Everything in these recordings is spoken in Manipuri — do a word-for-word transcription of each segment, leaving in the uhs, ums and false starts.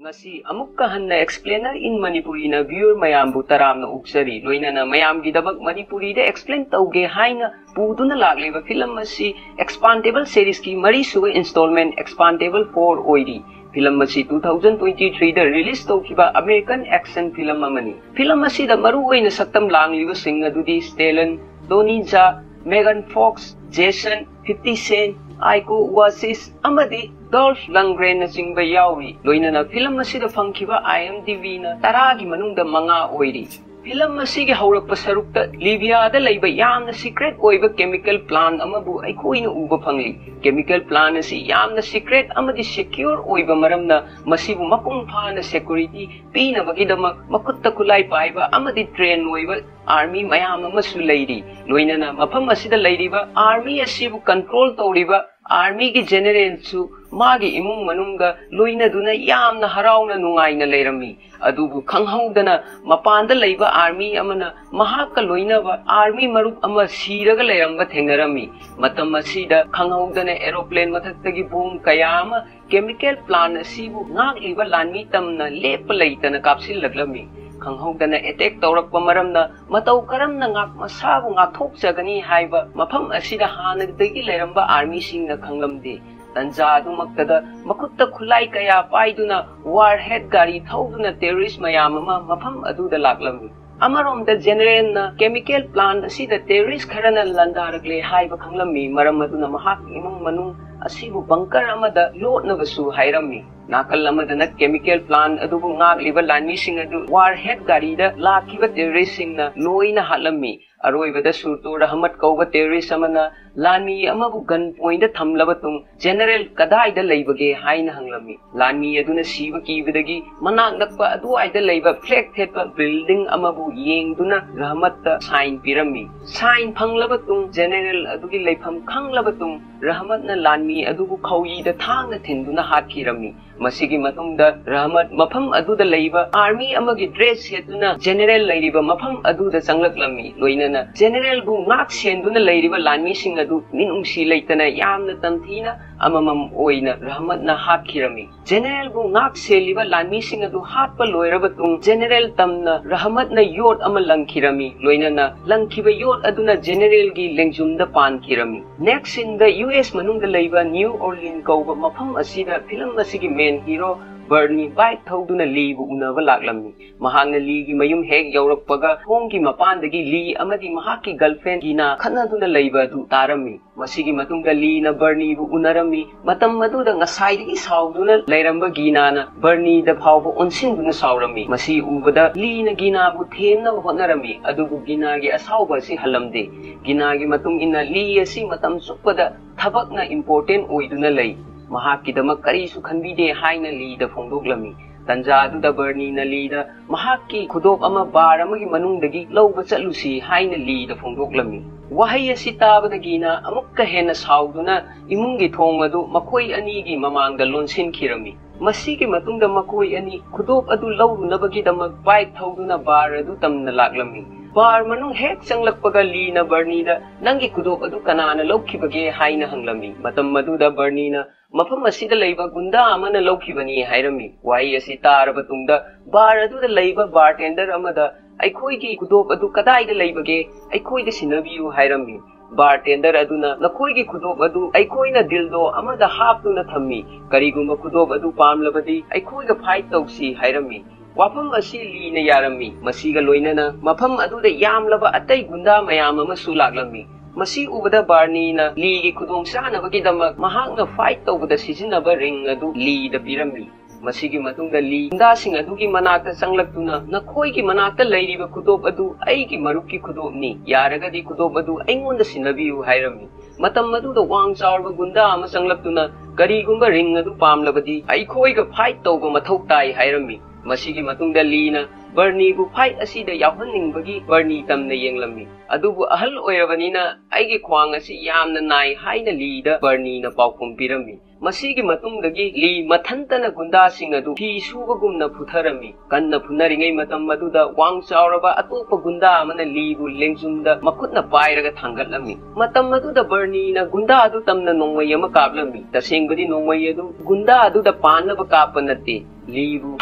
ꯉꯁꯤ ꯑꯃꯨꯛꯀ ꯍꯟꯅ Explainer in Manipuri ꯅ viewer ꯃꯌꯥꯝꯕꯨ ꯇꯔꯥꯝꯅ ꯑꯣꯛꯆꯔꯤ꯫ ꯂꯣꯏꯅꯅ ꯃꯌꯥꯝꯒꯤꯗꯃꯛ ꯃꯅꯤꯄꯨꯔꯤꯗ explain ꯇꯧꯒꯦ ꯍꯥꯏꯅ ꯄꯨꯗꯨꯅ ꯂꯥꯛꯂꯤꯕ film ꯑꯁꯤ Expandable series ꯀꯤ ꯃꯔꯤꯁꯨꯕ installment Expandable four ꯑꯣꯏꯔꯤ꯫ Film ꯑꯁꯤ two thousand twenty three ꯗ release ꯇꯧꯈꯤꯕ American action film ꯑꯃꯅꯤ꯫ Film ꯑꯁꯤꯗ ꯃꯔꯨ ꯑꯣꯏꯅ ꯁꯛꯇꯝ ꯂꯥꯡꯂꯤꯕꯁꯤꯡ ꯑꯗꯨꯗꯤ Stallone, Donnie Yen, Megan Fox, Jason, fifty Cent, Iko Uwais ꯑꯃꯗꯤ Dolph Lundgren ꯅꯆꯤꯡꯕ ꯌꯥꯎꯔꯤ꯫ ꯂꯣꯏꯅꯅ film ꯑꯁꯤꯗ ꯐꯪꯈꯤꯕ IMDb ꯅ ꯇꯔꯥꯒꯤ ꯃꯅꯨꯡꯗ ꯃꯉꯥ ꯑꯣꯏꯔꯤ꯫ Film ꯑꯁꯤꯒꯤ ꯍꯧꯔꯛꯄ ꯁꯔꯨꯛꯇ ꯂꯤꯕꯤꯌꯥꯗ ꯂꯩꯕ ꯌꯥꯝꯅ secret ꯑꯣꯏꯕ chemical plant ꯑꯃꯕꯨ ꯑꯩꯈꯣꯏꯅ ꯎꯕ ꯐꯪꯂꯤ꯫ Chemical plant ꯑꯁꯤ ꯌꯥꯝꯅ secret ꯑꯃꯗꯤ secure ꯑꯣꯏꯕ ꯃꯔꯝꯅ ꯃꯁꯤꯕꯨ ꯃꯄꯨꯡ ꯐꯥꯅ security ꯄꯤꯅꯕꯒꯤꯗꯃꯛ ꯃꯈꯨꯠꯇ ꯈꯨꯠꯂꯥꯏ ꯄꯥꯏꯕ ꯑꯃꯗꯤ train ꯑꯣꯏꯕ army ꯃꯌꯥꯝ ꯑꯃꯁꯨ ꯂꯩꯔꯤ꯫ ꯂꯣꯏꯅꯅ ꯃꯐꯝ ꯑꯁꯤꯗ ꯂꯩꯔꯤꯕ army ꯑꯁꯤꯕꯨ control ꯇꯧꯔꯤꯕ army ꯒꯤ general ꯁꯨ ꯃꯥꯒꯤ ꯏꯃꯨꯡ ꯃꯅꯨꯡꯒ ꯂꯣꯏꯅꯗꯨꯅ ꯌꯥꯝꯅ ꯍꯔꯥꯎꯅ ꯅꯨꯡꯉꯥꯏꯅ ꯂꯩꯔꯝꯃꯤ꯫ ꯑꯗꯨꯕꯨ ꯈꯪꯍꯧꯗꯅ ꯃꯄꯥꯟꯗ ꯂꯩꯕ army ꯑꯃꯅ ꯃꯍꯥꯛꯀ ꯂꯣꯏꯅꯕ army ꯃꯔꯨꯞ ꯑꯃ ꯁꯤꯔꯒ ꯂꯩꯔꯝꯕ ꯊꯦꯡꯅꯔꯝꯃꯤ꯫ ꯃꯇꯝ ꯑꯁꯤꯗ ꯈꯪꯍꯧꯗꯅ aeroplane ꯃꯊꯛꯇꯒꯤ bomb ꯀꯌꯥ ꯑꯃ chemical plant ꯑꯁꯤꯕꯨ ꯉꯥꯛꯂꯤꯕ ꯂꯥꯟꯃꯤ ꯇꯝꯅ ꯂꯦꯞꯄ ꯂꯩꯇꯅ ꯀꯥꯞꯁꯤꯜꯂꯛꯂꯝꯃꯤ꯫ ꯈꯪꯍꯧꯗꯅ attack ꯇꯧꯔꯛꯄ ꯃꯔꯝꯅ ꯃꯇꯧ ꯀꯔꯝꯅ ꯉꯥꯛ-, ꯃꯁꯥꯕꯨ ꯉꯥꯛꯊꯣꯛꯆꯒꯅꯤ ꯍꯥꯏꯕ ꯃꯐꯝ ꯑꯁꯤꯗ ꯍꯥꯟꯅꯗꯒꯤ ꯂꯩꯔꯝꯕ army ꯁꯤꯡꯅ ꯈꯪꯂꯝꯗꯦ꯫ ꯇꯟꯖꯥ ꯑꯗꯨꯃꯛꯇꯗ ꯃꯈꯨꯠꯇ ꯈꯨꯠꯂꯥꯏ ꯀꯌꯥ ꯄꯥꯏꯗꯨꯅ warhead ꯒꯥꯔꯤ ꯊꯧꯗꯨꯅ terrorist ꯃꯌꯥꯝ ꯑꯃ ꯃꯐꯝ ꯑꯗꯨꯗ ꯂꯥꯛꯂꯝꯃꯤ꯫ ꯑꯃꯔꯣꯝꯗ general ꯅ chemical plant ꯑꯁꯤꯗ terrorist ꯈꯔꯅ ꯂꯥꯟꯗꯥꯔꯛꯂꯦ ꯍꯥꯏꯕ ꯈꯪꯂꯝꯃꯤ꯫ ꯃꯔꯝ ꯑꯗꯨꯅ ꯃꯍꯥꯛꯀꯤ ꯏꯃꯨꯡ ꯃꯅꯨꯡ ꯑꯁꯤꯕꯨ bunker ꯑꯃꯗ ꯂꯣꯠꯅꯕꯁꯨ ꯍꯥꯏꯔꯝꯃꯤ꯫ ꯅꯥꯀꯜ ꯑꯃꯗꯅ chemical plant ꯑꯗꯨꯕꯨ ꯉꯥꯛꯂꯤꯕ ꯂꯥꯟꯃꯤꯁꯤꯡ ꯑꯗꯨ warhead ꯒꯥꯔꯤꯗ ꯂꯥꯛꯈꯤꯕ terrorist ꯁꯤꯡꯅ ꯂꯣꯏꯅ ꯍꯥꯠꯂꯝꯃꯤ꯫ ꯑꯔꯣꯏꯕꯗ ꯁꯨꯔꯇꯨ ꯔꯍꯃꯠ ꯀꯧꯕ terrorist ꯑꯃꯅ ꯂꯥꯟꯃꯤ ꯑꯃꯕꯨ gun point ꯊꯝꯂꯕ ꯇꯨꯡ, "General ꯀꯗꯥꯏꯗ ꯂꯩꯕꯒꯦ?" ꯍꯥꯏꯅ ꯍꯪꯂꯝꯃꯤ꯫ ꯂꯥꯟꯃꯤ ꯑꯗꯨꯅ ꯁꯤꯕ ꯀꯤꯕꯗꯒꯤ ꯃꯅꯥꯛ ꯅꯛꯄ ꯑꯗꯨꯋꯥꯏꯗ ꯂꯩꯕ flag ꯊꯦꯠꯄ building ꯑꯃꯕꯨ ꯌꯦꯡꯗꯨꯅ ꯔꯍꯃꯠꯇ sign ꯄꯤꯔꯝꯃꯤ꯫ Sign ꯐꯪꯂꯕ ꯇꯨꯡ, general ꯑꯗꯨꯒꯤ ꯂꯩꯐꯝ ꯈꯪꯂꯕ ꯇꯨꯡ, ꯔꯍꯃꯠꯅ ꯂꯥꯟꯃꯤ ꯃꯤ ꯑꯗꯨꯕꯨ ꯈꯧꯔꯤꯗ ꯊꯥꯡꯅ ꯊꯤꯟꯗꯨꯅ ꯍꯥꯠꯈꯤꯔꯝꯃꯤ꯫ ꯃꯁꯤꯒꯤ ꯃꯇꯨꯡꯗ ꯔꯍꯃꯠ ꯃꯐꯝ ꯑꯗꯨꯗ ꯂꯩꯕ ꯑꯥꯔꯃꯤ ꯑꯃꯒꯤ ꯗ꯭ꯔꯦꯁ ꯁꯦꯠꯇꯨꯅ ꯖꯦꯅꯦꯔꯦꯜ ꯂꯩꯔꯤꯕ ꯃꯐꯝ ꯑꯗꯨꯗ ꯆꯪꯂꯛꯂꯝꯃꯤ꯫ ꯂꯣꯏꯅꯅ ꯖꯦꯅꯦꯔꯦꯜꯕꯨ ꯉꯥꯛ ꯁꯦꯟꯗꯨꯅ ꯂꯩꯔꯤꯕ ꯂꯥꯟꯃꯤꯁꯤꯡ ꯑꯗꯨ ꯃꯤꯅꯨꯡꯁꯤ ꯂꯩꯇꯅ ꯌꯥꯝꯅ ꯇꯝꯊꯤꯅ ꯑꯃꯃꯝ ꯑꯣꯏꯅ ꯔꯍꯃꯠꯅ ꯍꯥꯠꯈꯤꯔꯝꯃꯤ꯫ ꯖꯦꯅꯦꯔꯦꯜꯕꯨ ꯉꯥꯛ ꯁꯦꯜꯂꯤꯕ ꯂꯥꯟꯃꯤꯁꯤꯡ ꯑꯗꯨ ꯍꯥꯠꯄ ꯂꯣꯏꯔꯕ ꯇꯨꯡ ꯖꯦꯅꯦꯔꯦꯜ ꯇꯝꯅ ꯔꯍꯃꯠꯅ ꯌꯣꯠ ꯑꯃ ꯂꯪꯈꯤꯔꯝꯃꯤ꯫ ꯂꯣꯏꯅꯅ ꯂꯪꯈꯤꯕ ꯌꯣꯠ ꯑꯗꯨꯅ ꯖꯦꯅꯦꯔꯦꯜꯒꯤ ꯂꯦꯡꯖꯨꯝꯗ ꯄꯥꯟꯈꯤꯔꯝꯃꯤ꯫ ꯅꯦꯛꯁ ꯁꯤꯟꯗ ꯌꯨ ꯑꯦꯁ ꯃꯅꯨꯡꯗ ꯂꯩꯕ ꯅ꯭ꯌꯨ ꯑꯣꯔꯂꯤꯟ ꯀꯧꯕ ꯃꯐꯝ ꯑꯁꯤꯗ ꯐꯤꯂꯝ ꯑꯁꯤꯒꯤ ꯃꯦꯟ ꯍꯤꯔꯣ ꯕꯔꯅꯤ ꯕꯥꯏꯛ ꯊꯧꯗꯨꯅ ꯂꯤꯕꯨ ꯎꯅꯕ ꯂꯥꯛꯂꯝꯃꯤ꯫ ꯃꯍꯥꯛꯅ ꯂꯤꯒꯤ ꯃꯌꯨꯝ ꯍꯦꯛ ꯌꯧꯔꯛꯄꯒ ꯊꯣꯡꯒꯤ ꯃꯄꯥꯟꯗꯒꯤ ꯂꯤ ꯑꯃꯗꯤ ꯃꯍꯥꯛꯀꯤ ꯒꯔꯜꯐ꯭ꯔꯦꯟ ꯒꯤꯅꯥ ꯈꯠꯅꯗꯨꯅ ꯂꯩꯕ ꯑꯗꯨ ꯇꯥꯔꯝꯃꯤ꯫ ꯃꯁꯤꯒꯤ ꯃꯇꯨꯡꯗ ꯂꯤꯅ ꯕꯔꯅꯤꯕꯨ ꯎꯅꯔꯝꯃꯤ꯫ ꯃꯇꯝ ꯑꯗꯨꯗ ꯉꯁꯥꯏꯗꯒꯤ ꯁꯥꯎꯗꯨꯅ ꯂꯩꯔꯝꯕ ꯒꯤꯅꯥꯅ ꯕꯔꯅꯤꯗ ꯐꯥꯎꯕ ꯑꯣꯟꯁꯤꯟꯗꯨꯅ ꯁꯥꯎꯔꯝꯃꯤ꯫ ꯃꯁꯤ ꯎꯕꯗ ꯂꯤꯅ ꯒꯤꯅꯥꯕꯨ ꯊꯦꯝꯅꯕ ꯍꯣꯠꯅꯔꯝꯃꯤ, ꯑꯗꯨꯕꯨ ꯒꯤꯅꯥꯒꯤ ꯑꯁꯥꯎꯕ ꯑꯁꯤ ꯍꯜꯂꯝꯗꯦ꯫ ꯒꯤꯅꯥꯒꯤ ꯃꯇꯨꯡ ꯏꯟꯅ ꯂꯤ ꯑꯁꯤ ꯃꯇꯝ ꯆꯨꯞꯄꯗ ꯊꯕꯛꯅ ꯏꯝꯄꯣꯔꯇꯦꯟ ꯑꯣꯏꯗꯨꯅ ꯂꯩ, ꯃꯍꯥꯛꯀꯤꯗꯃꯛ ꯀꯔꯤꯁꯨ ꯈꯟꯕꯤꯗꯦ ꯍꯥꯏꯅ ꯂꯤꯗ ꯐꯣꯡꯗꯣꯛꯂꯝꯃꯤ꯫ ꯇꯟꯖꯥ ꯑꯗꯨꯗ ꯕꯔꯅꯤꯅ ꯂꯤꯗ ꯃꯍꯥꯛꯀꯤ ꯈꯨꯗꯣꯞ ꯑꯃ ꯕꯥꯔ ꯑꯃꯒꯤ ꯃꯅꯨꯡꯗꯒꯤ ꯂꯧꯕ ꯆꯠꯂꯨꯁꯤ ꯍꯥꯏꯅ ꯂꯤꯗ ꯐꯣꯡꯗꯣꯛꯂꯝꯃꯤ꯫ ꯋꯥꯍꯩ ꯑꯁꯤ ꯇꯥꯕꯗ ꯒꯤꯅꯥ ꯑꯃꯨꯛꯀ ꯍꯦꯟꯅ ꯁꯥꯎꯗꯨꯅ ꯏꯃꯨꯡꯒꯤ ꯊꯣꯡ ꯑꯗꯨ ꯃꯈꯣꯏ ꯑꯅꯤꯒꯤ ꯃꯃꯥꯡꯗ ꯂꯣꯟꯁꯤꯟꯈꯤꯔꯝꯃꯤ꯫ ꯃꯁꯤꯒꯤ ꯃꯇꯨꯡꯗ ꯃꯈꯣꯏ ꯑꯅꯤ ꯈꯨꯗꯣꯞ ꯑꯗꯨ ꯂꯧꯔꯨꯅꯕꯒꯤꯗꯃꯛ ꯕꯥꯏꯛ ꯊꯧꯗꯨꯅ ꯕꯥꯔ ꯑꯗꯨ ꯇꯝꯅ ꯂꯥꯛꯂꯝꯃꯤ꯫ ꯕꯥꯔ ꯃꯅꯨꯡ ꯍꯦꯛ ꯆꯪꯂꯛꯄꯒ ꯂꯤꯅ ꯕꯔꯅꯤꯗ, "ꯅꯪꯒꯤ ꯈꯨꯗꯣꯞ ꯑꯗꯨ ꯀꯅꯥꯅ ꯂꯧꯈꯤꯕꯒꯦ?" ꯍꯥꯏꯅ ꯍꯪꯂꯝꯃꯤ꯫ ꯃꯇꯝ ꯑꯗꯨꯗ ꯕꯔꯅꯤꯅ, "ꯃꯐꯝ ꯑꯁꯤꯗ ꯂꯩꯕ ꯒꯨꯟꯗꯥ ꯑꯃꯅ ꯂꯧꯈꯤꯕꯅꯤ" ꯍꯥꯏꯔꯝꯃꯤ꯫ ꯋꯥꯍꯩ ꯑꯁꯤ ꯇꯥꯔꯕ ꯇꯨꯡꯗ ꯕꯥꯔ ꯑꯗꯨꯗ ꯂꯩꯕ ꯕꯥꯔꯇꯦꯟꯗꯔ ꯑꯃꯗ, "ꯑꯩꯈꯣꯏꯒꯤ ꯈꯨꯗꯣꯞ ꯑꯗꯨ ꯀꯗꯥꯏꯗ ꯂꯩꯕꯒꯦ? ꯑꯩꯈꯣꯏꯗ ꯁꯤꯟꯅꯕꯤꯌꯨ" ꯍꯥꯏꯔꯝꯃꯤ꯫ ꯕꯥꯔꯇꯦꯟꯗꯔ ꯑꯗꯨꯅ, "ꯅꯈꯣꯏꯒꯤ ꯈꯨꯗꯣꯞ ꯑꯗꯨ ꯑꯩꯈꯣꯏꯅ ꯗꯤꯜꯗꯣ ꯑꯃꯗ ꯍꯥꯞꯇꯨꯅ ꯊꯝꯃꯤ꯫ ꯀꯔꯤꯒꯨꯝꯕ ꯈꯨꯗꯣꯞ ꯑꯗꯨ ꯄꯥꯝꯂꯕꯗꯤ ꯑꯩꯈꯣꯏꯒ ꯐꯥꯏꯠ ꯇꯧꯁꯤ" ꯍꯥꯏꯔꯝꯃꯤ꯫ ꯋꯥꯐꯝ ꯑꯁꯤ ꯂꯤꯅ ꯌꯥꯔꯝꯃꯤ꯫ ꯃꯁꯤꯒ ꯂꯣꯏꯅꯅ ꯃꯐꯝ ꯑꯗꯨꯗ ꯌꯥꯝꯂꯕ ꯑꯇꯩ ꯒꯨꯟꯗꯥ ꯃꯌꯥꯝ ꯑꯃꯁꯨ ꯂꯥꯛꯂꯝꯃꯤ꯫ ꯃꯁꯤ ꯎꯕꯗ ꯕꯥꯔꯅꯤꯅ ꯂꯤꯒꯤ ꯈꯨꯗꯣꯡꯆꯥꯅꯕꯒꯤꯗꯃꯛ ꯃꯍꯥꯛꯅ ꯐꯥꯏꯠ ꯇꯧꯕꯗ ꯁꯤꯖꯤꯟꯅꯕ ꯔꯤꯡ ꯑꯗꯨ ꯂꯤꯗ ꯄꯤꯔꯝꯃꯤ꯫ ꯃꯁꯤꯒꯤ ꯃꯇꯨꯡꯗ ꯂꯤ ꯒꯨꯟꯗꯥꯁꯤꯡ ꯑꯗꯨꯒꯤ ꯃꯅꯥꯛꯇ ꯆꯪꯂꯛꯇꯨꯅ, "ꯅꯈꯣꯏꯒꯤ ꯃꯅꯥꯛꯇ ꯂꯩꯔꯤꯕ ꯈꯨꯗꯣꯞ ꯑꯗꯨ ꯑꯩꯒꯤ ꯃꯔꯨꯞꯀꯤ ꯈꯨꯗꯣꯞꯅꯤ꯫ ꯌꯥꯔꯒꯗꯤ ꯈꯨꯗꯣꯞ ꯑꯗꯨ ꯑꯩꯉꯣꯟꯗ ꯁꯤꯟꯅꯕꯤꯌꯨ" ꯍꯥꯏꯔꯝꯃꯤ꯫ ꯃꯇꯝ ꯑꯗꯨꯗ ꯋꯥꯡ ꯆꯥꯎꯔꯕ ꯒꯨꯟꯗꯥ ꯑꯃ ꯆꯪꯂꯛꯇꯨꯅ, "ꯀꯔꯤꯒꯨꯝꯕ ꯔꯤꯡ ꯑꯗꯨ ꯄꯥꯝꯂꯕꯗꯤ ꯑꯩꯈꯣꯏꯒ ꯐꯥꯏꯠ ꯇꯧꯕ ꯃꯊꯧ ꯇꯥꯏ" ꯍꯥꯏꯔꯝꯃꯤ꯫ ꯃꯁꯤꯒꯤ ꯃꯇꯨꯡꯗ ꯂꯤꯅ ꯕꯔꯅꯤꯕꯨ ꯐꯥꯏꯠ ꯑꯁꯤꯗ ꯌꯥꯎꯍꯟꯅꯤꯡꯕꯒꯤ ꯕꯔꯅꯤ ꯇꯝꯅ ꯌꯦꯡꯂꯝꯃꯤ꯫ ꯑꯗꯨꯕꯨ ꯑꯍꯜ ꯑꯣꯏꯔꯕꯅꯤꯅ ꯑꯩꯒꯤ ꯈ꯭ꯋꯥꯡ ꯑꯁꯤ ꯌꯥꯝꯅ ꯅꯥꯏ ꯍꯥꯏꯅ ꯂꯤꯗ ꯕꯔꯅꯤꯅ ꯄꯥꯎꯈꯨꯝ ꯄꯤꯔꯝꯃꯤ꯫ ꯃꯁꯤꯒꯤ ꯃꯇꯨꯡꯗꯒꯤ ꯂꯤ ꯃꯊꯟꯇꯅ ꯒꯨꯟꯗꯥꯁꯤꯡ ꯑꯗꯨ ꯐꯤ ꯁꯨꯕꯒꯨꯝꯅ ꯐꯨꯊꯔꯝꯃꯤ꯫ ꯀꯟꯅ ꯐꯨꯅꯔꯤꯉꯩ ꯃꯇꯝ ꯑꯗꯨꯗ ꯋꯥꯡ ꯆꯥꯎꯔꯕ ꯑꯇꯣꯞꯄ ꯒꯨꯟꯗꯥ ꯑꯃꯅ ꯂꯤꯕꯨ ꯂꯦꯡꯖꯨꯝꯗ ꯃꯈꯨꯠꯅ ꯄꯥꯏꯔꯒ ꯊꯥꯡꯒꯠꯂꯝꯃꯤ꯫ ꯃꯇꯝ ꯑꯗꯨꯗ ꯕꯔꯅꯤꯅ ꯒꯨꯟꯗꯥ ꯑꯗꯨ ꯇꯝꯅ ꯅꯣꯡꯃꯩ ꯑꯃ ꯀꯥꯞꯂꯝꯃꯤ꯫ ꯇꯁꯦꯡꯕꯗꯤ ꯅꯣꯡꯃꯩ ꯑꯗꯨ ꯒꯨꯟꯗꯥ ꯑꯗꯨꯗ ꯄꯥꯟꯅꯕ ꯀꯥꯞꯄ ꯅꯠꯇꯦ, ꯂꯤꯕꯨ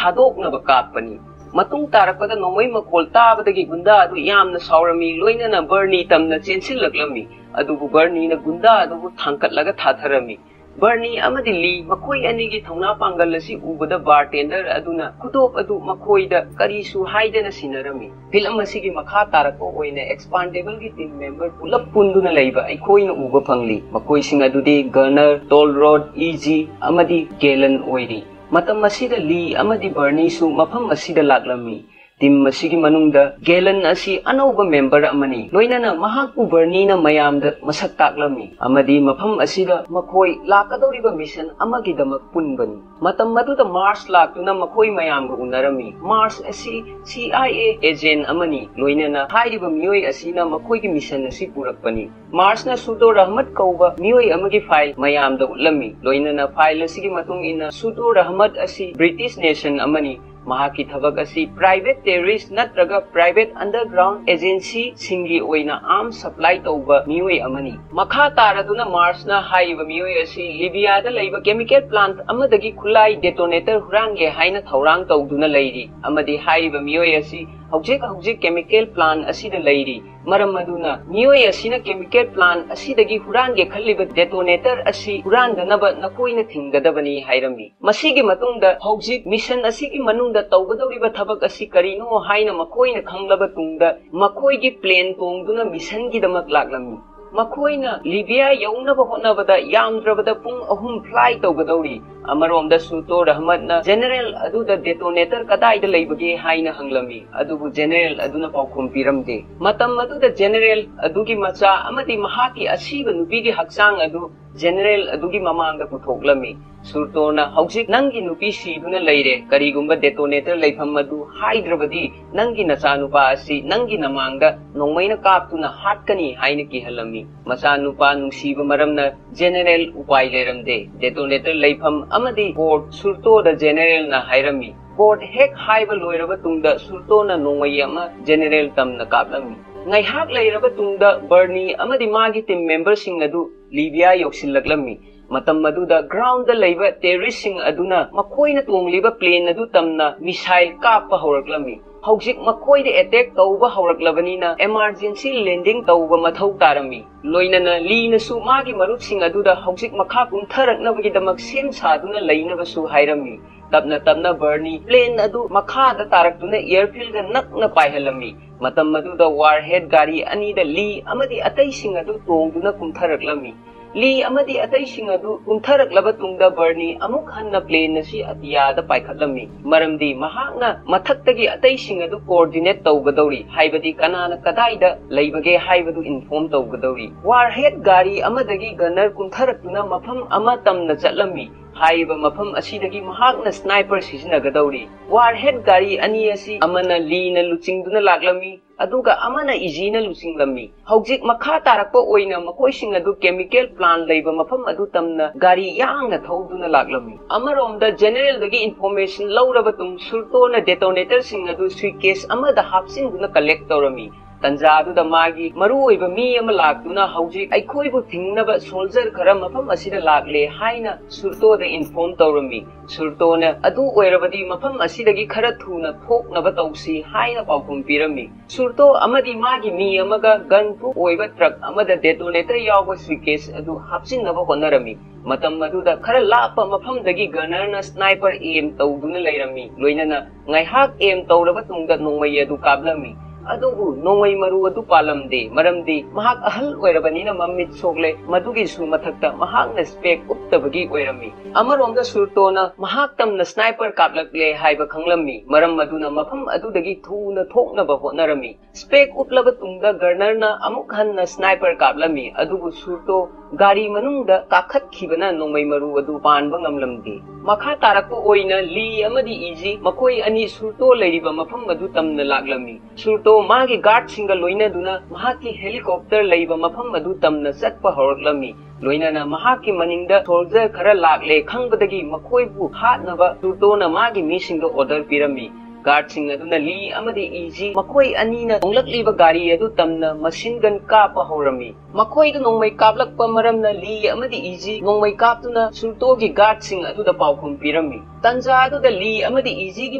ꯊꯥꯗꯣꯛꯅꯕ ꯀꯥꯞꯄꯅꯤ꯫ ꯃꯇꯨꯡ ꯇꯥꯔꯛꯄꯗ ꯅꯣꯡꯃꯩ ꯃꯈꯣꯜ ꯇꯥꯕꯗꯒꯤ ꯒꯨꯟꯗꯥ ꯑꯗꯨ ꯌꯥꯝꯅ ꯁꯥꯎꯔꯝꯃꯤ, ꯂꯣꯏꯅꯅ ꯕꯔꯅꯤ ꯇꯝꯅ ꯆꯦꯟꯁꯤꯜꯂꯛꯂꯝꯃꯤ꯫ ꯑꯗꯨꯕꯨ ꯕꯔꯅꯤꯅ ꯒꯨꯟꯗꯥ ꯑꯗꯨꯕꯨ ꯊꯥꯡꯀꯠꯂꯒ ꯊꯥꯊꯔꯝꯃꯤ꯫ ꯕꯔꯅꯤ ꯑꯃꯗꯤ ꯂꯤ ꯃꯈꯣꯏ ꯑꯅꯤꯒꯤ ꯊꯧꯅꯥ ꯄꯥꯡꯒꯜ ꯑꯁꯤ ꯎꯕꯗ ꯕꯥꯔꯇꯦꯟꯗꯔ ꯑꯗꯨꯅ ꯈꯨꯗꯣꯞ ꯑꯗꯨ ꯃꯈꯣꯏꯗ ꯀꯔꯤꯁꯨ ꯍꯥꯏꯗꯅ ꯁꯤꯟꯅꯔꯝꯃꯤ꯫ ꯐꯤꯂꯝ ꯑꯁꯤꯒꯤ ꯃꯈꯥ ꯇꯥꯔꯛꯄ ꯑꯣꯏꯅ ꯑꯦꯛꯁꯄꯥꯟꯗꯦꯕꯜꯒꯤ ꯇꯤꯝ ꯃꯦꯝꯕꯔ ꯄꯨꯂꯞ ꯄꯨꯟꯗꯨꯅ ꯂꯩꯕ ꯑꯩꯈꯣꯏꯅ ꯎꯕ ꯐꯪꯂꯤ꯫ ꯃꯈꯣꯏꯁꯤꯡ ꯑꯗꯨꯗꯤ ꯒꯔꯅꯔ, ꯇꯣꯜꯔꯣꯗ, ꯏꯖꯤ ꯑꯃꯗꯤ ꯒꯦꯂꯟ ꯑꯣꯏꯔꯤ꯫ ꯃꯇꯝ ꯑꯁꯤꯗ ꯂꯤ ꯑꯃꯗꯤ ꯕꯔꯅꯤꯁꯨ ꯃꯐꯝ ꯑꯁꯤꯗ ꯂꯥꯛꯂꯝꯃꯤ꯫ ꯇꯤꯝ ꯑꯁꯤꯒꯤ ꯃꯅꯨꯡꯗ ꯒꯦꯂꯟ ꯑꯁꯤ ꯑꯅꯧꯕ ꯃꯦꯝꯕꯔ ꯑꯃꯅꯤ꯫ ꯂꯣꯏꯅꯅ ꯃꯍꯥꯛꯄꯨ ꯕꯔꯅꯤꯅ ꯃꯌꯥꯝꯗ ꯃꯁꯛ ꯇꯥꯛꯂꯝꯃꯤ ꯑꯃꯗꯤ ꯃꯐꯝ ꯑꯁꯤꯗ ꯃꯈꯣꯏ ꯂꯥꯛꯀꯗꯧꯔꯤꯕ ꯃꯤꯁꯟ ꯑꯃꯒꯤꯗꯃꯛ ꯄꯨꯟꯕꯅꯤ꯫ ꯃꯇꯝ ꯑꯗꯨꯗ ꯃꯥꯔꯁ ꯂꯥꯛꯇꯨꯅ ꯃꯈꯣꯏ ꯃꯌꯥꯝꯒ ꯎꯅꯔꯝꯃꯤ꯫ ꯃꯥꯔꯁ ꯑꯁꯤ ꯁꯤ ꯑꯥꯏ ꯑꯦ ꯑꯦꯖꯦꯟ ꯑꯃꯅꯤ꯫ ꯂꯣꯏꯅꯅ ꯍꯥꯏꯔꯤꯕ ꯃꯤꯑꯣꯏ ꯑꯁꯤꯅ ꯃꯈꯣꯏꯒꯤ ꯃꯤꯁꯟ ꯑꯁꯤ ꯄꯨꯔꯛꯄꯅꯤ꯫ ꯃꯥꯔꯁꯅ ꯁꯨꯗꯣ ꯔꯍꯃꯠ ꯀꯧꯕ ꯃꯤꯑꯣꯏ ꯑꯃꯒꯤ ꯐꯥꯏꯜ ꯃꯌꯥꯝꯗ ꯎꯠꯂꯝꯃꯤ꯫ ꯂꯣꯏꯅꯅ ꯐꯥꯏꯜ ꯑꯁꯤꯒꯤ ꯃꯇꯨꯡ ꯏꯟꯅ ꯁꯨꯗꯣ ꯔꯍꯃꯠ ꯑꯁꯤ ꯕ꯭ꯔꯤꯇꯤꯁ ꯅꯦꯁꯟ ꯑꯃꯅꯤ꯫ ꯃꯍꯥꯛꯀꯤ ꯊꯕꯛ ꯑꯁꯤ ꯄ꯭ꯔꯥꯏꯚꯦꯠ ꯇꯦꯔꯣꯔꯤꯁ ꯅꯠꯇ꯭ꯔꯒ ꯄ꯭ꯔꯥꯏꯚꯦꯠ ꯑꯟꯗꯔꯒ꯭ꯔꯥꯎꯟ ꯑꯦꯖꯦꯟꯁꯤꯁꯤꯡꯒꯤ ꯑꯣꯏꯅ ꯑꯥꯔꯝ ꯁꯄ꯭ꯂꯥꯏ ꯇꯧꯕ ꯃꯤꯑꯣꯏ ꯑꯃꯅꯤ꯫ ꯃꯈꯥ ꯇꯥꯔꯗꯨꯅ ꯃꯥꯔꯁꯅ ꯍꯥꯏꯔꯤꯕ ꯃꯤꯑꯣꯏ ꯑꯁꯤ ꯂꯤꯕꯤꯌꯥꯗ ꯂꯩꯕ ꯀꯦꯃꯤꯀꯦꯜ ꯄ꯭ꯂꯥꯟꯠ ꯑꯃꯗꯒꯤ ꯈꯨꯠꯂꯥꯏ ꯗꯦꯇꯣꯅꯦꯇꯔ ꯍꯨꯔꯥꯟꯒꯦ ꯍꯥꯏꯅ ꯊꯧꯔꯥꯡ ꯇꯧꯗꯨꯅ ꯂꯩꯔꯤ ꯑꯃꯗꯤ ꯍꯥꯏꯔꯤꯕ ꯃꯤꯑꯣꯏ ꯑꯁꯤ ꯍꯧꯖꯤꯛ ꯍꯧꯖꯤꯛ ꯀꯦꯃꯤꯀꯦꯜ ꯄ꯭ꯂꯥꯟꯠ ꯑꯁꯤꯗ ꯂꯩꯔꯤ꯫ ꯃꯔꯝ ꯑꯗꯨꯅ ꯃꯤꯑꯣꯏ ꯑꯁꯤꯅ ꯀꯦꯃꯤꯀꯦꯜ ꯄ꯭ꯂꯥꯟꯠ ꯑꯁꯤꯗꯒꯤ ꯍꯨꯔꯥꯟꯒꯦ ꯈꯜꯂꯤꯕ ꯗꯦꯇꯣꯅꯦꯇꯔ ꯑꯁꯤ ꯍꯨꯔꯥꯟꯗꯅꯕ ꯅꯈꯣꯏꯅ ꯊꯤꯡꯒꯗꯕꯅꯤ ꯍꯥꯏꯔꯝꯃꯤ꯫ ꯃꯁꯤꯒꯤ ꯃꯇꯨꯡꯗ ꯍꯧꯖꯤꯛ ꯃꯤꯁꯟ ꯑꯁꯤꯒꯤ ꯃꯅꯨꯡꯗ ꯇꯧꯒꯗꯧꯔꯤꯕ ꯊꯕꯛ ꯑꯁꯤ ꯀꯔꯤꯅꯣ ꯍꯥꯏꯅ ꯃꯈꯣꯏꯅ ꯈꯪꯂꯕ ꯇꯨꯡꯗ ꯃꯈꯣꯏꯒꯤ ꯄ꯭ꯂꯦꯟ ꯇꯣꯡꯗꯨꯅ ꯃꯤꯁꯟꯒꯤꯗꯃꯛ ꯂꯥꯛꯂꯝꯃꯤ꯫ ꯃꯈꯣꯏꯅ ꯂꯤꯕꯤꯌꯥ ꯌꯧꯅꯕ ꯍꯣꯠꯅꯕꯗ ꯌꯥꯝꯗ꯭ꯔꯕꯗ ꯄꯨꯡ ꯑꯍꯨꯝ ꯐ꯭ꯂꯥꯏ ꯇꯧꯒꯗꯧꯔꯤ꯫ ꯑꯃꯔꯣꯝꯗ ꯁꯨꯔꯇꯣ ꯔꯍꯃꯠꯅ ꯖꯦꯅꯦꯔꯦꯜ ꯑꯗꯨꯗ ꯗꯦꯇꯣꯅꯦꯇꯔ ꯀꯗꯥꯏꯗ ꯂꯩꯕꯒꯦ ꯍꯥꯏꯅ ꯍꯪꯂꯝꯃꯤ, ꯑꯗꯨꯕꯨ ꯖꯦꯅꯦꯔꯦꯜ ꯑꯗꯨꯅ ꯄꯥꯎꯈꯨꯝ ꯄꯤꯔꯝꯗꯦ꯫ ꯃꯇꯝ ꯑꯗꯨꯗ ꯖꯦꯅꯦꯔꯦꯜ ꯑꯗꯨꯒꯤ ꯃꯆꯥ ꯑꯃꯗꯤ ꯃꯍꯥꯛꯀꯤ ꯑꯁꯤꯕ ꯅꯨꯄꯤꯒꯤ ꯍꯛꯆꯥꯡ ꯑꯗꯨ ꯖꯦꯅꯦꯔꯦꯜ ꯑꯗꯨꯒꯤ ꯃꯃꯥꯡꯗ ꯄꯨꯊꯣꯛꯂꯝꯃꯤ꯫ ꯁꯨꯔꯇꯣꯅ, "ꯍꯧꯖꯤꯛ ꯅꯪꯒꯤ ꯅꯨꯄꯤ ꯁꯤꯗꯨꯅ ꯂꯩꯔꯦ, ꯀꯔꯤꯒꯨꯝꯕ ꯗꯦꯇꯣꯅꯦꯇꯔ ꯂꯩꯐꯝ ꯑꯗꯨ ꯍꯥꯏꯗ꯭ꯔꯕꯗꯤ ꯅꯪꯒꯤ ꯅꯆꯥꯅꯨꯄꯥ ꯑꯁꯤ ꯅꯪꯒꯤ ꯅꯃꯥꯡꯗ ꯅꯣꯡꯃꯩꯅ ꯀꯥꯞꯇꯨꯅ ꯍꯥꯠꯀꯅꯤ" ꯍꯥꯏꯅ ꯀꯤꯍꯜꯂꯝꯃꯤ꯫ ꯃꯆꯥꯅꯨꯄꯥ ꯅꯨꯡꯁꯤꯕ ꯃꯔꯝꯅ ꯖꯦꯅꯦꯔꯦꯜ ꯎꯄꯥꯏ ꯂꯩꯔꯝꯗꯦ꯫ ꯗꯦꯇꯣꯅꯦꯇꯔ ꯂꯩꯐꯝ ꯑꯃꯗꯤ ꯀꯣꯔꯠ ꯁꯨꯔꯇꯣꯗ ꯖꯦꯅꯦꯔꯦꯜꯅ ꯍꯥꯏꯔꯝꯃꯤ꯫ ꯀꯣꯔꯠ ꯍꯦꯛ ꯍꯥꯏꯕ ꯂꯣꯏꯔꯕ ꯇꯨꯡꯗ ꯁꯨꯔꯇꯣꯅ ꯅꯣꯡꯃꯩ ꯑꯃ ꯖꯦꯅꯦꯔꯦꯜ ꯇꯝꯅ ꯀꯥꯞꯂꯝꯃꯤ꯫ ꯉꯥꯏꯍꯥꯛ ꯂꯩꯔꯕ ꯇꯨꯡꯗ ꯕꯔꯅꯤ ꯑꯃꯗꯤ ꯃꯥꯒꯤ ꯇꯤꯝ ꯃꯦꯝꯕꯔꯁꯤꯡ ꯑꯗꯨ ꯂꯤꯕꯤꯌꯥ ꯌꯧꯁꯤꯜꯂꯛꯂꯝꯃꯤ꯫ ꯃꯇꯝ ꯑꯗꯨꯗ ꯒ꯭ꯔꯥꯎꯟꯗ ꯂꯩꯕ ꯇꯦꯔꯣꯔꯤꯁ꯭ꯠꯁꯤꯡ ꯑꯗꯨꯅ ꯃꯈꯣꯏꯅ ꯇꯣꯡꯂꯤꯕ ꯄ꯭ꯂꯦꯟ ꯑꯗꯨ ꯇꯝꯅ ꯃꯤꯁꯥꯏꯜ ꯀꯥꯞꯄ ꯍꯧꯔꯛꯂꯝꯃꯤ꯫ ꯍꯧꯖꯤꯛ ꯃꯈꯣꯏꯗ ꯑꯦꯇꯦꯛ ꯇꯧꯕ ꯍꯧꯔꯛꯂꯕꯅꯤꯅ ꯏꯃꯥꯔꯖꯦꯟꯁꯤ ꯂꯦꯟꯗꯤꯡ ꯇꯧꯕ ꯃꯊꯧ ꯇꯥꯔꯝꯃꯤ꯫ ꯂꯣꯏꯅꯅ ꯂꯤꯅꯁꯨ ꯃꯥꯒꯤ ꯃꯔꯨꯞꯁꯤꯡ ꯑꯗꯨꯗ ꯍꯧꯖꯤꯛ ꯃꯈꯥ ꯀꯨꯝꯊꯔꯛꯅꯕꯒꯤꯗꯃꯛ ꯁꯦꯝ ꯁꯥꯗꯨꯅ ꯂꯩꯅꯕꯁꯨ ꯍꯥꯏꯔꯝꯃꯤ꯫ ꯇꯞꯅ ꯇꯞꯅ ꯕꯔꯅꯤ ꯄ꯭ꯂꯦꯟ ꯑꯗꯨ ꯃꯈꯥꯗ ꯇꯥꯔꯛꯇꯨꯅ ꯑꯦꯌꯔꯐꯤꯜꯗ ꯅꯛꯅ ꯄꯥꯏꯍꯜꯂꯝꯃꯤ꯫ ꯃꯇꯝ ꯑꯗꯨꯗ ꯋꯥꯔꯍꯦꯗ ꯒꯥꯔꯤ ꯑꯅꯤꯗ ꯂꯤ ꯑꯃꯗꯤ ꯑꯇꯩꯁꯤꯡ ꯑꯗꯨ ꯇꯣꯡꯗꯨꯅ ꯀꯨꯝꯊꯔꯛꯂꯝꯃꯤ꯫ ꯂꯤ ꯑꯃꯗꯤ ꯑꯇꯩꯁꯤꯡ ꯑꯗꯨ ꯀꯨꯝꯊꯔꯛꯂꯕ ꯇꯨꯡꯗ ꯕꯔꯅꯤ ꯑꯃꯨꯛ ꯍꯟꯅ ꯄ꯭ꯂꯦꯟ ꯑꯁꯤ ꯑꯇꯤꯌꯥꯗ ꯄꯥꯏꯈꯠꯂꯝꯃꯤ, ꯃꯔꯝꯗꯤ ꯃꯍꯥꯛꯅ ꯃꯊꯛꯇꯒꯤ ꯑꯇꯩꯁꯤꯡ ꯑꯗꯨ ꯀꯣꯑꯣꯔꯗꯤꯅꯦꯠ ꯇꯧꯒꯗꯧꯔꯤ, ꯍꯥꯏꯕꯗꯤ ꯀꯅꯥꯅ ꯀꯗꯥꯏꯗ ꯂꯩꯕꯒꯦ ꯍꯥꯏꯕꯗꯨ ꯏꯟꯐꯣꯔꯝ ꯇꯧꯒꯗꯧꯔꯤ꯫ ꯋꯥꯔꯍꯦꯗ ꯒꯥꯔꯤ ꯑꯃꯗꯒꯤ ꯒꯟꯅꯔ ꯀꯨꯝꯊꯔꯛꯇꯨꯅ ꯃꯐꯝ ꯑꯃ ꯇꯝꯅ ꯆꯠꯂꯝꯃꯤ꯫ ꯍꯥꯏꯔꯤꯕ ꯃꯐꯝ ꯑꯁꯤꯗꯒꯤ ꯃꯍꯥꯛꯅ ꯁ꯭ꯅꯥꯏꯄꯔ ꯁꯤꯖꯤꯟꯅꯒꯗꯧꯔꯤ꯫ ꯋꯥꯔꯍꯦꯗ ꯒꯥꯔꯤ ꯑꯅꯤ ꯑꯁꯤ ꯑꯃꯅ ꯂꯤꯅ ꯂꯨꯆꯤꯡꯗꯨꯅ ꯂꯥꯛꯂꯝꯃꯤ, ꯑꯗꯨꯒ ꯑꯃꯅ ꯏꯖꯤꯅ ꯂꯨꯆꯤꯡꯂꯝꯃꯤ꯫ ꯍꯧꯖꯤꯛ ꯃꯈꯥ ꯇꯥꯔꯛꯄ ꯑꯣꯏꯅ ꯃꯈꯣꯏꯁꯤꯡ ꯑꯗꯨ ꯀꯦꯃꯤꯀꯦꯜ ꯄ꯭ꯂꯥꯟ ꯂꯩꯕ ꯃꯐꯝ ꯑꯗꯨ ꯇꯝꯅ ꯒꯥꯔꯤ ꯌꯥꯡꯅ ꯊꯧꯗꯨꯅ ꯂꯥꯛꯂꯝꯃꯤ꯫ ꯑꯃꯔꯣꯝꯗ ꯖꯦꯅꯦꯔꯦꯜꯗꯒꯤ ꯏꯟꯐꯣꯔꯃꯦꯁꯟ ꯂꯧꯔꯕ ꯇꯨꯡ ꯁꯨꯔꯇꯣꯅ ꯗꯦꯇꯣꯅꯦꯇꯔꯁꯤꯡ ꯑꯗꯨ ꯁꯨꯏꯀꯦꯁ ꯑꯃꯗ ꯍꯥꯞꯆꯤꯟꯗꯨꯅ ꯀꯂꯦꯛ ꯇꯧꯔꯝꯃꯤ꯫ ꯇꯟꯖꯥ ꯑꯗꯨꯗ ꯃꯥꯒꯤ ꯃꯔꯨꯑꯣꯏꯕ ꯃꯤ ꯑꯃ ꯂꯥꯛꯇꯨꯅ ꯍꯧꯖꯤꯛ ꯑꯩꯈꯣꯏꯕꯨ ꯊꯤꯡꯅꯕ ꯁꯣꯜꯖꯔ ꯈꯔ ꯃꯐꯝ ꯑꯁꯤꯗ ꯂꯥꯛꯂꯦ ꯍꯥꯏꯅ ꯁꯨꯔꯇꯣꯗ ꯏꯟꯐꯣꯔꯝ ꯇꯧꯔꯝꯃꯤ꯫ ꯁꯨꯔꯇꯣꯅ ꯑꯗꯨ ꯑꯣꯏꯔꯕꯗꯤ ꯃꯐꯝ ꯑꯁꯤꯗꯒꯤ ꯈꯔ ꯊꯨꯅ ꯊꯣꯛꯅꯕ ꯇꯧꯁꯤ ꯍꯥꯏꯅ ꯄꯥꯎꯈꯨꯝ ꯄꯤꯔꯝꯃꯤ꯫ ꯁꯨꯔꯇꯣ ꯑꯃꯗꯤ ꯃꯥꯒꯤ ꯃꯤ ꯑꯃꯒ ꯒꯟ ꯄ꯭ꯔꯨꯐ ꯑꯣꯏꯕ ꯇ꯭ꯔꯛ ꯑꯃꯗ ꯗꯦꯇꯣꯅꯦꯇꯔ ꯌꯥꯎꯕ ꯁꯨꯏꯀꯦꯁ ꯑꯗꯨ ꯍꯥꯞꯆꯤꯟꯅꯕ ꯍꯣꯠꯅꯔꯝꯃꯤ꯫ ꯃꯇꯝ ꯑꯗꯨꯗ ꯈꯔ ꯂꯥꯞꯄ ꯃꯐꯝꯗꯒꯤ ꯒꯟꯅꯔꯅ ꯁ꯭ꯅꯥꯏꯄꯔ ꯑꯦꯝ ꯇꯧꯗꯨꯅ ꯂꯩꯔꯝꯃꯤ꯫ ꯂꯣꯏꯅꯅ ꯉꯥꯏꯍꯥꯛ ꯑꯦꯝ ꯇꯧꯔꯕ ꯇꯨꯡꯗ ꯅꯣꯡꯃꯩ ꯑꯗꯨ ꯀꯥꯞꯂꯝꯃꯤ꯫ ꯑꯗꯨꯕꯨ ꯅꯣꯡꯃꯩ ꯃꯔꯨ ꯑꯗꯨ ꯄꯥꯜꯂꯝꯗꯦ, ꯃꯔꯝꯗꯤ ꯃꯍꯥꯛ ꯑꯍꯜ ꯑꯣꯏꯔꯕꯅꯤꯅ ꯃꯃꯤꯠ ꯁꯣꯛꯂꯦ꯫ ꯃꯗꯨꯒꯤꯁꯨ ꯃꯊꯛꯇ ꯃꯍꯥꯛꯅ ꯁ꯭ꯄꯦꯛ ꯎꯞꯇꯕꯒꯤ ꯑꯣꯏꯔꯝꯃꯤ꯫ ꯑꯃꯔꯣꯝꯗ ꯁꯨꯔꯇꯣꯅ ꯃꯍꯥꯛ ꯇꯝꯅ ꯁ꯭ꯅꯥꯏꯄꯔ ꯀꯥꯞꯂꯛꯂꯦ ꯍꯥꯏꯕ ꯈꯪꯂꯝꯃꯤ, ꯃꯔꯝ ꯑꯗꯨꯅ ꯃꯐꯝ ꯑꯗꯨꯗꯒꯤ ꯊꯨꯅ ꯊꯣꯛꯅꯕ ꯍꯣꯠꯅꯔꯝꯃꯤ꯫ ꯁ꯭ꯄꯦꯛ ꯎꯞꯂꯕ ꯇꯨꯡꯗ ꯒꯔꯅꯔꯅ ꯑꯃꯨꯛ ꯍꯟꯅ ꯁ꯭ꯅꯥꯏꯄꯔ ꯀꯥꯞꯂꯝꯃꯤ, ꯑꯗꯨꯕꯨ ꯁꯨꯔꯇꯣ ꯒꯥꯔꯤ ꯃꯅꯨꯡꯗ ꯀꯥꯈꯠꯈꯤꯕꯅ ꯅꯣꯡꯃꯩ ꯃꯔꯨ ꯑꯗꯨ ꯄꯥꯟꯕ ꯉꯝꯂꯝꯗꯦ꯫ ꯃꯈꯥ ꯇꯥꯔꯛꯄ ꯑꯣꯏꯅ ꯂꯤ ꯑꯃꯗꯤ ꯏꯖꯤ ꯃꯈꯣꯏ ꯑꯅꯤ ꯁꯨꯔꯇꯣ ꯂꯩꯔꯤꯕ ꯃꯐꯝ ꯑꯗꯨ ꯇꯝꯅ ꯂꯥꯛꯂꯝꯃꯤ꯫ ꯁꯨꯔꯇꯣ ꯃꯥꯒꯤ ꯒꯥꯔꯗꯁꯤꯡꯒ ꯂꯣꯏꯅꯗꯨꯅ ꯃꯍꯥꯛꯀꯤ ꯍꯦꯂꯤꯀꯣꯞꯇꯔ ꯂꯩꯕ ꯃꯐꯝ ꯑꯗꯨ ꯇꯝꯅ ꯆꯠꯄ ꯍꯧꯔꯛꯂꯝꯃꯤ꯫ ꯂꯣꯏꯅꯅ ꯃꯍꯥꯛꯀꯤ ꯃꯅꯤꯡꯗ ꯁꯣꯜꯖꯔ ꯈꯔ ꯂꯥꯛꯂꯦ ꯈꯪꯕꯗꯒꯤ ꯃꯈꯣꯏꯕꯨ ꯍꯥꯠꯅꯕ ꯁꯨꯔꯇꯣꯅ ꯃꯥꯒꯤ ꯃꯤꯁꯤꯡꯗ ꯑꯣꯔꯗꯔ ꯄꯤꯔꯝꯃꯤ꯫ ꯒꯥꯔꯗꯁꯤꯡ ꯑꯗꯨꯅ ꯂꯤ ꯑꯃꯗꯤ ꯏꯖꯤ ꯃꯈꯣꯏ ꯑꯅꯤꯅ ꯇꯣꯡꯂꯛꯂꯤꯕ ꯒꯥꯔꯤ ꯑꯗꯨ ꯇꯝꯅ ꯃꯁꯤꯟ ꯒꯟ ꯀꯥꯞꯄ ꯍꯧꯔꯝꯃꯤ꯫ ꯃꯈꯣꯏꯗ ꯅꯣꯡꯃꯩ ꯀꯥꯞꯂꯛꯄ ꯃꯔꯝꯅ ꯂꯤ ꯑꯃꯗꯤ ꯏꯖꯤ ꯅꯣꯡꯃꯩ ꯀꯥꯞꯇꯨꯅ ꯁꯨꯔꯇꯣꯒꯤ ꯒꯥꯔꯗꯁꯤꯡ ꯑꯗꯨꯗ ꯄꯥꯎꯈꯨꯝ ꯄꯤꯔꯝꯃꯤ꯫ ꯇꯟꯖꯥ ꯑꯗꯨꯗ ꯂꯤ ꯑꯃꯗꯤ ꯏꯖꯤꯒꯤ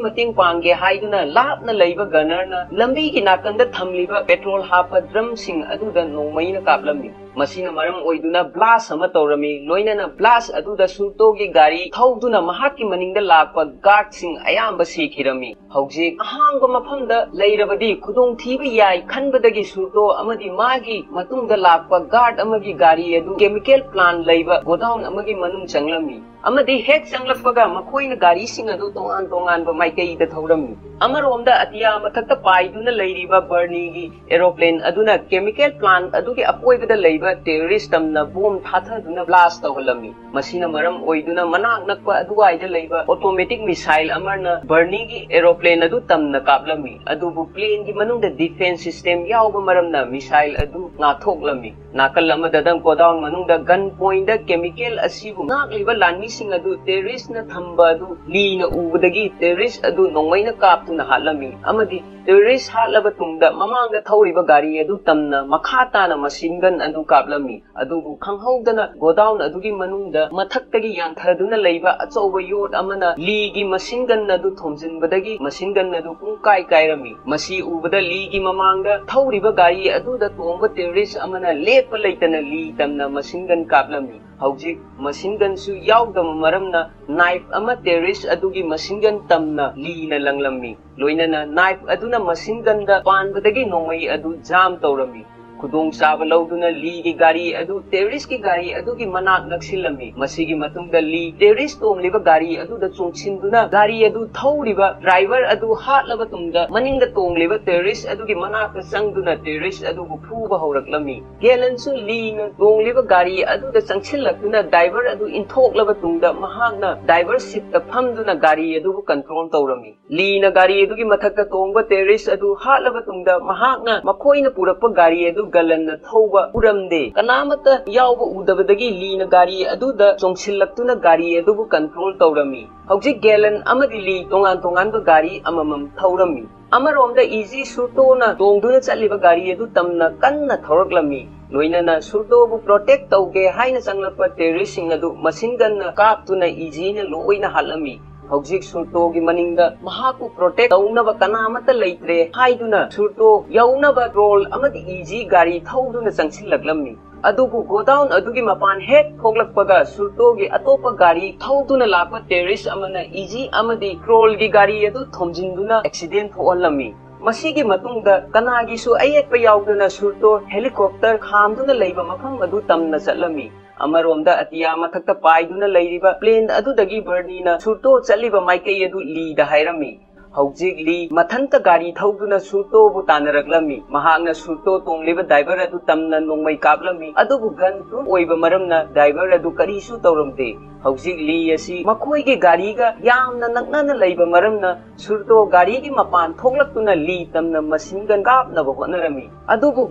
ꯃꯇꯦꯡ ꯄꯥꯡꯒꯦ ꯍꯥꯏꯗꯨꯅ ꯂꯥꯞꯅ ꯂꯩꯕ ꯒꯅꯔꯅ ꯂꯝꯕꯤꯒꯤ ꯅꯥꯀꯟꯗ ꯊꯝꯂꯤꯕ ꯄꯦꯇ꯭ꯔꯣꯜ ꯍꯥꯞꯄ ꯗ꯭ꯔꯝꯁꯤꯡ ꯑꯗꯨꯗ ꯅꯣꯡꯃꯩꯅ ꯀꯥꯞꯂꯝꯃꯤ꯫ ꯃꯁꯤꯅ ꯃꯔꯝ ꯑꯣꯏꯗꯨꯅ ꯕ꯭ꯂꯥꯁ ꯑꯃ ꯇꯧꯔꯝꯃꯤ꯫ ꯂꯣꯏꯅꯅ ꯕ꯭ꯂꯥꯁ ꯑꯗꯨꯗ ꯁꯨꯔꯇꯣꯒꯤ ꯒꯥꯔꯤ ꯊꯧꯗꯨꯅ ꯃꯍꯥꯛꯀꯤ ꯃꯅꯤꯡꯗ ꯂꯥꯛꯄ ꯒꯥꯔꯗꯁꯤꯡ ꯑꯌꯥꯝꯕ ꯁꯤꯈꯤꯔꯝꯃꯤ꯫ ꯍꯧꯖꯤꯛ ꯑꯍꯥꯡꯕ ꯃꯐꯝꯗ ꯂꯩꯔꯕꯗꯤ ꯈꯨꯗꯣꯡꯊꯤꯕ ꯌꯥꯏ ꯈꯟꯕꯗꯒꯤ ꯁꯨꯔꯇꯣ ꯑꯃꯗꯤ ꯃꯥꯒꯤ ꯃꯇꯨꯡꯗ ꯂꯥꯛꯄ ꯒꯥꯔꯗ ꯑꯃꯒꯤ ꯒꯥꯔꯤ ꯑꯗꯨ ꯀꯦꯃꯤꯀꯦꯜ ꯄ꯭ꯂꯥꯟ ꯂꯩꯕ ꯒꯣꯗꯥꯎꯟ ꯑꯃꯒꯤ ꯃꯅꯨꯡ ꯆꯪꯂꯝꯃꯤ꯫ ꯑꯃꯗꯤ ꯍꯦꯛ ꯆꯪꯂꯛꯄꯒ ꯃꯈꯣꯏꯅ ꯒꯥꯔꯤꯁꯤꯡ ꯑꯗꯨ ꯇꯣꯉꯥꯟ ꯇꯣꯉꯥꯟꯕ ꯃꯥꯏꯀꯩꯗ ꯊꯧꯔꯝꯃꯤ꯫ ꯑꯃꯔꯣꯝꯗ ꯑꯇꯤꯌꯥ ꯃꯊꯛꯇ ꯄꯥꯏꯗꯨꯅ ꯂꯩꯔꯤꯕ ꯕꯔꯅꯤꯒꯤ ꯑꯦꯔꯣꯄ꯭ꯂꯦꯟ ꯑꯗꯨꯅ ꯀꯦꯃꯤꯀꯦꯜ ꯄ꯭ꯂꯥꯟ ꯑꯗꯨꯒꯤ ꯑꯀꯣꯏꯕꯗ ꯂꯩꯕ ꯇꯦꯔꯣꯔꯤꯁ ꯇꯝꯅ ꯕꯣꯝ ꯊꯥꯊꯗꯨꯅ ꯕ꯭ꯂꯥꯁ ꯇꯧꯍꯜꯂꯝꯃꯤ꯫ ꯃꯁꯤꯅ ꯃꯔꯝ ꯑꯣꯏꯗꯨꯅ ꯃꯅꯥꯛ ꯅꯛꯄ ꯑꯗꯨꯋꯥꯏꯗ ꯂꯩꯕ ꯑꯣꯇꯣꯃꯦꯇꯤꯛ ꯃꯤꯁꯥꯏꯜ ꯑꯃꯅ ꯕꯔꯅꯤꯒꯤ ꯑꯦꯔꯣꯄ꯭ꯂꯦꯟ ꯑꯗꯨ ꯇꯝꯅ ꯀꯥꯞꯂꯝꯃꯤ꯫ ꯑꯗꯨꯕꯨ ꯄ꯭ꯂꯦꯟꯒꯤ ꯃꯅꯨꯡꯗ ꯗꯤꯐꯦꯟꯁ ꯁꯤꯁꯇꯦꯝ ꯌꯥꯎꯕ ꯃꯔꯝꯅ ꯃꯤꯁꯥꯏꯜ ꯑꯗꯨ ꯉꯥꯛꯊꯣꯛꯂꯝꯃꯤ꯫ ꯅꯥꯀꯜ ꯑꯃꯗꯅ ꯒꯣꯗꯥꯎꯟ ꯃꯅꯨꯡꯗ ꯒꯟ ꯄꯣꯏꯟꯗ ꯀꯦꯃꯤꯀꯦꯜ ꯑꯁꯤꯕꯨ ꯉꯥꯛꯂꯤꯕ ꯂꯥꯟꯃꯤꯁꯤꯡ ꯑꯗꯨ ꯇꯦꯔꯣꯔꯤꯁꯅ ꯊꯝꯕ ꯑꯗꯨ ꯂꯤꯅ ꯎꯕꯗꯒꯤ ꯇꯦꯔꯣꯔꯤꯁ ꯑꯗꯨ ꯅꯣꯡꯃꯩꯅ ꯀꯥꯞꯇꯨꯅ ꯍꯥꯠꯂꯝꯃꯤ ꯑꯃꯗꯤ ꯇꯦꯔꯣꯔꯤꯁ ꯍꯥꯠꯂꯕ ꯇꯨꯡꯗ ꯃꯃꯥꯡꯗ ꯊꯧꯔꯤꯕ ꯒꯥꯔꯤ ꯑꯗꯨ ꯇꯝꯅ ꯃꯈꯥ ꯇꯥꯅ ꯃꯁꯤꯟ ꯒꯟ ꯑꯗꯨ ꯀꯥꯞꯂꯝꯃꯤ꯫ ꯑꯗꯨꯕꯨ ꯈꯪꯍꯧꯗꯅ ꯒꯣꯗꯥꯎꯟ ꯑꯗꯨꯒꯤ ꯃꯅꯨꯡꯗ ꯃꯊꯛꯇꯒꯤ ꯌꯥꯟꯊꯗꯨꯅ ꯂꯩꯕ ꯑꯆꯧꯕ ꯌꯣꯠ ꯑꯃꯅ ꯂꯤꯒꯤ ꯃꯁꯤꯟ ꯒꯟ ꯑꯗꯨ ꯊꯣꯝꯖꯤꯟꯕꯗꯒꯤ ꯃꯁꯤꯟ ꯒꯟ ꯑꯗꯨ ꯄꯨꯡꯀꯥꯏ ꯀꯥꯏꯔꯝꯃꯤ꯫ ꯃꯁꯤ ꯎꯕꯗ ꯂꯤꯒꯤ ꯃꯃꯥꯡꯗ ꯊꯧꯔꯤꯕ ꯒꯥꯔꯤ ꯑꯗꯨꯗ ꯇꯣꯡꯕ ꯇꯦꯔꯣꯔꯤꯁ ꯑꯃꯅ ꯂꯦꯞꯄ ꯂꯩꯇꯅ ꯂꯤ ꯇꯝꯅ ꯃꯁꯤꯟ ꯒꯟ ꯀꯥꯞꯂꯝꯃꯤ꯫ ꯍꯧꯖꯤꯛ ꯃꯁꯤꯟ ꯒꯟꯁꯨ ꯌꯥꯎꯗꯕ ꯃꯔꯝꯅ ꯅꯥꯏꯐ ꯑꯃ ꯇꯦꯔꯤꯁ ꯑꯗꯨꯒꯤ ꯃꯁꯤꯟ ꯒꯟ ꯇꯝꯅ ꯂꯤꯅ ꯂꯪꯂꯝꯃꯤ꯫ ꯂꯣꯏꯅꯅ ꯅꯥꯏꯐ ꯑꯗꯨꯅ ꯃꯁꯤꯟ ꯒꯟꯗ ꯄꯥꯟꯕꯗꯒꯤ ꯅꯣꯡꯃꯩ ꯑꯗꯨ ꯖꯥꯝ ꯇꯧꯔꯝꯃꯤ꯫ ꯈꯨꯗꯣꯡꯆꯥꯕ ꯂꯧꯗꯨꯅ ꯂꯤꯒꯤ ꯒꯥꯔꯤ ꯑꯗꯨ ꯇꯦꯔꯤꯁꯀꯤ ꯒꯥꯔꯤ ꯑꯗꯨꯒꯤ ꯃꯅꯥꯛ ꯅꯛꯁꯤꯜꯂꯝꯃꯤ꯫ ꯃꯁꯤꯒꯤ ꯃꯇꯨꯡꯗ ꯂꯤ ꯇꯦꯔꯤꯁ ꯇꯣꯡꯂꯤꯕ ꯒꯥꯔꯤ ꯑꯗꯨꯗ ꯆꯣꯡꯁꯤꯟꯗꯨꯅ ꯒꯥꯔꯤ ꯑꯗꯨ ꯊꯧꯔꯤꯕ ꯗ꯭ꯔꯥꯏꯚꯔ ꯑꯗꯨ ꯍꯥꯠꯂꯕ ꯇꯨꯡꯗ ꯃꯅꯤꯡꯗ ꯇꯣꯡꯂꯤꯕ ꯇꯦꯔꯤꯁ ꯑꯗꯨꯒꯤ ꯃꯅꯥꯛꯇ ꯆꯪꯗꯨꯅ ꯇꯦꯔꯤꯁ ꯑꯗꯨꯕꯨ ꯐꯨꯕ ꯍꯧꯔꯛꯂꯝꯃꯤ꯫ ꯒꯦꯂꯟꯁꯨ ꯂꯤꯅ ꯇꯣꯡꯂꯤꯕ ꯒꯥꯔꯤ ꯑꯗꯨꯗ ꯆꯪꯁꯤꯜꯂꯛꯇꯨꯅ ꯗ꯭ꯔꯥꯏꯚꯔ ꯑꯗꯨ ꯏꯟꯊꯣꯛꯂꯕ ꯇꯨꯡꯗ ꯃꯍꯥꯛꯅ ꯗ꯭ꯔꯥꯏꯚꯔ ꯁꯤꯠꯇ ꯐꯝꯗꯨꯅ ꯒꯥꯔꯤ ꯑꯗꯨꯕꯨ ꯀꯟꯇ꯭ꯔꯣꯜ ꯇꯧꯔꯝꯃꯤ꯫ ꯂꯤꯅ ꯒꯥꯔꯤ ꯑꯗꯨꯒꯤ ꯃꯊꯛꯇ ꯇꯣꯡꯕ ꯇꯦꯔꯤꯁ ꯑꯗꯨ ꯍꯥꯠꯂꯕ ꯇꯨꯡꯗ ꯃꯍꯥꯛꯅ ꯃꯈꯣꯏꯅ ꯄꯨꯔꯛꯄ ꯒꯥꯔꯤ ꯑꯗꯨ ꯒꯂꯟꯅ ꯊꯧꯕ ꯎꯔꯝꯗꯦ꯫ ꯀꯅꯥꯃꯠꯇ ꯌꯥꯎꯕ ꯎꯗꯕꯗꯒꯤ ꯂꯤꯅ ꯒꯥꯔꯤ ꯑꯗꯨꯗ ꯆꯣꯡꯁꯤꯜꯂꯛꯇꯨꯅ ꯒꯥꯔꯤ ꯑꯗꯨꯕꯨ ꯀꯟꯇ꯭ꯔꯣꯜ ꯇꯧꯔꯝꯃꯤ꯫ ꯍꯧꯖꯤꯛ ꯒꯦꯂꯟ ꯑꯃꯗꯤ ꯂꯤ ꯇꯣꯉꯥꯟ ꯇꯣꯉꯥꯟꯕ ꯒꯥꯔꯤ ꯑꯃꯃꯝ ꯊꯧꯔꯝꯃꯤ꯫ ꯑꯃꯔꯣꯝꯗ ꯏꯖꯤ ꯁꯨꯔꯇꯣꯅ ꯇꯣꯡꯗꯨꯅ ꯆꯠꯂꯤꯕ ꯒꯥꯔꯤ ꯑꯗꯨ ꯇꯝꯅ ꯀꯟꯅ ꯊꯧꯔꯛꯂꯝꯃꯤ꯫ ꯂꯣꯏꯅꯅ ꯁꯨꯔꯇꯣꯕꯨ ꯄ꯭ꯔꯣꯇꯦꯛ ꯇꯧꯒꯦ ꯍꯥꯏꯅ ꯆꯪꯂꯛꯄ ꯇꯦꯔꯤꯁꯁꯤꯡ ꯑꯗꯨ ꯃꯁꯤꯟ ꯒꯟꯅ ꯀꯥꯞꯇꯨꯅ ꯏꯖꯤꯅ ꯂꯣꯏꯅ ꯍꯥꯠꯂꯝꯃꯤ꯫ ꯍꯧꯖꯤꯛ ꯁꯨꯔꯇꯣꯒꯤ ꯃꯅꯤꯡꯗ ꯃꯍꯥꯛꯄꯨ ꯄ꯭ꯔꯣꯇꯦꯛ ꯇꯧꯅꯕ ꯀꯅꯥꯃꯠꯇ ꯂꯩꯇ꯭ꯔꯦ ꯍꯥꯏꯗꯨꯅ ꯁꯨꯔꯇꯣ ꯌꯧꯅꯕ ꯀ꯭ꯔꯣꯜ ꯑꯃꯗꯤ ꯏꯖꯤ ꯒꯥꯔꯤ ꯊꯧꯗꯨꯅ ꯆꯪꯁꯤꯜꯂꯛꯂꯝꯃꯤ꯫ ꯑꯗꯨꯕꯨ ꯒꯣꯗꯥꯎꯟ ꯑꯗꯨꯒꯤ ꯃꯄꯥꯟ ꯍꯦꯛ ꯊꯣꯛꯂꯛꯄꯒ ꯁꯨꯔꯇꯣꯒꯤ ꯑꯇꯣꯞꯄ ꯒꯥꯔꯤ ꯊꯧꯗꯨꯅ ꯂꯥꯛꯄ ꯇꯦꯔꯤꯁ ꯑꯃꯅ ꯏꯖꯤ ꯑꯃꯗꯤ ꯀ꯭ꯔꯣꯜꯒꯤ ꯒꯥꯔꯤ ꯑꯗꯨ ꯊꯣꯝꯖꯤꯟꯗꯨꯅ ꯑꯦꯛꯁꯤꯗꯦꯟ ꯊꯣꯛꯍꯜꯂꯝꯃꯤ꯫ ꯃꯁꯤꯒꯤ ꯃꯇꯨꯡꯗ ꯀꯅꯥꯒꯤꯁꯨ ꯑꯌꯦꯠꯄ ꯌꯥꯎꯗꯅ ꯁꯨꯔꯇꯣ ꯍꯦꯂꯤꯀꯣꯞꯇꯔ ꯈꯥꯝꯗꯨꯅ ꯂꯩꯕ ꯃꯐꯝ ꯑꯗꯨ ꯇꯝꯅ ꯆꯠꯂꯝꯃꯤ꯫ ꯑꯃꯔꯣꯝꯗ ꯑꯇꯤꯌꯥ ꯃꯊꯛꯇ ꯄꯥꯏꯗꯨꯅ ꯂꯩꯔꯤꯕ ꯄ꯭ꯂꯦꯟ ꯑꯗꯨꯗꯒꯤ ꯕꯔꯅꯤꯅ ꯁꯨꯔꯇꯣ ꯆꯠꯂꯤꯕ ꯃꯥꯏꯀꯩ ꯑꯗꯨ ꯂꯤꯗ ꯍꯥꯏꯔꯝꯃꯤ꯫ ꯍꯧꯖꯤꯛ ꯂꯤ ꯃꯊꯟꯇ ꯒꯥꯔꯤ ꯊꯧꯗꯨꯅ ꯁꯨꯔꯇꯣꯕꯨ ꯇꯥꯟꯅꯔꯛꯂꯝꯃꯤ꯫ ꯃꯍꯥꯛꯅ ꯁꯨꯔꯇꯣ ꯇꯣꯡꯂꯤꯕ ꯗ꯭ꯔꯥꯏꯚꯔ ꯑꯗꯨ ꯇꯝꯅ ꯅꯣꯡꯃꯩ ꯀꯥꯞꯂꯝꯃꯤ, ꯑꯗꯨꯕꯨ ꯒꯟ ꯄ꯭ꯔꯨꯐ ꯑꯣꯏꯕ ꯃꯔꯝꯅ ꯗ꯭ꯔꯥꯏꯚꯔ ꯑꯗꯨ ꯀꯔꯤꯁꯨ ꯇꯧꯔꯝꯗꯦ꯫ ꯍꯧꯖꯤꯛ ꯂꯤ ꯑꯁꯤ ꯃꯈꯣꯏꯒꯤ ꯒꯥꯔꯤꯒ ꯌꯥꯝꯅ ꯅꯛꯅꯅ ꯂꯩꯕ ꯃꯔꯝꯅ ꯁꯨꯔꯇꯣ ꯒꯥꯔꯤꯒꯤ ꯃꯄꯥꯟ ꯊꯣꯛꯂꯛꯇꯨꯅ ꯂꯤ ꯇꯝꯅ ꯃꯁꯤꯟ ꯒꯟ ꯀꯥꯞꯅꯕ ꯍꯣꯠꯅꯔꯝꯃꯤ꯫ ꯑꯗꯨꯕꯨ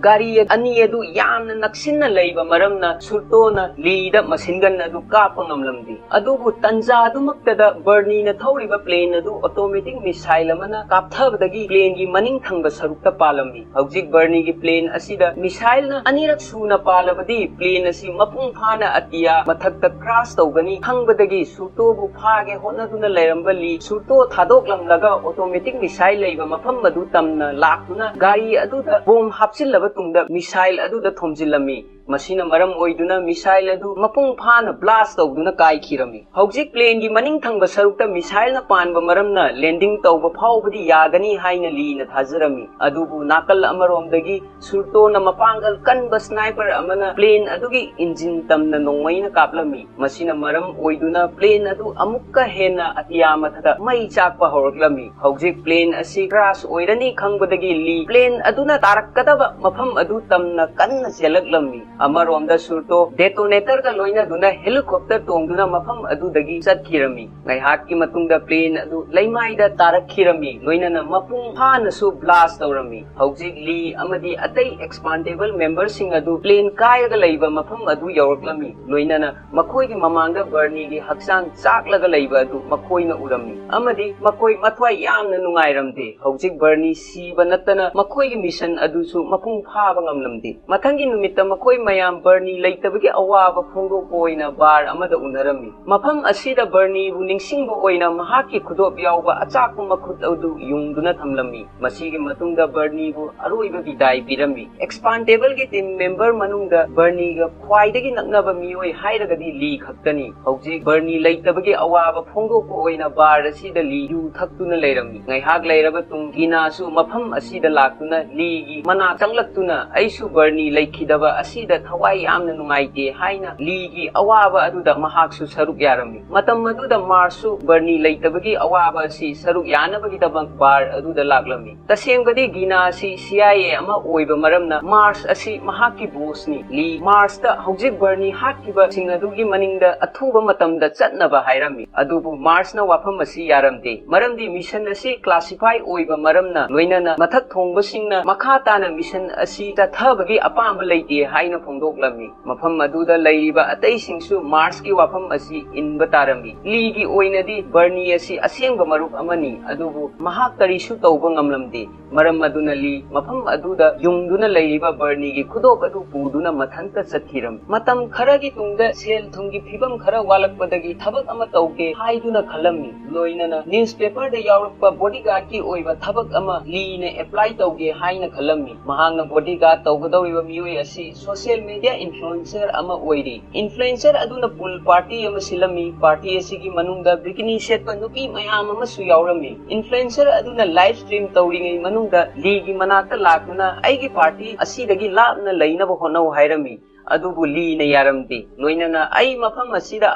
ꯒꯥꯔꯤ ꯑꯅꯤ ꯑꯗꯨ ꯌꯥꯝꯅ ꯅꯛꯁꯤꯟꯅ ꯂꯩꯕ ꯃꯔꯝꯅ ꯁꯨꯔꯇꯣꯅ ꯂꯤꯗ ꯃꯁꯤꯟ ꯒꯟ ꯑꯗꯨ ꯀꯥꯞꯄ ꯉꯝꯂꯝꯗꯦ꯫ ꯑꯗꯨꯕꯨ ꯇꯟꯖꯥ ꯑꯗꯨꯃꯛꯇꯗ ꯕꯔꯅꯤꯅ ꯊꯧꯔꯤꯕ ꯄ꯭ꯂꯦꯟ ꯑꯗꯨ ꯑꯣꯇꯣꯃꯦꯇꯤꯛ ꯃꯤꯁꯥꯏꯜ ꯃꯤꯁꯥꯏꯜ ꯑꯃꯅ ꯀꯥꯞꯊꯕꯗꯒꯤ ꯄ꯭ꯂꯦꯟꯒꯤ ꯃꯅꯤꯡ ꯊꯪꯕ ꯁꯔꯨꯛꯇ ꯄꯥꯜꯂꯝꯃꯤ꯫ ꯍꯧꯖꯤꯛ ꯕꯔꯅꯤꯒꯤ ꯄ꯭ꯂꯦꯟ ꯑꯁꯤꯗ ꯃꯤꯁꯥꯏꯜꯅ ꯑꯅꯤꯔꯛ ꯁꯨꯅ ꯄꯥꯜꯂꯕꯗꯤ ꯄ꯭ꯂꯦꯟ ꯑꯁꯤ ꯃꯄꯨꯡ ꯐꯥꯅ ꯑꯇꯤꯌꯥ ꯃꯊꯛꯇ ꯀ꯭ꯔꯥꯁ ꯇꯧꯒꯅꯤ ꯈꯪꯕꯗꯒꯤ ꯁꯨꯔꯇꯣꯕꯨ ꯐꯥꯒꯦ ꯍꯣꯠꯅꯗꯨꯅ ꯂꯩꯔꯝꯕ ꯂꯤ ꯁꯨꯔꯇꯣ ꯊꯥꯗꯣꯛꯂꯝꯂꯒ ꯑꯣꯇꯣꯃꯦꯇꯤꯛ ꯃꯤꯁꯥꯏꯜ ꯂꯩꯕ ꯃꯐꯝ ꯑꯗꯨ ꯇꯝꯅ ꯂꯥꯛꯇꯨꯅ ꯒꯥꯔꯤ ꯑꯗꯨꯗ ꯕꯣꯝ ꯍꯥꯞꯆꯤꯜꯂꯕ ꯇꯨꯡꯗ ꯃꯤꯁꯥꯏꯜ ꯑꯗꯨꯗ ꯊꯣꯝꯖꯤꯜꯂꯝꯃꯤ꯫ ꯃꯁꯤꯅ ꯃꯔꯝ ꯑꯣꯏꯗꯨꯅ ꯃꯤꯁꯥꯏꯜ ꯑꯗꯨ ꯃꯄꯨꯡ ꯐꯥꯅ ꯕ꯭ꯂꯥꯁ ꯇꯧꯗꯨꯅ ꯀꯥꯏꯈꯤꯔꯝꯃꯤ꯫ ꯍꯧꯖꯤꯛ ꯄ꯭ꯂꯦꯟꯒꯤ ꯃꯅꯤꯡ ꯊꯪꯕ ꯁꯔꯨꯛꯇ ꯃꯤꯁꯥꯏꯜꯅ ꯄꯥꯟꯕ ꯃꯔꯝꯅ ꯂꯦꯟꯗꯤꯡ ꯇꯧꯕ ꯐꯥꯎꯕꯗꯤ ꯌꯥꯒꯅꯤ ꯍꯥꯏꯅ ꯂꯤꯅ ꯊꯥꯖꯔꯝꯃꯤ꯫ ꯑꯗꯨꯕꯨ ꯅꯥꯀꯜ ꯑꯃꯔꯣꯝꯗꯒꯤ ꯁꯨꯔꯇꯣꯅ ꯃꯄꯥꯡꯒꯜ ꯀꯟꯕ ꯁ꯭ꯅꯥꯏꯄꯔ ꯑꯃꯅ ꯄ꯭ꯂꯦꯟ ꯑꯗꯨꯒꯤ ꯏꯟꯖꯤꯟ ꯇꯝꯅ ꯅꯣꯡꯃꯩꯅ ꯀꯥꯞꯂꯝꯃꯤ꯫ ꯃꯁꯤꯅ ꯃꯔꯝ ꯑꯣꯏꯗꯨꯅ ꯄ꯭ꯂꯦꯟ ꯑꯗꯨ ꯑꯃꯨꯛꯀ ꯍꯦꯟꯅ ꯑꯇꯤꯌꯥ ꯃꯊꯛꯇ ꯃꯩ ꯆꯥꯛꯄ ꯍꯧꯔꯛꯂꯝꯃꯤ꯫ ꯍꯧꯖꯤꯛ ꯄ꯭ꯂꯦꯟ ꯑꯁꯤ ꯀ꯭ꯔꯥꯁ ꯑꯣꯏꯔꯅꯤ ꯈꯪꯕꯗꯒꯤ ꯂꯤ ꯄ꯭ꯂꯦꯟ ꯑꯗꯨꯅ ꯇꯥꯔꯛꯀꯗꯕ ꯃꯐꯝ ꯑꯗꯨ ꯇꯝꯅ ꯀꯟꯅ ꯆꯦꯜꯂꯛꯂꯝꯃꯤ꯫ ꯑꯃꯔꯣꯝꯗ ꯁꯨꯔꯇꯣ ꯗꯦꯇꯣꯅꯦꯇꯔꯒ ꯂꯣꯏꯅꯗꯨꯅ ꯍꯦꯂꯤꯀꯣꯞꯇꯔ ꯇꯣꯡꯗꯨꯅ ꯃꯐꯝ ꯑꯗꯨꯗꯒꯤ ꯆꯠꯈꯤꯔꯝꯃꯤ꯫ ꯉꯥꯏꯍꯥꯛꯀꯤ ꯃꯇꯨꯡꯗ ꯄ꯭ꯂꯦꯟ ꯑꯗꯨ ꯂꯩꯃꯥꯏꯗ ꯇꯥꯔꯛꯈꯤꯔꯝꯃꯤ, ꯂꯣꯏꯅꯅ ꯃꯄꯨꯡ ꯐꯥꯅꯁꯨ ꯕ꯭ꯂꯥꯁ ꯇꯧꯔꯝꯃꯤ꯫ ꯍꯧꯖꯤꯛ ꯂꯤ ꯑꯃꯗꯤ ꯑꯇꯩ ꯑꯦꯛꯁꯄꯥꯟꯗꯦꯕꯜ ꯃꯦꯝꯕꯔꯁꯤꯡ ꯑꯗꯨ ꯄ꯭ꯂꯦꯟ ꯀꯥꯏꯔꯒ ꯂꯩꯕ ꯃꯐꯝ ꯑꯗꯨ ꯌꯧꯔꯛꯂꯝꯃꯤ, ꯂꯣꯏꯅꯅ ꯃꯈꯣꯏꯒꯤ ꯃꯃꯥꯡꯗ ꯕꯔꯅꯤꯒꯤ ꯍꯛꯆꯥꯡ ꯆꯥꯛꯂꯒ ꯂꯩꯕ ꯑꯗꯨ ꯃꯈꯣꯏꯅ ꯎꯔꯝꯃꯤ ꯑꯃꯗꯤ ꯃꯈꯣꯏ ꯃꯊ꯭ꯋꯥꯏ ꯌꯥꯝꯅ ꯅꯨꯡꯉꯥꯏꯔꯝꯗꯦ꯫ ꯍꯧꯖꯤꯛ ꯕꯔꯅꯤ ꯁꯤꯕ ꯅꯠꯇꯅ ꯃꯈꯣꯏꯒꯤ ꯃꯤꯁꯟ ꯑꯗꯨꯁꯨ ꯃꯄꯨꯡ ꯐꯥꯕ ꯉꯝꯂꯝꯗꯦ꯫ ꯃꯊꯪꯒꯤ ꯅꯨꯃꯤꯠꯇ ꯃꯈꯣꯏ ꯃꯌꯥꯝ ꯕꯔꯅꯤ ꯂꯩꯇꯕꯒꯤ ꯑꯋꯥꯕ ꯐꯣꯡꯗꯣꯛꯄ ꯑꯣꯏꯅ ꯕꯥꯔ ꯑꯃꯗ ꯎꯅꯔꯝꯃꯤ꯫ ꯃꯐꯝ ꯑꯁꯤꯗ ꯕꯔꯅꯤꯕꯨ ꯅꯤꯡꯁꯤꯡꯕ ꯑꯣꯏꯅ ꯃꯍꯥꯛꯀꯤ ꯈꯨꯗꯣꯞ ꯌꯥꯎꯕ ꯑꯆꯥꯛꯄ ꯃꯈꯨꯠ ꯑꯗꯨ ꯌꯨꯡꯗꯨꯅ ꯊꯝꯂꯝꯃꯤ꯫ ꯃꯁꯤꯒꯤ ꯃꯇꯨꯡꯗ ꯕꯔꯅꯤꯕꯨ ꯑꯔꯣꯏꯕ ꯕꯤꯗꯥꯏ ꯄꯤꯔꯝꯃꯤ꯫ ꯑꯦꯛꯁꯄꯥꯟꯗꯦꯕꯜꯒꯤ ꯇꯤꯝ ꯃꯦꯝꯕꯔ ꯃꯅꯨꯡꯗ ꯕꯔꯅꯤꯒ ꯈ꯭ꯋꯥꯏꯗꯒꯤ ꯅꯛꯅꯕ ꯃꯤꯑꯣꯏ ꯍꯥꯏꯔꯒꯗꯤ ꯂꯤ ꯈꯛꯇꯅꯤ꯫ ꯍꯧꯖꯤꯛ ꯕꯔꯅꯤ ꯂꯩꯇꯕꯒꯤ ꯑꯋꯥꯕ ꯐꯣꯡꯗꯣꯛꯄ ꯑꯣꯏꯅ ꯕꯥꯔ ꯑꯁꯤꯗ ꯂꯤ ꯌꯨ ꯊꯛꯇꯨꯅ ꯂꯩꯔꯝꯃꯤ꯫ ꯉꯥꯏꯍꯥꯛ ꯂꯩꯔꯕ ꯇꯨꯡ ꯒꯤꯅꯥꯁꯨ ꯃꯐꯝ ꯑꯁꯤꯗ ꯂꯥꯛꯇꯨꯅ ꯂꯤꯒꯤ ꯃꯅꯥꯛ ꯆꯪꯂꯛꯇꯨꯅ, "ꯑꯩꯁꯨ ꯕꯔꯅꯤ ꯂꯩꯈꯤꯗꯕ ꯑꯁꯤꯗ ꯊꯋꯥꯏ ꯌꯥꯝꯅ ꯅꯨꯡꯉꯥꯏꯇꯦ" ꯍꯥꯏꯅ ꯂꯤꯒꯤ ꯑꯋꯥꯕ ꯑꯗꯨꯗ ꯃꯍꯥꯛꯁꯨ ꯁꯔꯨꯛ ꯌꯥꯔꯝꯃꯤ꯫ ꯃꯇꯝ ꯑꯗꯨꯗ ꯃꯥꯔꯁꯁꯨ ꯕꯔꯅꯤ ꯂꯩꯇꯕꯒꯤ ꯑꯋꯥꯕ ꯑꯁꯤ ꯁꯔꯨꯛ ꯌꯥꯅꯕꯒꯤꯗꯃꯛ ꯕꯥꯔ ꯑꯗꯨꯗ ꯂꯥꯛꯂꯝꯃꯤ꯫ ꯇꯁꯦꯡꯕꯗꯤ ꯒꯤꯅꯥ ꯑꯁꯤ ꯁꯤ ꯑꯥꯏ ꯑꯦ ꯑꯃ ꯑꯣꯏꯕ ꯃꯔꯝꯅ ꯃꯥꯔꯁ ꯑꯁꯤ ꯃꯍꯥꯛꯀꯤ ꯕꯣꯁꯅꯤ꯫ ꯂꯤ ꯃꯥꯔꯁꯇ ꯍꯧꯖꯤꯛ ꯕꯔꯅꯤ ꯍꯥꯠꯈꯤꯕꯁꯤꯡ ꯑꯗꯨꯒꯤ ꯃꯅꯤꯡꯗ ꯑꯊꯨꯕ ꯃꯇꯝꯗ ꯆꯠꯅꯕ ꯍꯥꯏꯔꯝꯃꯤ꯫ ꯑꯗꯨꯕꯨ ꯃꯥꯔꯁꯅ ꯋꯥꯐꯝ ꯑꯁꯤ ꯌꯥꯔꯝꯗꯦ, ꯃꯔꯝꯗꯤ ꯃꯤꯁꯟ ꯑꯁꯤ ꯀ꯭ꯂꯥꯁꯤꯐꯥꯏ ꯑꯣꯏꯕ ꯃꯔꯝꯅ, ꯂꯣꯏꯅꯅ ꯃꯊꯛ ꯊꯣꯡꯕꯁꯤꯡꯅ ꯃꯈꯥ ꯇꯥꯅ ꯃꯤꯁꯟ ꯑꯁꯤ ꯆꯠꯊꯕꯒꯤ ꯑꯄꯥꯝꯕ ꯂꯩꯇꯦ ꯍꯥꯏꯅ ꯐꯣꯡꯗꯣꯛꯂꯝꯃꯤ꯫ ꯃꯐꯝ ꯑꯗꯨꯗ ꯂꯩꯔꯤꯕ ꯑꯇꯩꯁꯤꯡꯁꯨ ꯃꯥꯔꯁꯀꯤ ꯋꯥꯐꯝ ꯑꯁꯤ ꯏꯟꯕ ꯇꯥꯔꯝꯃꯤ꯫ ꯂꯤꯒꯤ ꯑꯣꯏꯅꯗꯤ ꯕꯔꯅꯤ ꯑꯁꯤ ꯑꯁꯦꯡꯕ ꯃꯔꯨꯞ ꯑꯃꯅꯤ꯫ ꯑꯗꯨꯕꯨ ꯃꯍꯥꯛ ꯀꯔꯤꯁꯨ ꯇꯧꯕ ꯉꯝꯂꯝꯗꯦ꯫ ꯃꯔꯝ ꯑꯗꯨꯅ ꯂꯤ ꯃꯐꯝ ꯑꯗꯨꯗ ꯌꯨꯡꯗꯨꯅ ꯂꯩꯔꯤꯕ ꯕꯔꯅꯤꯒꯤ ꯈꯨꯗꯣꯞ ꯑꯗꯨ ꯄꯨꯗꯨꯅ ꯃꯊꯟꯇ ꯆꯠꯈꯤꯔꯝꯃꯤ꯫ ꯃꯇꯝ ꯈꯔꯒꯤ ꯇꯨꯡꯗ ꯁꯦꯜ ꯊꯨꯝꯒꯤ ꯐꯤꯕꯝ ꯈꯔ ꯋꯥꯠꯂꯛꯄꯗꯒꯤ ꯊꯕꯛ ꯑꯃ ꯇꯧꯒꯦ ꯍꯥꯏꯗꯨꯅ ꯈꯜꯂꯝꯃꯤ꯫ ꯂꯣꯏꯅꯅ ꯅ꯭ꯌꯨꯁꯄꯦꯄꯔꯗ ꯌꯥꯎꯔꯛꯄ ꯕꯣꯗꯤꯒꯥꯔꯗꯀꯤ ꯑꯣꯏꯕ ꯊꯕꯛ ꯑꯃ ꯂꯤꯅ ꯑꯦꯄ꯭ꯂꯥꯏ ꯇꯧꯒꯦ ꯍꯥꯏꯅ ꯈꯜꯂꯝꯃꯤ꯫ ꯃꯍꯥꯛꯅ ꯕꯣꯗꯤꯒꯥꯔꯗ ꯇꯧꯒꯗꯧꯔꯤꯕ ꯃꯤꯑꯣꯏ ꯑꯁꯤ ꯁꯣꯁꯤꯌꯦꯜ ꯃꯤꯗꯤꯌꯥ ꯏꯟꯐ꯭ꯂꯨꯑꯦꯟꯁꯔ ꯑꯃ ꯑꯣꯏꯔꯤ꯫ ꯏꯟꯐ꯭ꯂꯨꯑꯦꯟꯁꯔ ꯑꯗꯨꯅ ꯄꯨꯜ ꯄꯥꯔꯇꯤ ꯑꯃ ꯁꯤꯜꯂꯝꯃꯤ꯫ ꯄꯥꯔꯇꯤ ꯑꯁꯤꯒꯤ ꯃꯅꯨꯡꯗ ꯕꯤꯀꯤꯅꯤ ꯁꯦꯠꯄ ꯅꯨꯄꯤ ꯃꯌꯥꯝ ꯑꯃꯁꯨ ꯌꯥꯎꯔꯝꯃꯤ꯫ ꯏꯟꯐ꯭ꯂꯨꯑꯦꯟꯁꯔ ꯑꯗꯨꯅ ꯂꯥꯏꯚ ꯁ꯭ꯇ꯭ꯔꯤꯝ ꯇꯧꯔꯤꯉꯩ ꯃꯅꯨꯡꯗ ꯂꯤꯒꯤ ꯃꯅꯥꯛꯇ ꯂꯥꯛꯇꯨꯅ ꯑꯩꯒꯤ ꯄꯥꯔꯇꯤ ꯑꯁꯤꯗꯒꯤ ꯂꯥꯞꯅ ꯂꯩꯅꯕ ꯍꯣꯠꯅꯧ ꯍꯥꯏꯔꯝꯃꯤ꯫ ꯑꯗꯨꯕꯨ ꯂꯤꯅ ꯌꯥꯔꯝꯗꯦ꯫ ꯂꯣꯏꯅꯅ ꯑꯩ ꯃꯐꯝ ꯑꯁꯤꯗ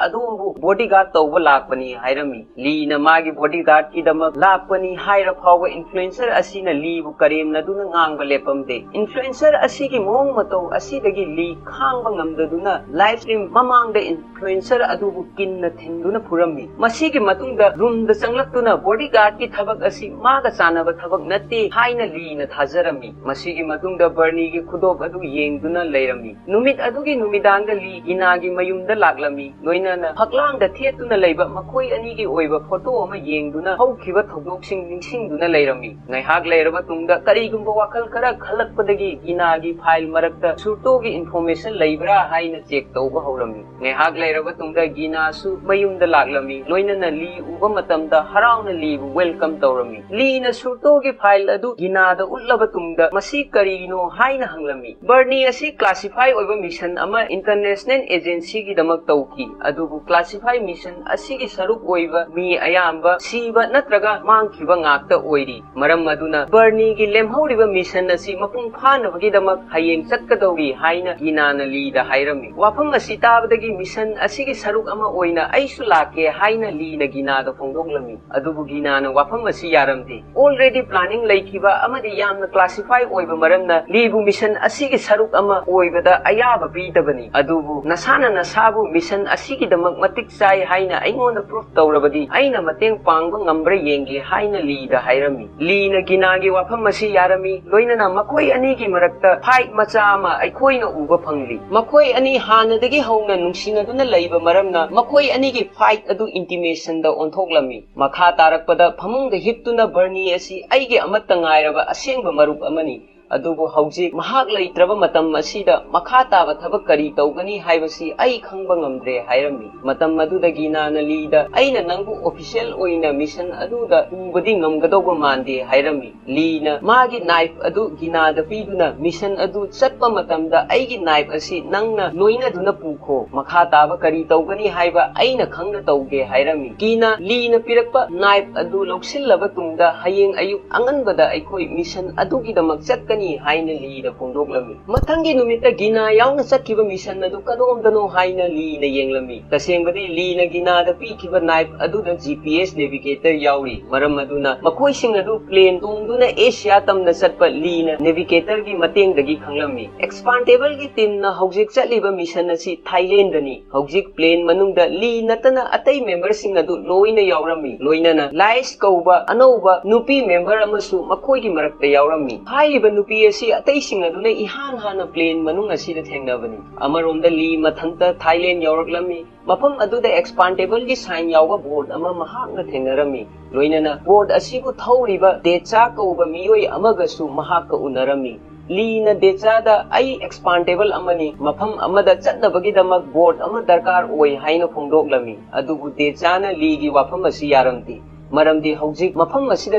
ꯑꯗꯣꯝꯕꯨ ꯕꯣꯗꯤꯒꯥꯔꯗ ꯇꯧꯕ ꯂꯥꯛꯄꯅꯤ ꯍꯥꯏꯔꯝꯃꯤ꯫ ꯂꯤꯅ ꯃꯥꯒꯤ ꯕꯣꯗꯤꯒꯥꯔꯗꯀꯤꯗꯃꯛ ꯂꯥꯛꯄꯅꯤ ꯍꯥꯏꯔ ꯐꯥꯎꯕ ꯏꯟꯐ꯭ꯂꯨꯑꯦꯟꯁꯔ ꯑꯁꯤꯅ ꯂꯤꯕꯨ ꯀꯔꯦꯝꯅꯗꯨꯅ ꯉꯥꯡꯕ ꯂꯦꯞꯄꯝꯗꯦ꯫ ꯏꯟꯐ꯭ꯂꯨꯑꯦꯟꯁꯔ ꯑꯁꯤꯒꯤ ꯃꯑꯣꯡ ꯃꯇꯧ ꯑꯁꯤꯗꯒꯤ ꯂꯤ ꯈꯥꯡꯕ ꯉꯝꯗꯗꯨꯅ ꯂꯥꯏꯚ ꯁ꯭ꯇ꯭ꯔꯤꯝ ꯃꯃꯥꯡꯗ ꯏꯟꯐ꯭ꯂꯨꯑꯦꯟꯁꯔ ꯑꯗꯨꯕꯨ ꯀꯤꯟꯅ ꯊꯤꯟꯗꯨꯅ ꯐꯨꯔꯝꯃꯤ꯫ ꯃꯁꯤꯒꯤ ꯃꯇꯨꯡꯗ ꯔꯨꯝꯗ ꯆꯪꯂꯛꯇꯨꯅ ꯕꯣꯗꯤꯒꯥꯔꯗꯀꯤ ꯊꯕꯛ ꯑꯁꯤ ꯃꯥꯒ ꯆꯥꯟꯅꯕ ꯊꯕꯛ ꯅꯠꯇꯦ ꯍꯥꯏꯅ ꯂꯤꯅ ꯊꯥꯖꯔꯝꯃꯤ꯫ ꯃꯁꯤꯒꯤ ꯃꯇꯨꯡꯗ ꯕꯔꯅꯤꯒꯤ ꯈꯨꯗꯣꯞ ꯑꯗꯨ ꯌꯦꯡꯗꯨꯅ ꯂꯩꯔꯝꯃꯤ꯫ ꯅꯨꯃꯤꯠ ꯑꯗꯨꯒꯤ ꯅꯨꯃꯤꯗꯥꯡꯗ ꯂꯤ ꯒꯤꯅꯥꯒꯤ ꯃꯌꯨꯝꯗ ꯂꯥꯛꯂꯝꯃꯤ꯫ ꯂꯣꯏꯅꯅ ꯐꯛꯂꯥꯡꯗ ꯊꯦꯠꯇꯨꯅ ꯂꯩꯕ ꯃꯈꯣꯏ ꯑꯅꯤꯒꯤ ꯑꯣꯏꯕ ꯐꯣꯇꯣ ꯑꯃ ꯌꯦꯡꯗꯨꯅ ꯍꯧꯈꯤꯕ ꯊꯧꯗꯣꯛꯁꯤꯡ ꯅꯤꯡꯁꯤꯡꯗꯨꯅ ꯂꯩꯔꯝꯃꯤ꯫ ꯉꯥꯏꯍꯥꯛ ꯂꯩꯔꯕ ꯇꯨꯡꯗ ꯀꯔꯤꯒꯨꯝꯕ ꯋꯥꯈꯜ ꯈꯔ ꯈꯜꯂꯛꯄꯗꯒꯤ ꯒꯤꯅꯥꯒꯤ ꯐꯥꯏꯜ ꯃꯔꯛꯇ ꯁꯨꯔꯇꯣꯒꯤ ꯏꯟꯐꯣꯔꯃꯦꯁꯟ ꯂꯩꯕ꯭ꯔꯥ ꯍꯥꯏꯅ ꯆꯦꯛ ꯇꯧꯕ ꯍꯧꯔꯝꯃꯤ꯫ ꯉꯥꯏꯍꯥꯛ ꯂꯩꯔꯕ ꯇꯨꯡꯗ ꯒꯤꯅꯥꯁꯨ ꯃꯌꯨꯝꯗ ꯂꯥꯛꯂꯝꯃꯤ꯫ ꯂꯣꯏꯅꯅ ꯂꯤ ꯎꯕ ꯃꯇꯝꯗ ꯍꯔꯥꯎꯅ ꯂꯤꯕꯨ ꯋꯦꯜꯀꯝ ꯇꯧꯔꯝꯃꯤ꯫ ꯂꯤꯅ ꯁꯨꯔꯇꯣꯒꯤ ꯐꯥꯏꯜ ꯑꯗꯨ ꯒꯤꯅꯥꯗ ꯎꯠꯂꯕ ꯇꯨꯡꯗ ꯃꯁꯤ ꯀꯔꯤꯅꯣ ꯍꯥꯏꯅ ꯍꯪꯂꯝꯃꯤ꯫ ꯕꯔꯅꯤ ꯑꯁꯤ ꯀ꯭ꯂꯥꯁꯤꯐꯥꯏ ꯑꯣꯏꯕ ꯃꯤꯁꯟ ꯑꯃ ꯏꯟꯇꯔꯅꯦꯁꯅꯦꯜ ꯑꯦꯖꯦꯟꯁꯤꯒꯤꯗꯃꯛ ꯇꯧꯈꯤ꯫ ꯑꯗꯨꯕꯨ ꯀ꯭ꯂꯥꯁꯤꯐꯥꯏ ꯃꯤꯁꯟ ꯑꯁꯤꯒꯤ ꯁꯔꯨꯛ ꯑꯣꯏꯕ ꯃꯤ ꯑꯌꯥꯝꯕ ꯁꯤꯕ ꯅꯠꯇ꯭ꯔꯒ ꯃꯥꯡꯈꯤꯕ ꯉꯥꯛꯇ ꯑꯣꯏꯔꯤ꯫ ꯃꯔꯝ ꯑꯗꯨꯅ ꯕꯔꯅꯤꯒꯤ ꯂꯦꯝꯍꯧꯔꯤꯕ ꯃꯤꯁꯟ ꯑꯁꯤ ꯃꯄꯨꯡ ꯐꯥꯅꯕꯒꯤꯗꯃꯛ ꯍꯌꯦꯡ ꯆꯠꯀꯗꯧꯔꯤ ꯍꯥꯏꯅ ꯒꯤꯅꯥꯅ ꯂꯤꯗ ꯍꯥꯏꯔꯝꯃꯤ꯫ ꯋꯥꯐꯝ ꯑꯁꯤ ꯇꯥꯕꯗꯒꯤ ꯃꯤꯁꯟ ꯑꯁꯤꯒꯤ ꯁꯔꯨꯛ ꯑꯃ ꯑꯣꯏꯅ ꯑꯩꯁꯨ ꯂꯥꯛꯀꯦ ꯍꯥꯏꯅ ꯂꯤꯅ ꯒꯤꯅꯥꯗ ꯐꯣꯡꯗꯣꯛꯂꯝꯃꯤ꯫ ꯑꯗꯨꯕꯨ ꯒꯤꯅꯥꯅ ꯋꯥꯐꯝ ꯑꯁꯤ ꯌꯥꯔꯝꯗꯦ꯫ ꯑꯣꯜꯔꯦꯗꯤ ꯄ꯭ꯂꯥꯅꯤꯡ ꯂꯩꯈꯤꯕ ꯑꯃꯗꯤ ꯌꯥꯝꯅ ꯀ꯭ꯂꯥꯁꯤꯐꯥꯏ ꯑꯣꯏꯕ ꯃꯔꯝꯅ ꯂꯤꯕꯨ ꯃꯤꯁꯟ ꯑꯁꯤꯒꯤ ꯁꯔꯨꯛ ꯑꯃ ꯑꯣꯏꯕꯗ ꯑꯌꯥꯝꯕ ꯄꯤꯗꯕꯅꯤ꯫ ꯑꯗꯨꯕꯨ ꯅꯁꯥꯅ ꯅꯁꯥꯕꯨ ꯃꯤꯁꯟ ꯑꯁꯤꯒꯤꯗꯃꯛ ꯃꯇꯤꯛ ꯆꯥꯏ ꯍꯥꯏꯅ ꯑꯩꯉꯣꯟꯗ ꯄ꯭ꯔꯨꯐ ꯇꯧꯔꯕꯗꯤ ꯑꯩꯅ ꯃꯇꯦꯡ ꯄꯥꯡꯕ ꯉꯝꯕ꯭ꯔꯥ ꯌꯦꯡꯒꯦ ꯍꯥꯏꯅ ꯂꯤꯗ ꯍꯥꯏꯔꯝꯃꯤ꯫ ꯂꯤꯅ ꯒꯤꯅꯥꯒꯤ ꯋꯥꯐꯝ ꯑꯁꯤ ꯌꯥꯔꯝꯃꯤ꯫ ꯂꯣꯏꯅꯅ ꯃꯈꯣꯏ ꯑꯅꯤꯒꯤ ꯃꯔꯛꯇ ꯐꯥꯏꯠ ꯃꯆꯥ ꯑꯃ ꯑꯩꯈꯣꯏꯅ ꯎꯕ ꯐꯪꯂꯤ꯫ ꯃꯈꯣꯏ ꯑꯅꯤ ꯍꯥꯟꯅꯗꯒꯤ ꯍꯧꯅ ꯅꯨꯡꯁꯤꯅꯗꯨꯅ ꯂꯩꯕ ꯃꯔꯝꯅ ꯃꯈꯣꯏ ꯑꯅꯤꯒꯤ ꯐꯥꯏꯠ ꯑꯗꯨ ꯏꯟꯇꯤꯃꯦꯁꯟꯗ ꯑꯣꯟꯊꯣꯛꯂꯝꯃꯤ꯫ ꯃꯈꯥ ꯇꯥꯔꯛꯄꯗ ꯐꯃꯨꯡꯗ ꯍꯤꯞꯇꯨꯅ ꯕꯔꯅꯤ ꯑꯁꯤ ꯑꯩꯒꯤ ꯑꯃꯠꯇ ꯉꯥꯏꯔꯕ ꯑꯁꯦꯡꯕ ꯃꯔꯨꯞ ꯑꯃꯅꯤ꯫ ꯑꯗꯨꯕꯨ ꯍꯧꯖꯤꯛ ꯃꯍꯥꯛ ꯂꯩꯇ꯭ꯔꯕ ꯃꯇꯝ ꯑꯁꯤꯗ ꯃꯈꯥ ꯇꯥꯕ ꯊꯕꯛ ꯀꯔꯤ ꯇꯧꯒꯅꯤ ꯍꯥꯏꯕꯁꯤ ꯑꯩ ꯈꯪꯕ ꯉꯝꯗ꯭ꯔꯦ ꯍꯥꯏꯔꯝꯃꯤ꯫ ꯃꯇꯝ ꯑꯗꯨꯗ ꯒꯤꯅꯥꯅ ꯂꯤꯗ, "ꯑꯩꯅ ꯅꯪꯕꯨ ꯑꯣꯐꯤꯁꯤꯌꯦꯜ ꯑꯣꯏꯅ ꯃꯤꯁꯟ ꯑꯗꯨꯗ ꯄꯨꯕꯗꯤ ꯉꯝꯒꯗꯧꯕ ꯃꯥꯟꯗꯦ" ꯍꯥꯏꯔꯝꯃꯤ꯫ ꯂꯤꯅ ꯃꯥꯒꯤ ꯅꯥꯏꯐ ꯑꯗꯨ ꯒꯤꯅꯥꯗ ꯄꯤꯗꯨꯅ, "ꯃꯤꯁꯟ ꯑꯗꯨ ꯆꯠꯄ ꯃꯇꯝꯗ ꯑꯩꯒꯤ ꯅꯥꯏꯐ ꯑꯁꯤ ꯅꯪꯅ ꯂꯣꯏꯅꯗꯨꯅ ꯄꯨꯈꯣ꯫ ꯃꯈꯥ ꯇꯥꯕ ꯀꯔꯤ ꯇꯧꯒꯅꯤ ꯍꯥꯏꯕ ꯑꯩꯅ ꯈꯪꯅ ꯇꯧꯒꯦ" ꯍꯥꯏꯔꯝꯃꯤ꯫ ꯒꯤꯅꯥ ꯂꯤꯅ ꯄꯤꯔꯛꯄ ꯅꯥꯏꯐ ꯑꯗꯨ ꯂꯧꯁꯤꯜꯂꯕ ꯇꯨꯡꯗ ꯍꯌꯦꯡ ꯑꯌꯨꯛ ꯑꯉꯟꯕꯗ ꯑꯩꯈꯣꯏ ꯃꯤꯁꯟ ꯑꯗꯨꯒꯤꯗꯃꯛ ꯆꯠꯀꯅꯤ ꯍꯥꯏꯅ ꯂꯤꯗ ꯐꯣꯡꯗꯣꯛꯂꯝꯃꯤ꯫ ꯃꯊꯪꯒꯤ ꯅꯨꯃꯤꯠꯇ ꯒꯤꯅꯥ ꯌꯥꯎꯅ ꯆꯠꯈꯤꯕ ꯃꯤꯁꯟ ꯑꯗꯨ ꯀꯗꯣꯝꯗꯅꯣ ꯍꯥꯏꯅ ꯂꯤꯅ ꯌꯦꯡꯂꯝꯃꯤ꯫ ꯇꯁꯦꯡꯕꯗꯤ ꯂꯤꯅ ꯒꯤꯅꯥꯗ ꯄꯤꯈꯤꯕ ꯅꯥꯏꯐ ꯑꯗꯨꯗ ꯖꯤ ꯄꯤ ꯑꯦꯁ ꯅꯦꯚꯤꯒꯦꯇꯔ ꯌꯥꯎꯔꯤ꯫ ꯃꯔꯝ ꯑꯗꯨꯅ ꯃꯈꯣꯏꯁꯤꯡ ꯑꯗꯨ ꯄ꯭ꯂꯦꯟ ꯇꯣꯡꯗꯨꯅ ꯑꯦꯁꯤꯌꯥ ꯇꯝꯅ ꯆꯠꯄ ꯂꯤꯅ ꯅꯦꯚꯤꯒꯦꯇꯔꯒꯤ ꯃꯇꯦꯡꯗꯒꯤ ꯈꯪꯂꯝꯃꯤ꯫ ꯑꯦꯛꯁꯄꯥꯟꯗꯦꯕꯜꯒꯤ ꯇꯤꯝꯅ ꯍꯧꯖꯤꯛ ꯆꯠꯂꯤꯕ ꯃꯤꯁꯟ ꯑꯁꯤ ꯊꯥꯏꯂꯦꯟꯗꯅꯤ꯫ ꯍꯧꯖꯤꯛ ꯄ꯭ꯂꯦꯟ ꯃꯅꯨꯡꯗ ꯂꯤ ꯅꯠꯇꯅ ꯑꯇꯩ ꯃꯦꯝꯕꯔꯁꯤꯡ ꯑꯗꯨ ꯂꯣꯏꯅ ꯌꯥꯎꯔꯝꯃꯤ꯫ ꯂꯣꯏꯅꯅ ꯂꯥꯏꯁ ꯀꯧꯕ ꯑꯅꯧꯕ ꯅꯨꯄꯤ ꯃꯦꯝꯕꯔ ꯑꯃꯁꯨ ꯃꯈꯣꯏꯒꯤ ꯃꯔꯛꯇ ꯌꯥꯎꯔꯝꯃꯤ꯫ ꯍꯥꯏꯔꯤꯕ ꯅꯨꯄꯤ ꯑꯁꯤ ꯑꯇꯩꯁꯤꯡ ꯑꯗꯨꯅ ꯏꯍꯥꯟ ꯍꯥꯟꯅ ꯄ꯭ꯂꯦꯟ ꯃꯅꯨꯡ ꯑꯁꯤꯗ ꯊꯦꯡꯅꯕꯅꯤ꯫ ꯑꯃꯔꯣꯝꯗ ꯂꯤ ꯃꯊꯟꯇ ꯊꯥꯏꯂꯦꯟ ꯌꯧꯔꯛꯂꯝꯃꯤ꯫ ꯃꯐꯝ ꯑꯗꯨꯗ ꯑꯦꯛꯁꯄꯥꯟꯗꯦꯕꯜꯒꯤ ꯁꯥꯏꯟ ꯌꯥꯎꯕ ꯕꯣꯔꯗ ꯑꯃ ꯃꯍꯥꯛꯅ ꯊꯦꯡꯅꯔꯝꯃꯤ꯫ ꯂꯣꯏꯅꯅ ꯕꯣꯔꯗ ꯑꯁꯤꯕꯨ ꯊꯧꯔꯤꯕ ꯗꯦꯆꯥ ꯀꯧꯕ ꯃꯤꯑꯣꯏ ꯑꯃꯒꯁꯨ ꯃꯍꯥꯛꯀ ꯎꯅꯔꯝꯃꯤ꯫ ꯂꯤꯅ ꯗꯦꯆꯥꯗ, "ꯑꯩ ꯑꯦꯛꯁꯄꯥꯟꯗꯦꯕꯜ ꯑꯃꯅꯤ, ꯃꯐꯝ ꯑꯃꯗ ꯆꯠꯅꯕꯒꯤꯗꯃꯛ ꯕꯣꯔꯗ ꯑꯃ ꯗꯔꯀꯥꯔ ꯑꯣꯏ" ꯍꯥꯏꯅ ꯐꯣꯡꯗꯣꯛꯂꯝꯃꯤ꯫ ꯑꯗꯨꯕꯨ ꯗꯦꯆꯥꯅ ꯂꯤꯒꯤ ꯋꯥꯐꯝ ꯑꯁꯤ ꯌꯥꯔꯝꯗꯦ, ꯃꯔꯝꯗꯤ ꯍꯧꯖꯤꯛ ꯃꯐꯝ ꯑꯁꯤꯗ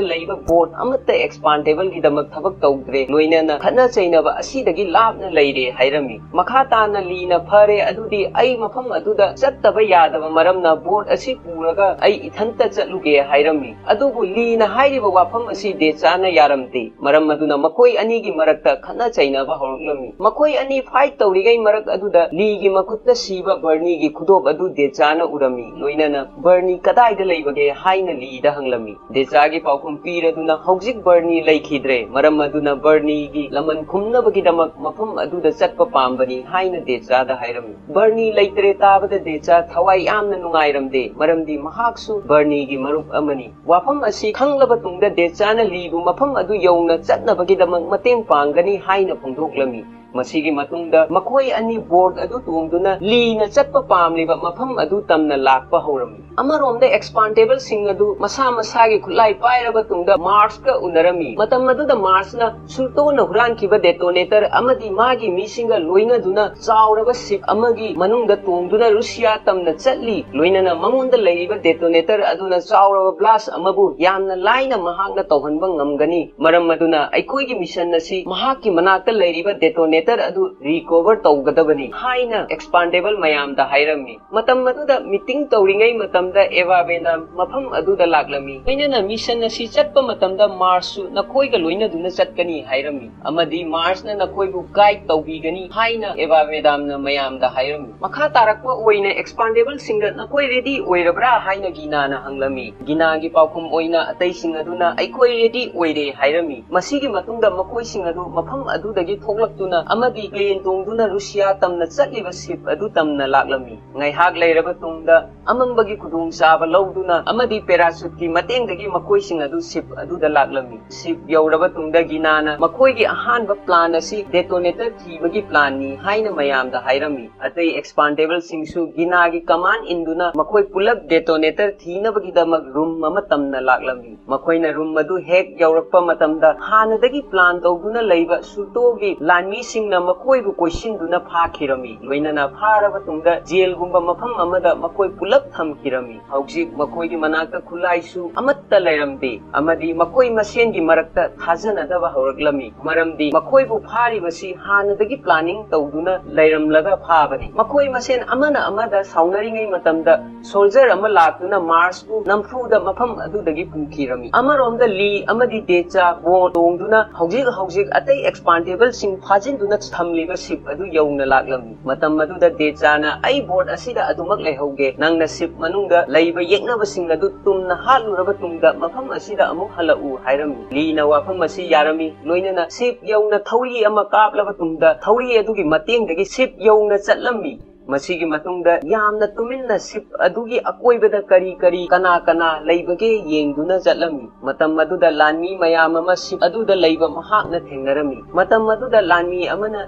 ꯂꯩꯕ ꯕꯣꯔꯗ ꯑꯃꯠꯇ ꯑꯦꯛꯁꯄꯥꯟꯗꯦꯕꯜꯒꯤꯗꯃꯛ ꯊꯕꯛ ꯇꯧꯗ꯭ꯔꯦ, ꯂꯣꯏꯅꯅ ꯈꯠꯅ ꯆꯩꯅꯕ ꯑꯁꯤꯗꯒꯤ ꯂꯥꯞꯅ ꯂꯩꯔꯦ ꯍꯥꯏꯔꯝꯃꯤ꯫ ꯃꯈꯥ ꯇꯥꯅ ꯂꯤꯅ, "ꯐꯔꯦ, ꯑꯗꯨꯗꯤ ꯑꯩ ꯃꯐꯝ ꯑꯗꯨꯗ ꯆꯠꯇꯕ ꯌꯥꯗꯕ ꯃꯔꯝꯅ ꯕꯣꯔꯗ ꯑꯁꯤ ꯄꯨꯔꯒ ꯑꯩ ꯏꯊꯟꯇ ꯆꯠꯂꯨꯒꯦ" ꯍꯥꯏꯔꯝꯃꯤ꯫ ꯑꯗꯨꯕꯨ ꯂꯤꯅ ꯍꯥꯏꯔꯤꯕ ꯋꯥꯐꯝ ꯑꯁꯤ ꯗꯦꯆꯥꯅ ꯌꯥꯔꯝꯗꯦ꯫ ꯃꯔꯝ ꯑꯗꯨꯅ ꯃꯈꯣꯏ ꯑꯅꯤꯒꯤ ꯃꯔꯛꯇ ꯈꯠꯅ ꯆꯩꯅꯕ ꯍꯧꯔꯛꯂꯝꯃꯤ꯫ ꯃꯈꯣꯏ ꯑꯅꯤ ꯐꯥꯏꯠ ꯇꯧꯔꯤꯉꯩ ꯃꯔꯛ ꯑꯗꯨꯗ ꯂꯤꯒꯤ ꯃꯈꯨꯠꯇ ꯁꯤꯕ ꯕꯔꯅꯤꯒꯤ ꯈꯨꯗꯣꯞ ꯑꯗꯨ ꯗꯦꯆꯥꯅ ꯎꯔꯝꯃꯤ꯫ ꯂꯣꯏꯅꯅ "ꯕꯔꯅꯤ ꯀꯗꯥꯏꯗ ꯂꯩꯕꯒꯦ?" ꯍꯥꯏꯅ ꯂꯤꯗ ꯍꯪꯂꯝꯃꯤ꯫ ꯗꯦꯆꯥꯒꯤ ꯄꯥꯎꯈꯨꯝ ꯄꯤꯔꯗꯨꯅ ꯍꯧꯖꯤꯛ ꯕꯔꯅꯤ ꯂꯩꯈꯤꯗ꯭ꯔꯦ, ꯃꯔꯝ ꯑꯗꯨꯅ ꯕꯔꯅꯤꯒꯤ ꯂꯃꯟ ꯈꯨꯝꯅꯕꯒꯤꯗꯃꯛ ꯃꯐꯝ ꯑꯗꯨꯗ ꯆꯠꯄ ꯄꯥꯝꯕꯅꯤ ꯍꯥꯏꯅ ꯗꯦꯆꯥꯗ ꯍꯥꯏꯔꯝꯃꯤ꯫ ꯕꯔꯅꯤ ꯂꯩꯇ꯭ꯔꯦ ꯇꯥꯕꯗ ꯗꯦꯆꯥ ꯊꯋꯥꯏ ꯌꯥꯝꯅ ꯅꯨꯡꯉꯥꯏꯔꯝꯗꯦ, ꯃꯔꯝꯗꯤ ꯃꯍꯥꯛꯁꯨ ꯕꯔꯅꯤꯒꯤ ꯃꯔꯨꯞ ꯑꯃꯅꯤ꯫ ꯋꯥꯐꯝ ꯑꯁꯤ ꯈꯪꯂꯕ ꯇꯨꯡꯗ ꯗꯦꯆꯥꯅ ꯂꯤꯕꯨ ꯃꯐꯝ ꯑꯗꯨ ꯌꯧꯅ ꯆꯠꯅꯕꯒꯤꯗꯃꯛ ꯃꯇꯦꯡ ꯄꯥꯡꯒꯅꯤ ꯍꯥꯏꯅ ꯐꯣꯡꯗꯣꯛꯂꯝꯃꯤ꯫ ꯃꯁꯤꯒꯤ ꯃꯇꯨꯡꯗ ꯃꯈꯣꯏ ꯑꯅꯤ ꯕꯣꯠ ꯑꯗꯨ ꯇꯣꯡꯗꯨꯅ ꯂꯤꯅ ꯆꯠꯄ ꯄꯥꯝꯂꯤꯕ ꯃꯐꯝ ꯑꯗꯨ ꯇꯝꯅ ꯂꯥꯛꯄ ꯍꯧꯔꯝꯃꯤ꯫ ꯑꯃꯔꯣꯝꯗ ꯑꯦꯛꯁꯄꯥꯟꯗꯦꯕꯜꯁꯤꯡ ꯑꯗꯨ ꯃꯁꯥ ꯃꯁꯥꯒꯤ ꯈꯨꯠꯂꯥꯏ ꯄꯥꯏꯔꯕ ꯇꯨꯡꯗ ꯃꯥꯔꯁꯀ ꯎꯅꯔꯝꯃꯤ꯫ ꯃꯇꯝ ꯑꯗꯨꯗ ꯃꯥꯔꯁꯅ ꯁꯨꯔꯇꯣꯅ ꯍꯨꯔꯥꯟꯈꯤꯕ ꯗꯦꯇꯣꯅꯦꯇꯔ ꯑꯃꯗꯤ ꯃꯥꯒꯤ ꯃꯤꯁꯤꯡꯒ ꯂꯣꯏꯅꯗꯨꯅ ꯆꯥꯎꯔꯕ ꯁꯤꯞ ꯑꯃꯒꯤ ꯃꯅꯨꯡꯗ ꯇꯣꯡꯗꯨꯅ ꯔꯨꯁꯤꯌꯥ ꯇꯝꯅ ꯆꯠꯂꯤ꯫ ꯂꯣꯏꯅꯅ ꯃꯉꯣꯟꯗ ꯂꯩꯔꯤꯕ ꯗꯦꯇꯣꯅꯦꯇꯔ ꯑꯗꯨꯅ ꯆꯥꯎꯔꯕ ꯕ꯭ꯂꯥꯁ ꯑꯃꯕꯨ ꯌꯥꯝꯅ ꯂꯥꯏꯅ ꯃꯍꯥꯛꯅ ꯇꯧꯍꯟꯕ ꯉꯝꯒꯅꯤ꯫ ꯃꯔꯝ ꯑꯗꯨꯅ ꯑꯩꯈꯣꯏꯒꯤ ꯃꯤꯁꯟ ꯑꯁꯤ ꯃꯍꯥꯛꯀꯤ ꯃꯅꯥꯛꯇ ꯂꯩꯔꯤꯕ ꯗꯦꯇꯣꯅꯦꯇꯔ ꯑꯗꯨ ꯔꯤꯀꯣꯚꯔ ꯇꯧꯒꯗꯕꯅꯤ ꯍꯥꯏꯅ ꯑꯦꯛꯁꯄꯥꯟꯗꯦꯕꯜ ꯃꯌꯥꯝꯗ ꯍꯥꯏꯔꯝꯃꯤ꯫ ꯃꯇꯝ ꯑꯗꯨꯗ ꯃꯤꯇꯤꯡ ꯇꯧꯔꯤꯉꯩ ꯃꯇꯝꯗ ꯑꯦꯚꯥ ꯕꯦꯗꯥꯝ ꯃꯐꯝ ꯑꯗꯨꯗ ꯂꯥꯛꯂꯝꯃꯤ꯫ ꯂꯣꯏꯅꯅ ꯃꯤꯁꯟ ꯑꯁꯤ ꯆꯠꯄ ꯃꯇꯝꯗ ꯃꯥꯔꯁꯁꯨ ꯅꯈꯣꯏꯒ ꯂꯣꯏꯅꯗꯨꯅ ꯆꯠꯀꯅꯤ ꯍꯥꯏꯔꯝꯃꯤ ꯑꯃꯗꯤ ꯃꯥꯔꯁꯅ ꯅꯈꯣꯏꯕꯨ ꯒꯥꯏꯗ ꯇꯧꯕꯤꯒꯅꯤ ꯍꯥꯏꯅ ꯑꯦꯚꯥ ꯕꯦꯗꯥꯝꯅ ꯃꯌꯥꯝꯗ ꯍꯥꯏꯔꯝꯃꯤ꯫ ꯃꯈꯥ ꯇꯥꯔꯛꯄ ꯑꯣꯏꯅ ꯑꯦꯛꯁꯄꯥꯟꯗꯦꯕꯜꯁꯤꯡꯗ ꯅꯈꯣꯏ ꯔꯦꯗꯤ ꯑꯣꯏꯔꯕ꯭ꯔꯥ ꯍꯥꯏꯅ ꯒꯤꯅꯥꯅ ꯍꯪꯂꯝꯃꯤ꯫ ꯒꯤꯅꯥꯒꯤ ꯄꯥꯎꯈꯨꯝ ꯑꯣꯏꯅ ꯑꯇꯩꯁꯤꯡ ꯑꯗꯨꯅ ꯑꯩꯈꯣꯏ ꯔꯦꯗꯤ ꯑꯣꯏꯔꯦ ꯍꯥꯏꯔꯝꯃꯤ꯫ ꯃꯁꯤꯒꯤ ꯃꯇꯨꯡꯗ ꯃꯈꯣꯏꯁꯤꯡ ꯑꯗꯨ ꯃꯐꯝ ꯑꯗꯨꯗꯒꯤ ꯊꯣꯛꯂꯛꯇꯨꯅ ꯑꯃꯗꯤ ꯄ꯭ꯂꯦꯟ ꯇꯣꯡꯗꯨꯅ ꯔꯨꯁꯤꯌꯥ ꯇꯝꯅ ꯆꯠꯂꯤꯕ ꯁꯤꯞ ꯑꯗꯨ ꯇꯝꯅ ꯂꯥꯛꯂꯝꯃꯤ꯫ ꯉꯥꯏꯍꯥꯛ ꯂꯩꯔꯕ ꯇꯨꯡꯗ ꯑꯃꯝꯕꯒꯤ ꯈꯨꯗꯣꯡꯆꯥꯕ ꯂꯧꯗꯨꯅ ꯑꯃꯗꯤ ꯄꯦꯔꯥꯁꯨꯠꯀꯤ ꯃꯇꯦꯡꯗꯒꯤ ꯃꯈꯣꯏꯁꯤꯡ ꯑꯗꯨ ꯁꯤꯞ ꯑꯗꯨꯗ ꯂꯥꯛꯂꯝꯃꯤ꯫ ꯁꯤꯞ ꯌꯧꯔꯕ ꯇꯨꯡꯗ ꯒꯤꯅꯥꯅ ꯃꯈꯣꯏꯒꯤ ꯑꯍꯥꯟꯕ ꯄ꯭ꯂꯥꯟ ꯑꯁꯤ ꯗꯦꯇꯣꯅꯦꯇꯔ ꯊꯤꯕꯒꯤ ꯄ꯭ꯂꯥꯟꯅꯤ ꯍꯥꯏꯅ ꯃꯌꯥꯝꯗ ꯍꯥꯏꯔꯝꯃꯤ꯫ ꯑꯇꯩ ꯑꯦꯛꯁꯄꯥꯟꯗꯦꯕꯜꯁꯤꯡꯁꯨ ꯒꯤꯅꯥꯒꯤ ꯀꯃꯥꯟ ꯏꯟꯗꯨꯅ ꯃꯈꯣꯏ ꯄꯨꯂꯞ ꯗꯦꯇꯣꯅꯦꯇꯔ ꯊꯤꯅꯕꯒꯤꯗꯃꯛ ꯔꯨꯝ ꯑꯃ ꯇꯝꯅ ꯂꯥꯛꯂꯝꯃꯤ꯫ ꯃꯈꯣꯏꯅ ꯔꯨꯝ ꯑꯗꯨ ꯍꯦꯛ ꯌꯧꯔꯛꯄ ꯃꯇꯝꯗ ꯍꯥꯟꯅꯗꯒꯤ ꯄ꯭ꯂꯥꯟ ꯇꯧꯗꯨꯅ ꯂꯩꯕ ꯁꯨꯔꯇꯣꯒꯤ ꯂꯥꯟꯃꯤꯁꯤꯡꯅ ꯃꯈꯣꯏꯕꯨ ꯀꯣꯏꯁꯤꯟꯗꯨꯅ ꯐꯥꯈꯤꯔꯝꯃꯤ꯫ ꯂꯣꯏꯅꯅ ꯐꯥꯔꯕ ꯇꯨꯡꯗ ꯖꯦꯜꯒꯨꯝꯕ ꯃꯐꯝ ꯑꯃꯗ ꯃꯈꯣꯏ ꯄꯨꯂꯞ ꯊꯝꯈꯤꯔꯝꯃꯤ꯫ ꯍꯧꯖꯤꯛ ꯃꯈꯣꯏꯒꯤ ꯃꯅꯥꯛꯇ ꯈꯨꯠꯂꯥꯏꯁꯨ ꯑꯃꯠꯇ ꯂꯩꯔꯝꯗꯦ ꯑꯃꯗꯤ ꯃꯈꯣꯏ ꯃꯁꯦꯟꯒꯤ ꯃꯔꯛꯇ ꯊꯥꯖꯅꯗꯕ ꯍꯧꯔꯛꯂꯝꯃꯤ, ꯃꯔꯝꯗꯤ ꯃꯈꯣꯏꯕꯨ ꯐꯥꯔꯤꯕꯁꯤ ꯍꯥꯟꯅꯗꯒꯤ ꯄ꯭ꯂꯥꯅꯤꯡ ꯇꯧꯗꯨꯅ ꯂꯩꯔꯝꯂꯒ ꯐꯥꯕꯅꯤ꯫ ꯃꯈꯣꯏ ꯃꯁꯦꯟ ꯑꯃꯅ ꯑꯃꯗ ꯁꯥꯎꯅꯔꯤꯉꯩ ꯃꯇꯝꯗ ꯁꯣꯜꯖꯔ ꯑꯃ ꯂꯥꯛꯇꯨꯅ ꯃꯥꯔꯁꯄꯨ ꯅꯝꯐꯨꯗ ꯃꯐꯝ ꯑꯗꯨꯗꯒꯤ ꯄꯨꯈꯤꯔꯝꯃꯤ꯫ ꯑꯃꯔꯣꯝꯗ ꯂꯤ ꯑꯃꯗꯤ ꯗꯦꯆꯥ ꯕꯣꯠ ꯇꯣꯡꯗꯨꯅ ꯍꯧꯖꯤꯛ ꯍꯧꯖꯤꯛ ꯑꯇꯩ ꯑꯦꯛꯁꯄꯥꯟꯗꯦꯕꯜꯁꯤꯡ ꯐꯥꯖꯤꯟꯗꯨꯅ ꯅ ꯊꯝꯂꯤꯕ ꯁꯤꯞ ꯑꯗꯨ ꯌꯧꯅ ꯂꯥꯛꯂꯝꯃꯤ꯫ ꯃꯇꯝ ꯑꯗꯨꯗ ꯗꯦꯆꯥꯅ, "ꯑꯩ ꯕꯣꯠ ꯑꯁꯤꯗ ꯑꯗꯨꯃꯛ ꯂꯩꯍꯧꯒꯦ, ꯅꯪꯅ ꯁꯤꯞ ꯃꯅꯨꯡꯗ ꯂꯩꯕ ꯌꯦꯛꯅꯕꯁꯤꯡ ꯑꯗꯨ ꯇꯨꯝꯅ ꯍꯥꯠꯂꯨꯔꯕ ꯇꯨꯡꯗ ꯃꯐꯝ ꯑꯁꯤꯗ ꯑꯃꯨꯛ ꯍꯜꯂꯛꯎ" ꯍꯥꯏꯔꯝꯃꯤ꯫ ꯂꯤꯅ ꯋꯥꯐꯝ ꯑꯁꯤ ꯌꯥꯔꯝꯃꯤ, ꯂꯣꯏꯅꯅ ꯁꯤꯞ ꯌꯧꯅ ꯊꯧꯔꯤ ꯑꯃ ꯀꯥꯞꯂꯕ ꯇꯨꯡꯗ ꯊꯧꯔꯤ ꯑꯗꯨꯒꯤ ꯃꯇꯦꯡꯗꯒꯤ ꯁꯤꯞ ꯌꯧꯅ ꯆꯠꯂꯝꯃꯤ꯫ ꯃꯁꯤꯒꯤ ꯃꯇꯨꯡꯗ ꯌꯥꯝꯅ ꯇꯨꯃꯤꯟꯅ ꯁꯤꯞ ꯑꯗꯨꯒꯤ ꯑꯀꯣꯏꯕꯗ ꯀꯔꯤ ꯀꯔꯤ, ꯀꯅꯥ ꯀꯅꯥ ꯂꯩꯕꯒꯦ ꯌꯦꯡꯗꯨꯅ ꯆꯠꯂꯝꯃꯤ꯫ ꯃꯇꯝ ꯑꯗꯨꯗ ꯂꯥꯟꯃꯤ ꯃꯌꯥꯝ ꯑꯃ ꯁꯤꯞ ꯑꯗꯨꯗ ꯂꯩꯕ ꯃꯍꯥꯛꯅ ꯊꯦꯡꯅꯔꯝꯃꯤ꯫ ꯃꯇꯝ ꯑꯗꯨꯗ ꯂꯥꯟꯃꯤ ꯑꯃꯅ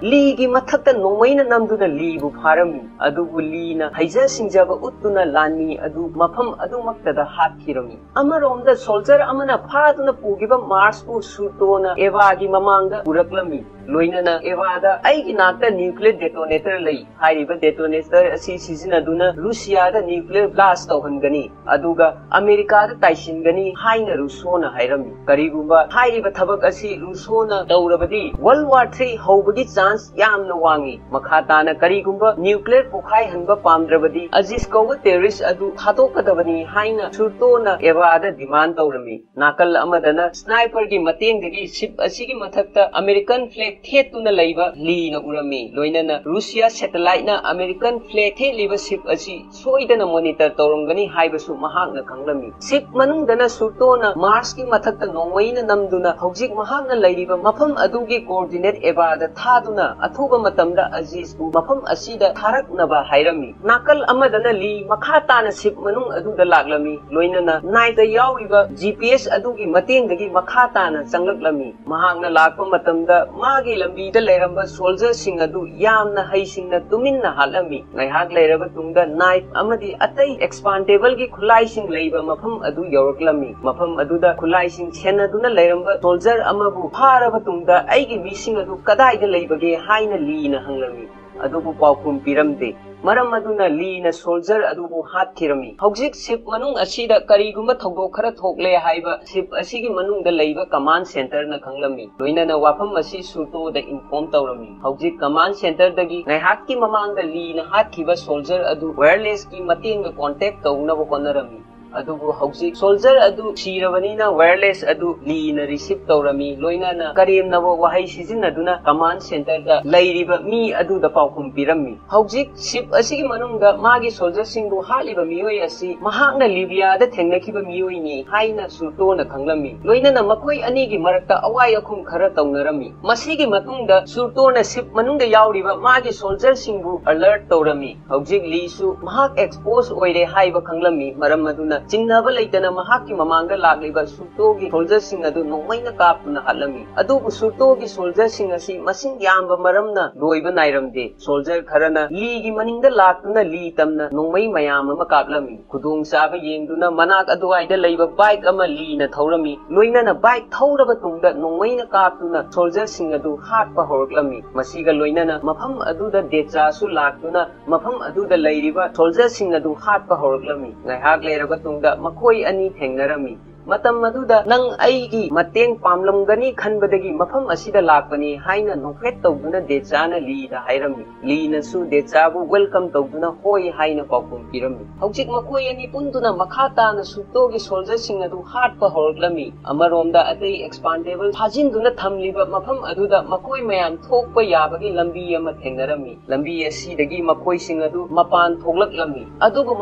ꯂꯤꯒꯤ ꯃꯊꯛꯇ ꯅꯣꯡꯃꯩꯅ ꯅꯝꯗꯨꯅ ꯂꯤꯕꯨ ꯐꯥꯔꯝꯃꯤ꯫ ꯑꯗꯨꯕꯨ ꯂꯤꯅ ꯍꯩꯖ ꯁꯤꯡꯖꯕ ꯎꯠꯇꯨꯅ ꯂꯥꯟꯃꯤ ꯑꯗꯨ ꯃꯐꯝ ꯑꯗꯨꯃꯛꯇꯗ ꯍꯥꯠꯈꯤꯔꯝꯃꯤ꯫ ꯑꯃꯔꯣꯝꯗ ꯁꯣꯜꯖꯔ ꯑꯃꯅ ꯐꯥꯗꯨꯅ ꯄꯨꯈꯤꯕ ꯃꯥꯔꯁꯄꯨ ꯁꯨꯔꯇꯣꯅ ꯑꯦꯚꯥꯒꯤ ꯃꯃꯥꯡꯗ ꯄꯨꯔꯛꯂꯝꯃꯤ꯫ ꯂꯣꯏꯅꯅ ꯑꯦꯚꯥꯗ, "ꯑꯩꯒꯤ ꯅꯥꯛꯇ ꯅ꯭ꯌꯨꯀ꯭ꯂꯤꯌꯔ ꯗꯦꯇꯣꯅꯦꯇꯔ ꯂꯩ꯫ ꯍꯥꯏꯔꯤꯕ ꯗꯦꯇꯣꯅꯦꯇꯔ ꯑꯁꯤ ꯁꯤꯖꯤꯟꯅꯗꯨꯅ ꯔꯨꯁꯤꯌꯥꯗ ꯅ꯭ꯌꯨꯀ꯭ꯂꯤꯌꯔ ꯕ꯭ꯂꯥꯁ ꯇꯧꯍꯟꯒꯅꯤ, ꯑꯗꯨꯒ ꯑꯃꯦꯔꯤꯀꯥꯗ ꯇꯥꯏꯁꯤꯟꯒꯅꯤ" ꯍꯥꯏꯅ ꯔꯨꯁꯣꯅ ꯍꯥꯏꯔꯝꯃꯤ꯫ ꯀꯔꯤꯒꯨꯝꯕ ꯍꯥꯏꯔꯤꯕ ꯊꯕꯛ ꯑꯁꯤ ꯔꯨꯁꯣꯅ ꯇꯧꯔꯕꯗꯤ, ꯋꯥꯔꯜꯗ ꯋꯥꯔ ꯊ꯭ꯔꯤ ꯍꯧꯕꯒꯤ ꯆꯥꯟꯁ ꯌꯥꯝꯅ ꯋꯥꯡꯏ꯫ ꯃꯈꯥ ꯇꯥꯅ ꯀꯔꯤꯒꯨꯝꯕ ꯅ꯭ꯌꯨꯀ꯭ꯂꯤꯌꯔ ꯄꯣꯈꯥꯏꯍꯟꯕ ꯄꯥꯝꯗ꯭ꯔꯕꯗꯤ, ꯑꯖꯤꯁ ꯀꯧꯕ ꯇꯦꯔꯣꯔꯤꯁ꯭ꯠ ꯑꯗꯨ ꯊꯥꯗꯣꯛꯀꯗꯕꯅꯤ ꯍꯥꯏꯅ ꯁꯨꯔꯇꯣꯅ ꯑꯦꯚꯥꯗ ꯗꯤꯃꯥꯟ ꯇꯧꯔꯝꯃꯤ꯫ ꯅꯥꯀꯜ ꯑꯃꯗꯅ ꯁ꯭ꯅꯥꯏꯄꯔꯒꯤ ꯃꯇꯦꯡꯗꯒꯤ ꯁꯤꯞ ꯑꯁꯤꯒꯤ ꯃꯊꯛꯇ ꯑꯃꯦꯔꯤꯀꯟ ꯐ꯭ꯂꯦꯒ ꯊꯦꯠꯇꯨꯅ ꯂꯩꯕ ꯂꯤꯅ ꯎꯔꯝꯃꯤ꯫ ꯂꯣꯏꯅꯅ ꯔꯨꯁꯤꯌꯥ ꯁꯦꯇꯦꯂꯥꯏꯠꯅ ꯑꯃꯦꯔꯤꯀꯟ ꯐ꯭ꯂꯦꯒ ꯊꯦꯠꯂꯤꯕ ꯁꯤꯞ ꯑꯁꯤ ꯁꯣꯏꯗꯅ ꯃꯣꯅꯤꯇꯔ ꯇꯧꯔꯝꯒꯅꯤ ꯍꯥꯏꯕꯁꯨ ꯃꯍꯥꯛꯅ ꯈꯪꯂꯝꯃꯤ꯫ ꯁꯤꯞ ꯃꯅꯨꯡꯗꯅ ꯁꯨꯔꯇꯣꯅ ꯃꯥꯔꯁꯀꯤ ꯃꯊꯛꯇ ꯅꯣꯡꯃꯩꯅ ꯅꯝꯗꯨꯅ ꯍꯧꯖꯤꯛ ꯃꯍꯥꯛꯅ ꯂꯩꯔꯤꯕ ꯃꯐꯝ ꯑꯗꯨꯒꯤ ꯀꯣꯑꯣꯔꯗꯤꯅꯦꯠ ꯑꯦꯚꯥꯗ ꯊꯥꯗꯨꯅ ꯑꯊꯨꯕ ꯃꯇꯝꯗ ꯑꯖꯤꯖꯕꯨ ꯃꯐꯝ ꯑꯁꯤꯗ ꯊꯥꯔꯛꯅꯕ ꯍꯥꯏꯔꯝꯃꯤ꯫ ꯅꯥꯀꯜ ꯑꯃꯗꯅ ꯂꯤ ꯃꯈꯥ ꯇꯥꯅ ꯁꯤꯞ ꯃꯅꯨꯡ ꯑꯗꯨꯗ ꯂꯥꯛꯂꯝꯃꯤ, ꯂꯣꯏꯅꯅ ꯅꯥꯏꯐꯇ ꯌꯥꯎꯔꯤꯕ ꯖꯤ ꯄꯤ ꯑꯦꯁ ꯑꯗꯨꯒꯤ ꯃꯇꯦꯡꯗꯒꯤ ꯃꯈꯥ ꯇꯥꯅ ꯆꯪꯂꯛꯂꯝꯃꯤ꯫ ꯃꯍꯥꯛꯅ ꯂꯥꯛꯄ ꯃꯇꯝꯗ ꯃꯥꯒꯤ ꯂꯝꯕꯤꯗ ꯂꯩꯔꯝꯕ ꯁꯣꯜꯖꯔꯁꯤꯡ ꯑꯗꯨ ꯌꯥꯝꯅ ꯍꯩꯁꯤꯡꯅ ꯇꯨꯃꯤꯟꯅ ꯍꯥꯠꯂꯝꯃꯤ꯫ ꯉꯥꯏꯍꯥꯛ ꯂꯩꯔꯕ ꯇꯨꯡꯗ ꯅꯥꯏꯐ ꯑꯃꯗꯤ ꯑꯇꯩ ꯑꯦꯛꯁꯄꯥꯟꯗꯦꯕꯜꯒꯤ ꯈꯨꯠꯂꯥꯏꯁꯤꯡ ꯂꯩꯕ ꯃꯐꯝ ꯑꯗꯨ ꯌꯧꯔꯛꯂꯝꯃꯤ꯫ ꯃꯐꯝ ꯑꯗꯨꯗ ꯈꯨꯠꯂꯥꯏꯁꯤꯡ ꯁꯦꯟꯅꯗꯨꯅ ꯂꯩꯔꯝꯕ ꯁꯣꯜꯖꯔ ꯑꯃꯕꯨ ꯐꯥꯔꯕ ꯇꯨꯡꯗ, "ꯑꯩꯒꯤ ꯃꯤꯁꯤꯡ ꯑꯗꯨ ꯀꯗꯥꯏꯗ ꯂꯩꯕꯒꯦ?" ꯍꯥꯏꯅ ꯂꯤꯅ ꯍꯪꯂꯝꯃꯤ꯫ ꯑꯗꯨꯕꯨ ꯄꯥꯎꯈꯨꯝ ꯄꯤꯔꯝꯗꯦ꯫ ꯃꯔꯝ ꯑꯗꯨꯅ ꯂꯤꯅ ꯁꯣꯜꯖꯔ ꯑꯗꯨꯕꯨ ꯍꯥꯠꯈꯤꯔꯝꯃꯤ꯫ ꯍꯧꯖꯤꯛ ꯁꯤꯞ ꯃꯅꯨꯡ ꯑꯁꯤꯗ ꯀꯔꯤꯒꯨꯝꯕ ꯊꯧꯗꯣꯛ ꯈꯔ ꯊꯣꯛꯂꯦ ꯍꯥꯏꯕ ꯁꯤꯞ ꯑꯁꯤꯒꯤ ꯃꯅꯨꯡꯗ ꯂꯩꯕ ꯀꯃꯥꯟ ꯁꯦꯟꯇꯔꯅ ꯈꯪꯂꯝꯃꯤ꯫ ꯂꯣꯏꯅꯅ ꯋꯥꯐꯝ ꯑꯁꯤ ꯁꯨꯔꯇꯣꯗ ꯏꯟꯐꯣꯔꯝ ꯇꯧꯔꯝꯃꯤ꯫ ꯍꯧꯖꯤꯛ ꯀꯃꯥꯟ ꯁꯦꯟꯇꯔꯗꯒꯤ ꯉꯥꯏꯍꯥꯛꯀꯤ ꯃꯃꯥꯡꯗ ꯂꯤꯅ ꯍꯥꯠꯈꯤꯕ ꯁꯣꯜꯖꯔ ꯑꯗꯨ ꯋꯥꯌꯔꯂꯦꯁꯀꯤ ꯃꯇꯦꯡꯅ ꯀꯣꯟꯇꯦꯛ ꯇꯧꯅꯕ ꯍꯣꯠꯅꯔꯝꯃꯤ꯫ ꯑꯗꯨꯕꯨ ꯍꯧꯖꯤꯛ ꯁꯣꯜꯖꯔ ꯑꯗꯨ ꯁꯤꯔꯕꯅꯤꯅ ꯋꯥꯌꯔꯂꯦꯁ ꯑꯗꯨ ꯂꯤꯅ ꯔꯤꯁꯤꯞ ꯇꯧꯔꯝꯃꯤ, ꯂꯣꯏꯅꯅ ꯀꯔꯦꯝꯅꯕ ꯋꯥꯍꯩ ꯁꯤꯖꯤꯟꯅꯗꯨꯅ ꯀꯃꯥꯟ ꯁꯦꯟꯇꯔꯗ ꯂꯩꯔꯤꯕ ꯃꯤ ꯑꯗꯨꯗ ꯄꯥꯎꯈꯨꯝ ꯄꯤꯔꯝꯃꯤ꯫ ꯍꯧꯖꯤꯛ ꯁꯤꯞ ꯑꯁꯤꯒꯤ ꯃꯅꯨꯡꯗ ꯃꯥꯒꯤ ꯁꯣꯜꯖꯔꯁꯤꯡꯕꯨ ꯍꯥꯠꯂꯤꯕ ꯃꯤꯑꯣꯏ ꯑꯁꯤ ꯃꯍꯥꯛꯅ ꯂꯤꯕꯤꯌꯥꯗ ꯊꯦꯡꯅꯈꯤꯕ ꯃꯤꯑꯣꯏꯅꯤ ꯍꯥꯏꯅ ꯁꯨꯔꯇꯣꯅ ꯈꯪꯂꯝꯃꯤ꯫ ꯂꯣꯏꯅꯅ ꯃꯈꯣꯏ ꯑꯅꯤꯒꯤ ꯃꯔꯛꯇ ꯑꯋꯥꯏ ꯑꯈꯨꯝ ꯈꯔ ꯇꯧꯅꯔꯝꯃꯤ꯫ ꯃꯁꯤꯒꯤ ꯃꯇꯨꯡꯗ ꯁꯨꯔꯇꯣꯅ ꯁꯤꯞ ꯃꯅꯨꯡꯗ ꯌꯥꯎꯔꯤꯕ ꯃꯥꯒꯤ ꯁꯣꯜꯖꯔꯁꯤꯡꯕꯨ ꯑꯂꯔꯠ ꯇꯧꯔꯝꯃꯤ꯫ ꯍꯧꯖꯤꯛ ꯂꯤꯁꯨ ꯃꯍꯥꯛ ꯑꯦꯛꯁꯄꯣꯖ ꯑꯣꯏꯔꯦ ꯍꯥꯏꯕ ꯈꯪꯂꯝꯃꯤ, ꯃꯔꯝ ꯑꯗꯨꯅ ꯆꯤꯡꯅꯕ ꯂꯩꯇꯅ ꯃꯍꯥꯛꯀꯤ ꯃꯃꯥꯡꯗ ꯂꯥꯛꯂꯤꯕ ꯁꯨꯔꯇꯣꯒꯤ ꯁꯣꯜꯖꯔꯁꯤꯡ ꯑꯗꯨ ꯅꯣꯡꯃꯩꯅ ꯀꯥꯞꯇꯨꯅ ꯍꯥꯠꯂꯝꯃꯤ꯫ ꯑꯗꯨꯕꯨ ꯁꯨꯔꯇꯣꯒꯤ ꯁꯣꯜꯖꯔꯁꯤꯡ ꯑꯁꯤ ꯃꯁꯤꯡ ꯌꯥꯝꯕ ꯃꯔꯝꯅ ꯂꯣꯏꯕ ꯅꯥꯏꯔꯝꯗꯦ꯫ ꯁꯣꯜꯖꯔ ꯈꯔꯅ ꯂꯤꯒꯤ ꯃꯅꯤꯡꯗ ꯂꯥꯛꯇꯨꯅ ꯂꯤ ꯇꯝꯅ ꯅꯣꯡꯃꯩ ꯃꯌꯥꯝ ꯑꯃ ꯀꯥꯞꯂꯝꯃꯤ꯫ ꯈꯨꯗꯣꯡꯆꯥꯕ ꯌꯦꯡꯗꯨꯅ ꯃꯅꯥꯛ ꯑꯗꯨꯋꯥꯏꯗ ꯂꯩꯕ ꯕꯥꯏꯛ ꯑꯃ ꯂꯤꯅ ꯊꯧꯔꯝꯃꯤ꯫ ꯂꯣꯏꯅꯅ ꯕꯥꯏꯛ ꯊꯧꯔꯕ ꯇꯨꯡꯗ ꯅꯣꯡꯃꯩꯅ ꯀꯥꯞꯇꯨꯅ ꯁꯣꯜꯖꯔꯁꯤꯡ ꯑꯗꯨ ꯍꯥꯠꯄ ꯍꯧꯔꯛꯂꯝꯃꯤ꯫ ꯃꯁꯤꯒ ꯂꯣꯏꯅꯅ ꯃꯐꯝ ꯑꯗꯨꯗ ꯗꯦꯆꯥꯁꯨ ꯂꯥꯛꯇꯨꯅ ꯃꯐꯝ ꯑꯗꯨꯗ ꯂꯩꯔꯤꯕ ꯁꯣꯜꯖꯔꯁꯤꯡ ꯑꯗꯨ ꯍꯥꯠꯄ ꯍꯧꯔꯛꯂꯝꯃꯤ꯫ ꯉꯥꯏꯍꯥꯛ ꯂꯩꯔꯕ ꯇꯨꯡꯗ ꯃꯈꯣꯏ ꯑꯅꯤ ꯊꯦꯡꯅꯔꯝꯃꯤ꯫ ꯃꯇꯝ ꯑꯗꯨꯗ ꯅꯪ ꯑꯩꯒꯤ ꯃꯇꯦꯡ ꯄꯥꯝꯂꯝꯒꯅꯤ ꯈꯟꯕꯗꯒꯤ ꯃꯐꯝ ꯑꯁꯤꯗ ꯂꯥꯛꯄꯅꯤ ꯍꯥꯏꯅ ꯅꯣꯛꯐꯦꯠ ꯇꯧꯗꯨꯅ ꯗꯦꯆꯥꯅ ꯂꯤꯗ ꯍꯥꯏꯔꯝꯃꯤ꯫ ꯂꯤꯅꯁꯨ ꯗꯦꯆꯥꯕꯨ ꯋꯦꯜꯀꯝ ꯇꯧꯗꯨꯅ ꯍꯣꯏ ꯍꯥꯏꯅ ꯄꯥꯎꯈꯨꯝ ꯄꯤꯔꯝꯃꯤ꯫ ꯍꯧꯖꯤꯛ ꯃꯈꯣꯏ ꯑꯅꯤ ꯄꯨꯟꯗꯨꯅ ꯃꯈꯥ ꯇꯥꯅ ꯁꯨꯔꯇꯣꯒꯤ ꯁꯣꯜꯖꯔꯁꯤꯡ ꯑꯗꯨ ꯍꯥꯠꯄ ꯍꯧꯔꯛꯂꯝꯃꯤ꯫ ꯑꯃꯔꯣꯝꯗ ꯑꯇꯩ ꯑꯦꯛꯁꯄꯥꯟꯗꯦꯕꯜ ꯐꯥꯖꯤꯟꯗꯨꯅ ꯊꯝꯂꯤꯕ ꯃꯐꯝ ꯑꯗꯨꯗ ꯃꯈꯣꯏ ꯃꯌꯥꯝ ꯊꯣꯛꯄ ꯌꯥꯕꯒꯤ ꯂꯝꯕꯤ ꯑꯃ ꯊꯦꯡꯅꯔꯝꯃꯤ꯫ ꯂꯝꯕꯤ ꯑꯁꯤꯗꯒꯤ ꯃꯈꯣꯏꯁꯤꯡ ꯑꯗꯨ ꯃꯄꯥꯟ ꯊꯣꯛꯂꯛꯂꯝꯃꯤ꯫ ꯑꯗꯨꯕꯨ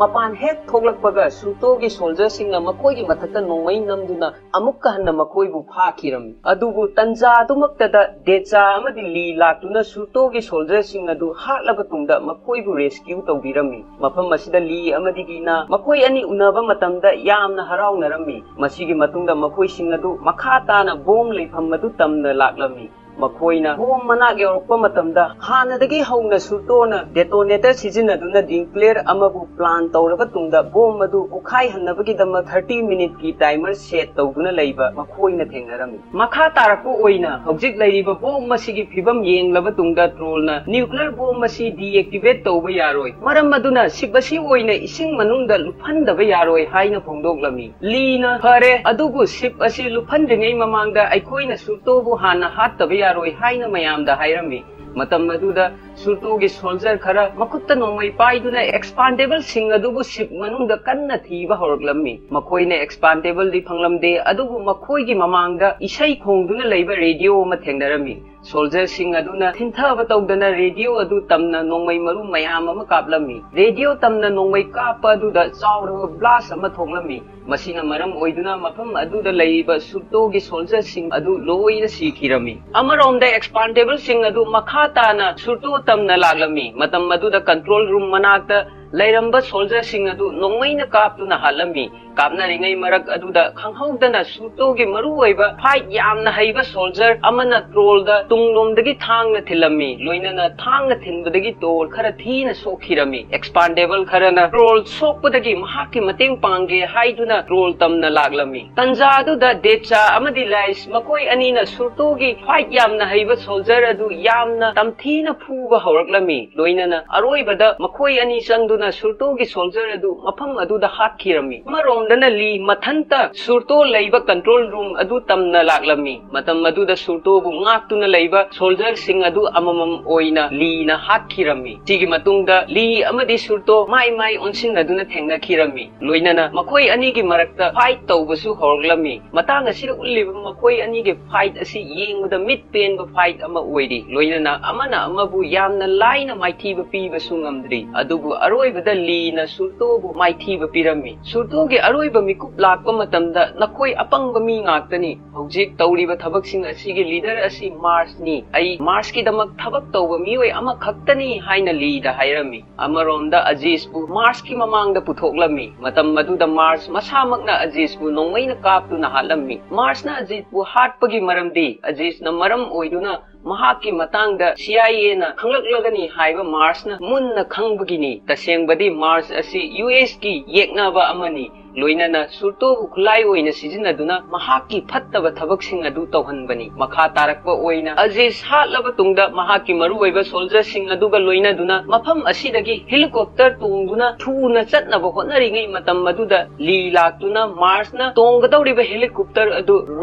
ꯃꯄꯥꯟ ꯍꯦꯛ ꯊꯣꯛꯂꯛꯄꯒ ꯁꯨꯔꯇꯣꯒꯤ ꯁꯣꯜꯖꯔꯁꯤꯡꯅ ꯃꯈꯣꯏꯒꯤ ꯃꯊꯛꯇ ꯅꯣꯡꯃꯩ ꯅꯝꯗꯨꯅ ꯑꯃꯨꯛꯀ ꯍꯟꯅ ꯃꯈꯣꯏꯕꯨ ꯐꯥꯈꯤꯔꯝꯃꯤ꯫ ꯑꯗꯨꯕꯨ ꯇꯟꯖꯥ ꯑꯗꯨꯃꯛꯇꯗ ꯗꯦꯆꯥ ꯑꯃꯗꯤ ꯂꯤ ꯂꯥꯛꯇꯨꯅ ꯁꯨꯔꯇꯣꯒꯤ ꯁꯣꯜꯖꯔꯁꯤꯡ ꯑꯗꯨ ꯍꯥꯠꯂꯕ ꯇꯨꯡꯗ ꯃꯈꯣꯏꯕꯨ ꯔꯦꯁꯀ꯭ꯌꯨ ꯇꯧꯕꯤꯔꯝꯃꯤ꯫ ꯃꯐꯝ ꯑꯁꯤꯗ ꯂꯤ ꯑꯃꯗꯤ ꯒꯤꯅ ꯃꯈꯣꯏ ꯑꯅꯤ ꯎꯅꯕ ꯃꯇꯝꯗ ꯌꯥꯝꯅ ꯍꯔꯥꯎꯅꯔꯝꯃꯤ꯫ ꯃꯁꯤꯒꯤ ꯃꯇꯨꯡꯗ ꯃꯈꯣꯏꯁꯤꯡ ꯑꯗꯨ ꯃꯈꯥ ꯇꯥꯅ ꯕꯣꯝ ꯂꯩꯐꯝ ꯑꯗꯨ ꯇꯝꯅ ꯂꯥꯛꯂꯝꯃꯤ꯫ ꯃꯈꯣꯏꯅ ꯕꯣꯝ ꯃꯅꯥꯛ ꯌꯧꯔꯛꯄ ꯃꯇꯝꯗ ꯍꯥꯟꯅꯗꯒꯤ ꯍꯧꯅ ꯁꯨꯔꯇꯣꯅ ꯗꯦꯇꯣꯅꯦꯇꯔ ꯁꯤꯖꯤꯟꯅꯗꯨꯅ ꯅ꯭ꯌꯨꯀ꯭ꯂꯤꯌꯔ ꯑꯃꯕꯨ ꯄ꯭ꯂꯥꯟ ꯇꯧꯔꯕ ꯇꯨꯡꯗ ꯕꯣꯝ ꯑꯗꯨ ꯎꯈꯥꯏꯍꯟꯅꯕꯒꯤꯗꯃꯛ ꯊꯥꯔꯇꯤ ꯃꯤꯅꯤꯠꯀꯤ ꯇꯥꯏꯃꯔ ꯁꯦꯠ ꯇꯧꯗꯨꯅ ꯂꯩꯕ ꯃꯈꯣꯏꯅ ꯊꯦꯡꯅꯔꯝꯃꯤ꯫ ꯃꯈꯥ ꯇꯥꯔꯛꯄ ꯑꯣꯏꯅ ꯍꯧꯖꯤꯛ ꯂꯩꯔꯤꯕ ꯕꯣꯝ ꯑꯁꯤꯒꯤ ꯐꯤꯕꯝ ꯌꯦꯡꯂꯕ ꯇꯨꯡꯗ ꯇ꯭ꯔꯣꯜꯅ ꯅ꯭ꯌꯨꯀ꯭ꯂꯤꯌꯔ ꯕꯣꯝ ꯑꯁꯤ ꯗꯤꯑꯦꯛꯇꯤꯚꯦꯠ ꯇꯧꯕ ꯌꯥꯔꯣꯏ, ꯃꯔꯝ ꯑꯗꯨꯅ ꯁꯤꯞ ꯑꯁꯤ ꯑꯣꯏꯅ ꯏꯁꯤꯡ ꯃꯅꯨꯡꯗ ꯂꯨꯞꯍꯟꯗꯕ ꯌꯥꯔꯣꯏ ꯍꯥꯏꯅ ꯐꯣꯡꯗꯣꯛꯂꯝꯃꯤ꯫ ꯂꯤꯅ, "ꯐꯔꯦ, ꯑꯗꯨꯕꯨ ꯁꯤꯞ ꯑꯁꯤ ꯂꯨꯞꯍꯟꯗ꯭ꯔꯤꯉꯩ ꯃꯃꯥꯡꯗ ꯑꯩꯈꯣꯏꯅ ꯁꯨꯔꯇꯣꯕꯨ ꯍꯥꯟꯅ ꯍꯥꯠꯇꯕ ꯌꯥꯔꯣꯏ" ꯍꯥꯏꯅ ꯃꯌꯥꯝꯗ ꯍꯥꯏꯔꯝꯃꯤ꯫ ꯃꯇꯝ ꯑꯗꯨꯗ ꯁꯨꯔꯇꯣꯒꯤ ꯁꯣꯜꯖꯔ ꯈꯔ ꯃꯈꯨꯠꯇ ꯅꯣꯡꯃꯩ ꯄꯥꯏꯗꯨꯅ ꯑꯦꯛꯁꯄꯥꯟꯗꯦꯕꯜꯁꯤꯡ ꯑꯗꯨꯕꯨ ꯁꯤꯞ ꯃꯅꯨꯡꯗ ꯀꯟꯅ ꯊꯤꯕ ꯍꯧꯔꯛꯂꯝꯃꯤ꯫ ꯃꯈꯣꯏꯅ ꯑꯦꯛꯁꯄꯥꯟꯗꯦꯕꯜꯗꯤ ꯐꯪꯂꯝꯗꯦ, ꯑꯗꯨꯕꯨ ꯃꯈꯣꯏꯒꯤ ꯃꯃꯥꯡꯗ ꯏꯁꯩ ꯈꯣꯡꯗꯨꯅ ꯂꯩꯕ ꯔꯦꯗꯤꯑꯣ ꯑꯃ ꯊꯦꯡꯅꯔꯝꯃꯤ꯫ ꯁꯣꯜꯖꯔꯁꯤꯡ ꯑꯗꯨꯅ ꯊꯤꯟꯊꯕ ꯇꯧꯗꯅ ꯔꯦꯗꯤꯑꯣ ꯑꯗꯨ ꯇꯝꯅ ꯅꯣꯡꯃꯩ ꯃꯔꯨ ꯃꯌꯥꯝ ꯑꯃ ꯀꯥꯞꯂꯝꯃꯤ꯫ ꯔꯦꯗꯤꯑꯣ ꯇꯝꯅ ꯅꯣꯡꯃꯩ ꯀꯥꯞꯄ ꯑꯗꯨꯗ ꯆꯥꯎꯔꯕ ꯕ꯭ꯂꯥꯁ ꯑꯃ ꯊꯣꯛꯂꯝꯃꯤ꯫ ꯃꯁꯤꯅ ꯃꯔꯝ ꯑꯣꯏꯗꯨꯅ ꯃꯐꯝ ꯑꯗꯨꯗ ꯂꯩꯔꯤꯕ ꯁꯨꯔꯇꯣꯒꯤ ꯁꯣꯜꯖꯔꯁꯤꯡ ꯑꯗꯨ ꯂꯣꯏꯅ ꯁꯤꯈꯤꯔꯝꯃꯤ꯫ ꯑꯃꯔꯣꯝꯗ ꯑꯦꯛꯁꯄꯥꯟꯗꯦꯕꯜꯁꯤꯡ ꯑꯗꯨ ꯃꯈꯥ ꯇꯥꯅ ꯁꯨꯔꯇꯣ ꯇꯝꯅ ꯂꯥꯛꯂꯝꯃꯤ꯫ ꯃꯇꯝ ꯑꯗꯨꯗ ꯀꯟꯇ꯭ꯔꯣꯜ ꯔꯨꯝ ꯃꯅꯥꯛꯇ ꯂꯩꯔꯝꯕ ꯁꯣꯜꯖꯔꯁꯤꯡ ꯑꯗꯨ ꯅꯣꯡꯃꯩꯅ ꯀꯥꯞꯇꯨꯅ ꯍꯥꯠꯂꯝꯃꯤ꯫ ꯀꯥꯞꯅꯔꯤꯉꯩ ꯃꯔꯛ ꯑꯗꯨꯗ ꯈꯪꯍꯧꯗꯅ ꯁꯨꯔꯇꯣꯒꯤ ꯃꯔꯨꯑꯣꯏꯕ ꯐꯥꯏꯠ ꯌꯥꯝꯅ ꯍꯩꯕ ꯁꯣꯜꯖꯔ ꯑꯃꯅ ꯇ꯭ꯔꯣꯜꯗ ꯇꯨꯡꯂꯣꯝꯗꯒꯤ ꯊꯥꯡꯅ ꯊꯤꯜꯂꯝꯃꯤ꯫ ꯂꯣꯏꯅꯅ ꯊꯥꯡꯅ ꯊꯤꯟꯕꯗꯒꯤ ꯇ꯭ꯔꯣꯜ ꯈꯔ ꯊꯤꯅ ꯁꯣꯛꯈꯤꯔꯝꯃꯤ꯫ ꯑꯦꯛꯁꯄꯥꯟꯗꯦꯕꯜ ꯈꯔꯅ ꯇ꯭ꯔꯣꯜ ꯁꯣꯛꯄꯗꯒꯤ ꯃꯍꯥꯛꯀꯤ ꯃꯇꯦꯡ ꯄꯥꯡꯒꯦ ꯍꯥꯏꯗꯨꯅ ꯇ꯭ꯔꯣꯜ ꯇꯝꯅ ꯂꯥꯛꯂꯝꯃꯤ꯫ ꯇꯟꯖꯥ ꯑꯗꯨꯗ ꯗꯦꯠꯆꯥ ꯑꯃꯗꯤ ꯂꯥꯏꯁ ꯃꯈꯣꯏ ꯑꯅꯤꯅ ꯁꯨꯔꯇꯣꯒꯤ ꯐꯥꯏꯠ ꯌꯥꯝꯅ ꯍꯩꯕ ꯁꯣꯜꯖꯔ ꯑꯗꯨ ꯌꯥꯝꯅ ꯇꯝꯊꯤꯅ ꯐꯨꯕ ꯍꯧꯔꯛꯂꯝꯃꯤ꯫ ꯂꯣꯏꯅꯅ ꯑꯔꯣꯏꯕꯗ ꯃꯈꯣꯏ ꯑꯅꯤ ꯆꯪꯗꯨꯅ ꯁꯨꯔꯇꯣꯒꯤ ꯁꯣꯜꯖꯔ ꯑꯗꯨ ꯃꯐꯝ ꯑꯗꯨꯗ ꯍꯥꯠꯈꯤꯔꯝꯃꯤ꯫ ꯑꯃꯔꯣꯝꯗꯅ ꯂꯤ ꯃꯊꯟꯇ ꯁꯨꯔꯇꯣ ꯂꯩꯕ ꯀꯟꯇ꯭ꯔꯣꯜ ꯔꯨꯝ ꯑꯗꯨ ꯇꯝꯅ ꯂꯥꯛꯂꯝꯃꯤ꯫ ꯃꯇꯝ ꯑꯗꯨꯗ ꯁꯨꯔꯇꯣꯕꯨ ꯉꯥꯛꯇꯨꯅ ꯂꯩꯕ ꯁꯣꯜꯖꯔꯁꯤꯡ ꯑꯗꯨ ꯑꯃꯃꯝ ꯑꯣꯏꯅ ꯂꯤꯅ ꯍꯥꯠꯈꯤꯔꯝꯃꯤ꯫ ꯁꯤꯒꯤ ꯃꯇꯨꯡꯗ ꯂꯤ ꯑꯃꯗꯤ ꯁꯨꯔꯇꯣ ꯃꯥꯏ ꯃꯥꯏ ꯑꯣꯟꯁꯤꯟꯅꯗꯨꯅ ꯊꯦꯡꯅꯈꯤꯔꯝꯃꯤ꯫ ꯂꯣꯏꯅꯅ ꯃꯈꯣꯏ ꯑꯅꯤꯒꯤ ꯃꯔꯛꯇ ꯐꯥꯏꯠ ꯇꯧꯕꯁꯨ ꯍꯧꯔꯛꯂꯝꯃꯤ꯫ ꯃꯇꯥꯡ ꯑꯁꯤꯗ ꯎꯠꯂꯤꯕ ꯃꯈꯣꯏ ꯑꯅꯤꯒꯤ ꯐꯥꯏꯠ ꯑꯁꯤ ꯌꯦꯡꯕꯗ ꯃꯤꯠ ꯄꯦꯟꯕ ꯐꯥꯏꯠ ꯑꯃ ꯑꯣꯏꯔꯤ꯫ ꯂꯣꯏꯅꯅ ꯑꯃꯅ ꯑꯃꯕꯨ ꯌꯥꯝꯅ ꯂꯥꯏꯅ ꯃꯥꯏꯊꯤꯕ ꯄꯤꯕꯁꯨ ꯉꯝꯗ꯭ꯔꯤ꯫ ꯑꯗꯨꯕꯨ ꯑꯔꯣꯏꯕꯗ ꯂꯤꯅ ꯁꯨꯔꯇꯣꯕꯨ ꯃꯥꯏꯊꯤꯕ ꯄꯤꯔꯝꯃꯤ꯫ ꯁꯨꯔꯇꯣꯒꯤ ꯑꯔꯣꯏꯕ ꯃꯤꯀꯨꯞ ꯂꯥꯛꯄ ꯃꯇꯝꯗ, "ꯅꯈꯣꯏ ꯑꯄꯪꯕ ꯃꯤ ꯉꯥꯛꯇꯅꯤ꯫ ꯍꯧꯖꯤꯛ ꯇꯧꯔꯤꯕ ꯊꯕꯛꯁꯤꯡ ꯑꯁꯤꯒꯤ ꯂꯤꯗꯔ ꯑꯁꯤ ꯃꯥꯔꯁꯅꯤ꯫ ꯑꯩ ꯃꯥꯔꯁꯀꯤꯗꯃꯛ ꯊꯕꯛ ꯇꯧꯕ ꯃꯤꯑꯣꯏ ꯑꯃꯈꯛꯇꯅꯤ" ꯍꯥꯏꯅ ꯂꯤꯗ ꯍꯥꯏꯔꯝꯃꯤ꯫ ꯑꯃꯔꯣꯝꯗ ꯑꯖꯤꯁꯄꯨ ꯃꯥꯔꯁꯀꯤ ꯃꯃꯥꯡꯗ ꯄꯨꯊꯣꯛꯂꯝꯃꯤ꯫ ꯃꯇꯝ ꯑꯗꯨꯗ ꯃꯥꯔꯁ ꯃꯁꯥꯃꯛꯅ ꯑꯖꯤꯁꯄꯨ ꯅꯣꯡꯃꯩꯅ ꯀꯥꯞꯇꯨꯅ ꯍꯥꯠꯂꯝꯃꯤ꯫ ꯃꯥꯔꯁꯅ ꯑꯖꯤꯁꯄꯨ ꯍꯥꯠꯄꯒꯤ ꯃꯔꯝꯗꯤ ꯑꯖꯤꯁꯅ ꯃꯔꯝ ꯑꯣꯏꯗꯨꯅ ꯃꯍꯥꯛꯀꯤ ꯃꯇꯥꯡꯗ ꯁꯤ ꯑꯥꯏ ꯑꯦꯅ ꯈꯪꯂꯛꯂꯒꯅꯤ ꯍꯥꯏꯕ ꯃꯥꯔꯁꯅ ꯃꯨꯟꯅ ꯈꯪꯕꯒꯤꯅꯤ꯫ ꯇꯁꯦꯡꯕꯗꯤ ꯃꯥꯔꯁ ꯑꯁꯤ ꯌꯨ ꯑꯦꯁꯀꯤ ꯌꯦꯛꯅꯕ ꯑꯃꯅꯤ꯫ ꯂꯣꯏꯅꯅ ꯁꯨꯔꯇꯣꯕꯨ ꯈꯨꯠꯂꯥꯏ ꯑꯣꯏꯅ ꯁꯤꯖꯤꯟꯅꯗꯨꯅ ꯃꯍꯥꯛꯀꯤ ꯐꯠꯇꯕ ꯊꯕꯛꯁꯤꯡ ꯑꯗꯨ ꯇꯧꯍꯟꯕꯅꯤ꯫ ꯃꯈꯥ ꯇꯥꯔꯛꯄ ꯑꯣꯏꯅ ꯑꯖꯤꯁ ꯍꯥꯠꯂꯕ ꯇꯨꯡꯗ ꯃꯍꯥꯛꯀꯤ ꯃꯔꯨꯑꯣꯏꯕ ꯁꯣꯜꯖꯔꯁꯤꯡ ꯑꯗꯨꯒ ꯂꯣꯏꯅꯗꯨꯅ ꯃꯐꯝ ꯑꯁꯤꯗꯒꯤ ꯍꯦꯂꯤꯀꯣꯞꯇꯔ ꯇꯣꯡꯗꯨꯅ ꯊꯨꯅ ꯆꯠꯅꯕ ꯍꯣꯠꯅꯔꯤꯉꯩ ꯃꯇꯝ ꯑꯗꯨꯗ ꯂꯤ ꯂꯥꯛꯇꯨꯅ ꯃꯥꯔꯁꯅ ꯇꯣꯡꯒꯗꯧꯔꯤꯕ ꯍꯦꯂꯤꯀꯣꯞꯇꯔ ꯑꯗꯨ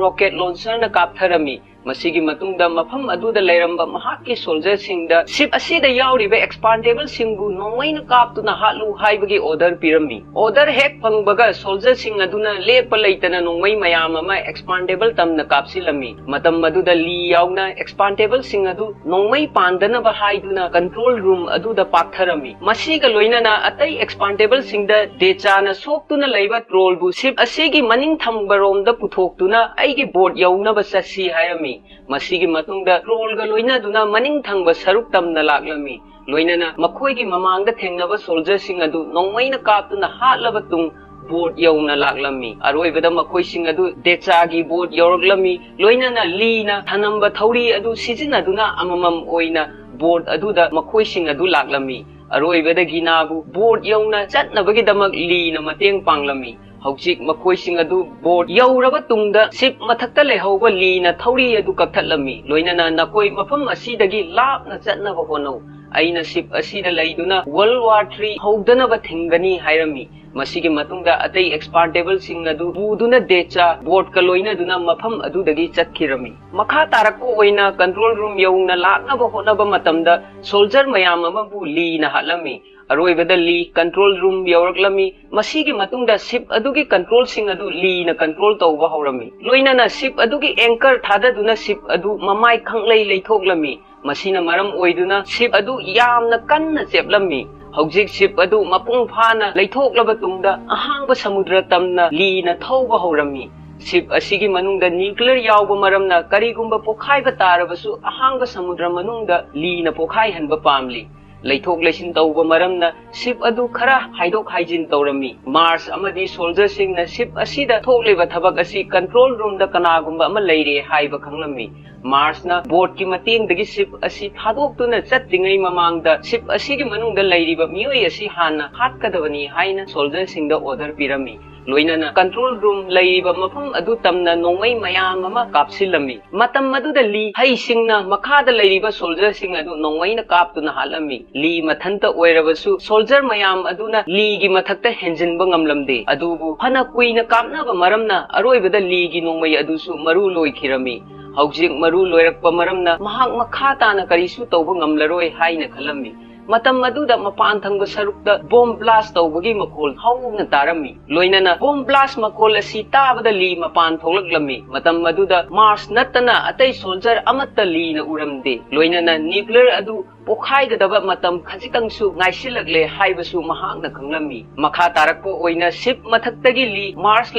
ꯔꯣꯀꯦꯠ ꯂꯣꯟꯆꯔꯅ ꯀꯥꯞꯊꯔꯝꯃꯤ꯫ ꯃꯁꯤꯒꯤ ꯃꯇꯨꯡꯗ ꯃꯐꯝ ꯑꯗꯨꯗ ꯂꯩꯔꯝꯕ ꯃꯍꯥꯛꯀꯤ ꯁꯣꯜꯖꯔꯁꯤꯡꯗ ꯁꯤꯞ ꯑꯁꯤꯗ ꯌꯥꯎꯔꯤꯕ ꯑꯦꯛꯁꯄꯥꯟꯗꯦꯕꯜꯁꯤꯡꯕꯨ ꯅꯣꯡꯃꯩꯅ ꯀꯥꯞꯇꯨꯅ ꯍꯥꯠꯂꯨ ꯍꯥꯏꯕꯒꯤ ꯑꯣꯔꯗꯔ ꯄꯤꯔꯝꯃꯤ꯫ ꯑꯣꯔꯗꯔ ꯍꯦꯛ ꯐꯪꯕꯒ ꯁꯣꯜꯖꯔꯁꯤꯡ ꯑꯗꯨꯅ ꯂꯦꯞꯄ ꯂꯩꯇꯅ ꯅꯣꯡꯃꯩ ꯃꯌꯥꯝ ꯑꯃ ꯑꯦꯛꯁꯄꯥꯟꯗꯦꯕꯜ ꯇꯝꯅ ꯀꯥꯞꯁꯤꯜꯂꯝꯃꯤ꯫ ꯃꯇꯝ ꯑꯗꯨꯗ ꯂꯤ ꯌꯥꯎꯅ ꯑꯦꯛꯁꯄꯥꯟꯗꯦꯕꯜꯁꯤꯡ ꯑꯗꯨ ꯅꯣꯡꯃꯩ ꯄꯥꯟꯗꯅꯕ ꯍꯥꯏꯗꯨꯅ ꯀꯟꯇ꯭ꯔꯣꯜ ꯔꯨꯝ ꯑꯗꯨꯗ ꯄꯥꯛꯊꯔꯝꯃꯤ꯫ ꯃꯁꯤꯒ ꯂꯣꯏꯅꯅ ꯑꯇꯩ ꯑꯦꯛꯁꯄꯥꯟꯗꯦꯕꯜꯁꯤꯡꯗ ꯗꯦꯆꯥꯅ ꯁꯣꯛꯇꯨꯅ ꯂꯩꯕ ꯇ꯭ꯔꯣꯜꯕꯨ ꯁꯤꯞ ꯑꯁꯤꯒꯤ ꯃꯅꯤꯡ ꯊꯪꯕꯔꯣꯝꯗ ꯄꯨꯊꯣꯛꯇꯨꯅ ꯑꯩꯒꯤ ꯕꯣꯠ ꯌꯧꯅꯕ ꯆꯠꯁꯤ ꯍꯥꯏꯔꯝꯃꯤ꯫ ꯃꯁꯤꯒꯤ ꯃꯇꯨꯡꯗ ꯇ꯭ꯔꯣꯜꯒ ꯂꯣꯏꯅꯗꯨꯅ ꯃꯅꯤꯡ ꯊꯪꯕ ꯁꯔꯨꯛ ꯇꯝꯅ ꯂꯥꯛꯂꯝꯃꯤ꯫ ꯂꯣꯏꯅꯅ ꯃꯈꯣꯏꯒꯤ ꯃꯃꯥꯡꯗ ꯊꯦꯡꯅꯕ ꯁꯣꯜꯖꯔꯁꯤꯡ ꯑꯗꯨ ꯅꯣꯡꯃꯩꯅ ꯀꯥꯞꯇꯨꯅ ꯍꯥꯠꯂꯕ ꯇꯨꯡ ꯕꯣꯠ ꯌꯧꯅ ꯂꯥꯛꯂꯝꯃꯤ꯫ ꯑꯔꯣꯏꯕꯗ ꯃꯈꯣꯏꯁꯤꯡ ꯑꯗꯨ ꯗꯦꯆꯥꯒꯤ ꯕꯣꯠ ꯌꯧꯔꯛꯂꯝꯃꯤ꯫ ꯂꯣꯏꯅꯅ ꯂꯤꯅ ꯊꯅꯝꯕ ꯊꯧꯔꯤ ꯑꯗꯨ ꯁꯤꯖꯤꯟꯅꯗꯨꯅ ꯑꯃꯃꯝ ꯑꯣꯏꯅ ꯕꯣꯠ ꯑꯗꯨꯗ ꯃꯈꯣꯏꯁꯤꯡ ꯑꯗꯨ ꯂꯥꯛꯂꯝꯃꯤ꯫ ꯑꯔꯣꯏꯕꯗ ꯒꯤꯅꯥꯕꯨ ꯕꯣꯠ ꯌꯧꯅ ꯆꯠꯅꯕꯒꯤꯗꯃꯛ ꯂꯤꯅ ꯃꯇꯦꯡ ꯄꯥꯡꯂꯝꯃꯤ꯫ ꯍꯧꯖꯤꯛ ꯃꯈꯣꯏꯁꯤꯡ ꯑꯗꯨ ꯕꯣꯠ ꯌꯧꯔꯕ ꯇꯨꯡꯗ ꯁꯤꯞ ꯃꯊꯛꯇ ꯂꯩꯍꯧꯕ ꯂꯤꯅ ꯊꯧꯔꯤ ꯑꯗꯨ ꯀꯛꯊꯠꯂꯝꯃꯤ꯫ ꯂꯣꯏꯅꯅ ꯅꯈꯣꯏ ꯃꯐꯝ ꯑꯁꯤꯗꯒꯤ ꯂꯥꯞꯅ ꯆꯠꯅꯕ ꯍꯣꯠꯅꯧ꯫ ꯑꯩꯅ ꯁꯤꯞ ꯑꯁꯤꯗ ꯂꯩꯗꯨꯅ ꯋꯥꯔꯜ ꯋꯥꯔ ꯊ꯭ꯔꯤ ꯍꯧꯗꯅꯕ ꯊꯤꯡꯒꯅꯤ ꯍꯥꯏꯔꯝꯃꯤ꯫ ꯃꯁꯤꯒꯤ ꯃꯇꯨꯡꯗ ꯑꯇꯩ ꯑꯦꯛꯁꯄꯥꯟꯗꯦꯕꯜꯁꯤꯡ ꯑꯗꯨ ꯄꯨꯗꯨꯅ ꯗꯦꯆꯥ ꯕꯣꯠꯀ ꯂꯣꯏꯅꯗꯨꯅ ꯃꯐꯝ ꯑꯗꯨꯗꯒꯤ ꯆꯠꯈꯤꯔꯝꯃꯤ꯫ ꯃꯈꯥ ꯇꯥꯔꯛꯄ ꯑꯣꯏꯅ ꯀꯟꯇ꯭ꯔꯣꯜ ꯔꯨꯝ ꯌꯧꯅ ꯂꯥꯛꯅꯕ ꯍꯣꯠꯅꯕ ꯃꯇꯝꯗ ꯁꯣꯜꯖꯔ ꯃꯌꯥꯝ ꯑꯃꯕꯨ ꯂꯤꯅ ꯍꯥꯠꯂꯝꯃꯤ꯫ ꯑꯔꯣꯏꯕꯗ ꯂꯤ ꯀꯟꯇ꯭ꯔꯣꯜ ꯔꯨꯝ ꯌꯧꯔꯛꯂꯝꯃꯤ꯫ ꯃꯁꯤꯒꯤ ꯃꯇꯨꯡꯗ ꯁꯤꯞ ꯑꯗꯨꯒꯤ ꯀꯟꯇ꯭ꯔꯣꯜꯁꯤꯡ ꯑꯗꯨ ꯂꯤꯅ ꯀꯟꯇ꯭ꯔꯣꯜ ꯇꯧꯕ ꯍꯧꯔꯝꯃꯤ꯫ ꯂꯣꯏꯅꯅ ꯁꯤꯞ ꯑꯗꯨꯒꯤ ꯑꯦꯡꯀꯔ ꯊꯥꯗꯗꯨꯅ ꯁꯤꯞ ꯑꯗꯨ ꯃꯃꯥꯏ ꯈꯪꯂꯩ ꯂꯩꯊꯣꯛꯂꯝꯃꯤ꯫ ꯃꯁꯤꯅ ꯃꯔꯝ ꯑꯣꯏꯗꯨꯅ ꯁꯤꯞ ꯑꯗꯨ ꯌꯥꯝꯅ ꯀꯟꯅ ꯆꯦꯞꯂꯝꯃꯤ꯫ ꯍꯧꯖꯤꯛ ꯁꯤꯞ ꯑꯗꯨ ꯃꯄꯨꯡ ꯐꯥꯅ ꯂꯩꯊꯣꯛꯂꯕ ꯇꯨꯡꯗ ꯑꯍꯥꯡꯕ ꯁꯃꯨꯗ꯭ꯔ ꯇꯝꯅ ꯂꯤꯅ ꯊꯧꯕ ꯍꯧꯔꯝꯃꯤ꯫ ꯁꯤꯞ ꯑꯁꯤꯒꯤ ꯃꯅꯨꯡꯗ ꯅ꯭ꯌꯨꯀ꯭ꯂꯤꯌꯔ ꯌꯥꯎꯕ ꯃꯔꯝꯅ ꯀꯔꯤꯒꯨꯝꯕ ꯄꯣꯈꯥꯏꯕ ꯇꯥꯔꯕꯁꯨ ꯑꯍꯥꯡꯕ ꯁꯃꯨꯗ꯭ꯔ ꯃꯅꯨꯡꯗ ꯂꯤꯅ ꯄꯣꯈꯥꯏꯍꯟꯕ ꯄꯥꯝꯂꯤ꯫ ꯂꯩꯊꯣꯛ ꯂꯩꯁꯤꯟ ꯇꯧꯕ ꯃꯔꯝꯅ ꯁꯤꯞ ꯑꯗꯨ ꯈꯔ ꯍꯥꯏꯗꯣꯛ ꯍꯥꯏꯖꯤꯟ ꯇꯧꯔꯝꯃꯤ꯫ ꯃꯥꯔꯁ ꯑꯃꯗꯤ ꯁꯣꯜꯖꯔꯁꯤꯡꯅ ꯁꯤꯞ ꯑꯁꯤꯗ ꯊꯣꯛꯂꯤꯕ ꯊꯕꯛ ꯑꯁꯤ ꯀꯟꯇ꯭ꯔꯣꯜ ꯔꯨꯝꯗ ꯀꯅꯥꯒꯨꯝꯕ ꯑꯃ ꯂꯩꯔꯦ ꯍꯥꯏꯕ ꯈꯪꯂꯝꯃꯤ꯫ ꯃꯥꯔꯁꯅ ꯕꯣꯠꯀꯤ ꯃꯇꯦꯡꯗꯒꯤ ꯁꯤꯞ ꯑꯁꯤ ꯊꯥꯗꯣꯛꯇꯨꯅ ꯆꯠꯇ꯭ꯔꯤꯉꯩ ꯃꯃꯥꯡꯗ ꯁꯤꯞ ꯑꯁꯤꯒꯤ ꯃꯅꯨꯡꯗ ꯂꯩꯔꯤꯕ ꯃꯤꯑꯣꯏ ꯑꯁꯤ ꯍꯥꯟꯅ ꯍꯥꯠꯀꯗꯕꯅꯤ ꯍꯥꯏꯅ ꯁꯣꯜꯖꯔꯁꯤꯡꯗ ꯑꯣꯔꯗꯔ ꯄꯤꯔꯝꯃꯤ꯫ ꯂꯣꯏꯅꯅ ꯀꯟꯇ꯭ꯔꯣꯜ ꯔꯨꯝ ꯂꯩꯔꯤꯕ ꯃꯐꯝ ꯑꯗꯨ ꯇꯝꯅ ꯅꯣꯡꯃꯩ ꯃꯌꯥꯝ ꯑꯃ ꯀꯥꯞꯁꯤꯜꯂꯝꯃꯤ꯫ ꯃꯇꯝ ꯑꯗꯨꯗ ꯂꯤ ꯍꯩꯁꯤꯡꯅ ꯃꯈꯥꯗ ꯂꯩꯔꯤꯕ ꯁꯣꯜꯖꯔꯁꯤꯡ ꯑꯗꯨ ꯅꯣꯡꯃꯩꯅ ꯀꯥꯞꯇꯨꯅ ꯍꯥꯠꯂꯝꯃꯤ꯫ ꯂꯤ ꯃꯊꯟꯇ ꯑꯣꯏꯔꯕꯁꯨ ꯁꯣꯜꯖꯔ ꯃꯌꯥꯝ ꯑꯗꯨꯅ ꯂꯤꯒꯤ ꯃꯊꯛꯇ ꯍꯦꯟꯖꯤꯟꯕ ꯉꯝꯂꯝꯗꯦ꯫ ꯑꯗꯨꯕꯨ ꯐꯅ ꯀꯨꯏꯅ ꯀꯥꯞꯅꯕ ꯃꯔꯝꯅ ꯑꯔꯣꯏꯕꯗ ꯂꯤꯒꯤ ꯅꯣꯡꯃꯩ ꯑꯗꯨꯁꯨ ꯃꯔꯨ ꯂꯣꯏꯈꯤꯔꯝꯃꯤ꯫ ꯍꯧꯖꯤꯛ ꯃꯔꯨ ꯂꯣꯏꯔꯛꯄ ꯃꯔꯝꯅ ꯃꯍꯥꯛ ꯃꯈꯥ ꯇꯥꯅ ꯀꯔꯤꯁꯨ ꯇꯧꯕ ꯉꯝꯂꯔꯣꯏ ꯍꯥꯏꯅ ꯈꯜꯂꯝꯃꯤ꯫ ꯃꯇꯝ ꯑꯗꯨꯗ ꯃꯄꯥꯟ ꯊꯪꯕ ꯁꯔꯨꯛꯇ ꯕꯣꯝ ꯕ꯭ꯂꯥꯁ ꯇꯧꯕꯒꯤ ꯃꯈꯣꯜ ꯍꯧꯅ ꯇꯥꯔꯝꯃꯤ꯫ ꯂꯣꯏꯅꯅ ꯕꯣꯝ ꯕ꯭ꯂꯥꯁ ꯃꯈꯣꯜ ꯑꯁꯤ ꯇꯥꯕꯗ ꯂꯤ ꯃꯄꯥꯟ ꯊꯣꯛꯂꯛꯂꯝꯃꯤ꯫ ꯃꯇꯝ ꯑꯗꯨꯗ ꯃꯥꯔꯁ ꯅꯠꯇꯅ ꯑꯇꯩ ꯁꯣꯜꯖꯔ ꯑꯃꯠꯇ ꯂꯤꯅ ꯎꯔꯝꯗꯦ꯫ ꯂꯣꯏꯅꯅ ꯅ꯭ꯌꯨꯀ꯭ꯂꯤꯌꯔ ꯑꯗꯨ ꯄꯣꯈꯥꯏꯒꯗꯕ ꯃꯇꯝ ꯈꯖꯤꯛꯇꯪꯁꯨ ꯉꯥꯏꯁꯤꯜꯂꯛꯂꯦ ꯍꯥꯏꯕꯁꯨ ꯃꯍꯥꯛꯅ ꯈꯪꯂꯝꯃꯤ꯫ ꯃꯈꯥ ꯇꯥꯔꯛꯄ ꯑꯣꯏꯅ ꯁꯤꯞ ꯃꯊꯛꯇꯒꯤ ꯂꯤ ꯃꯥꯔꯁ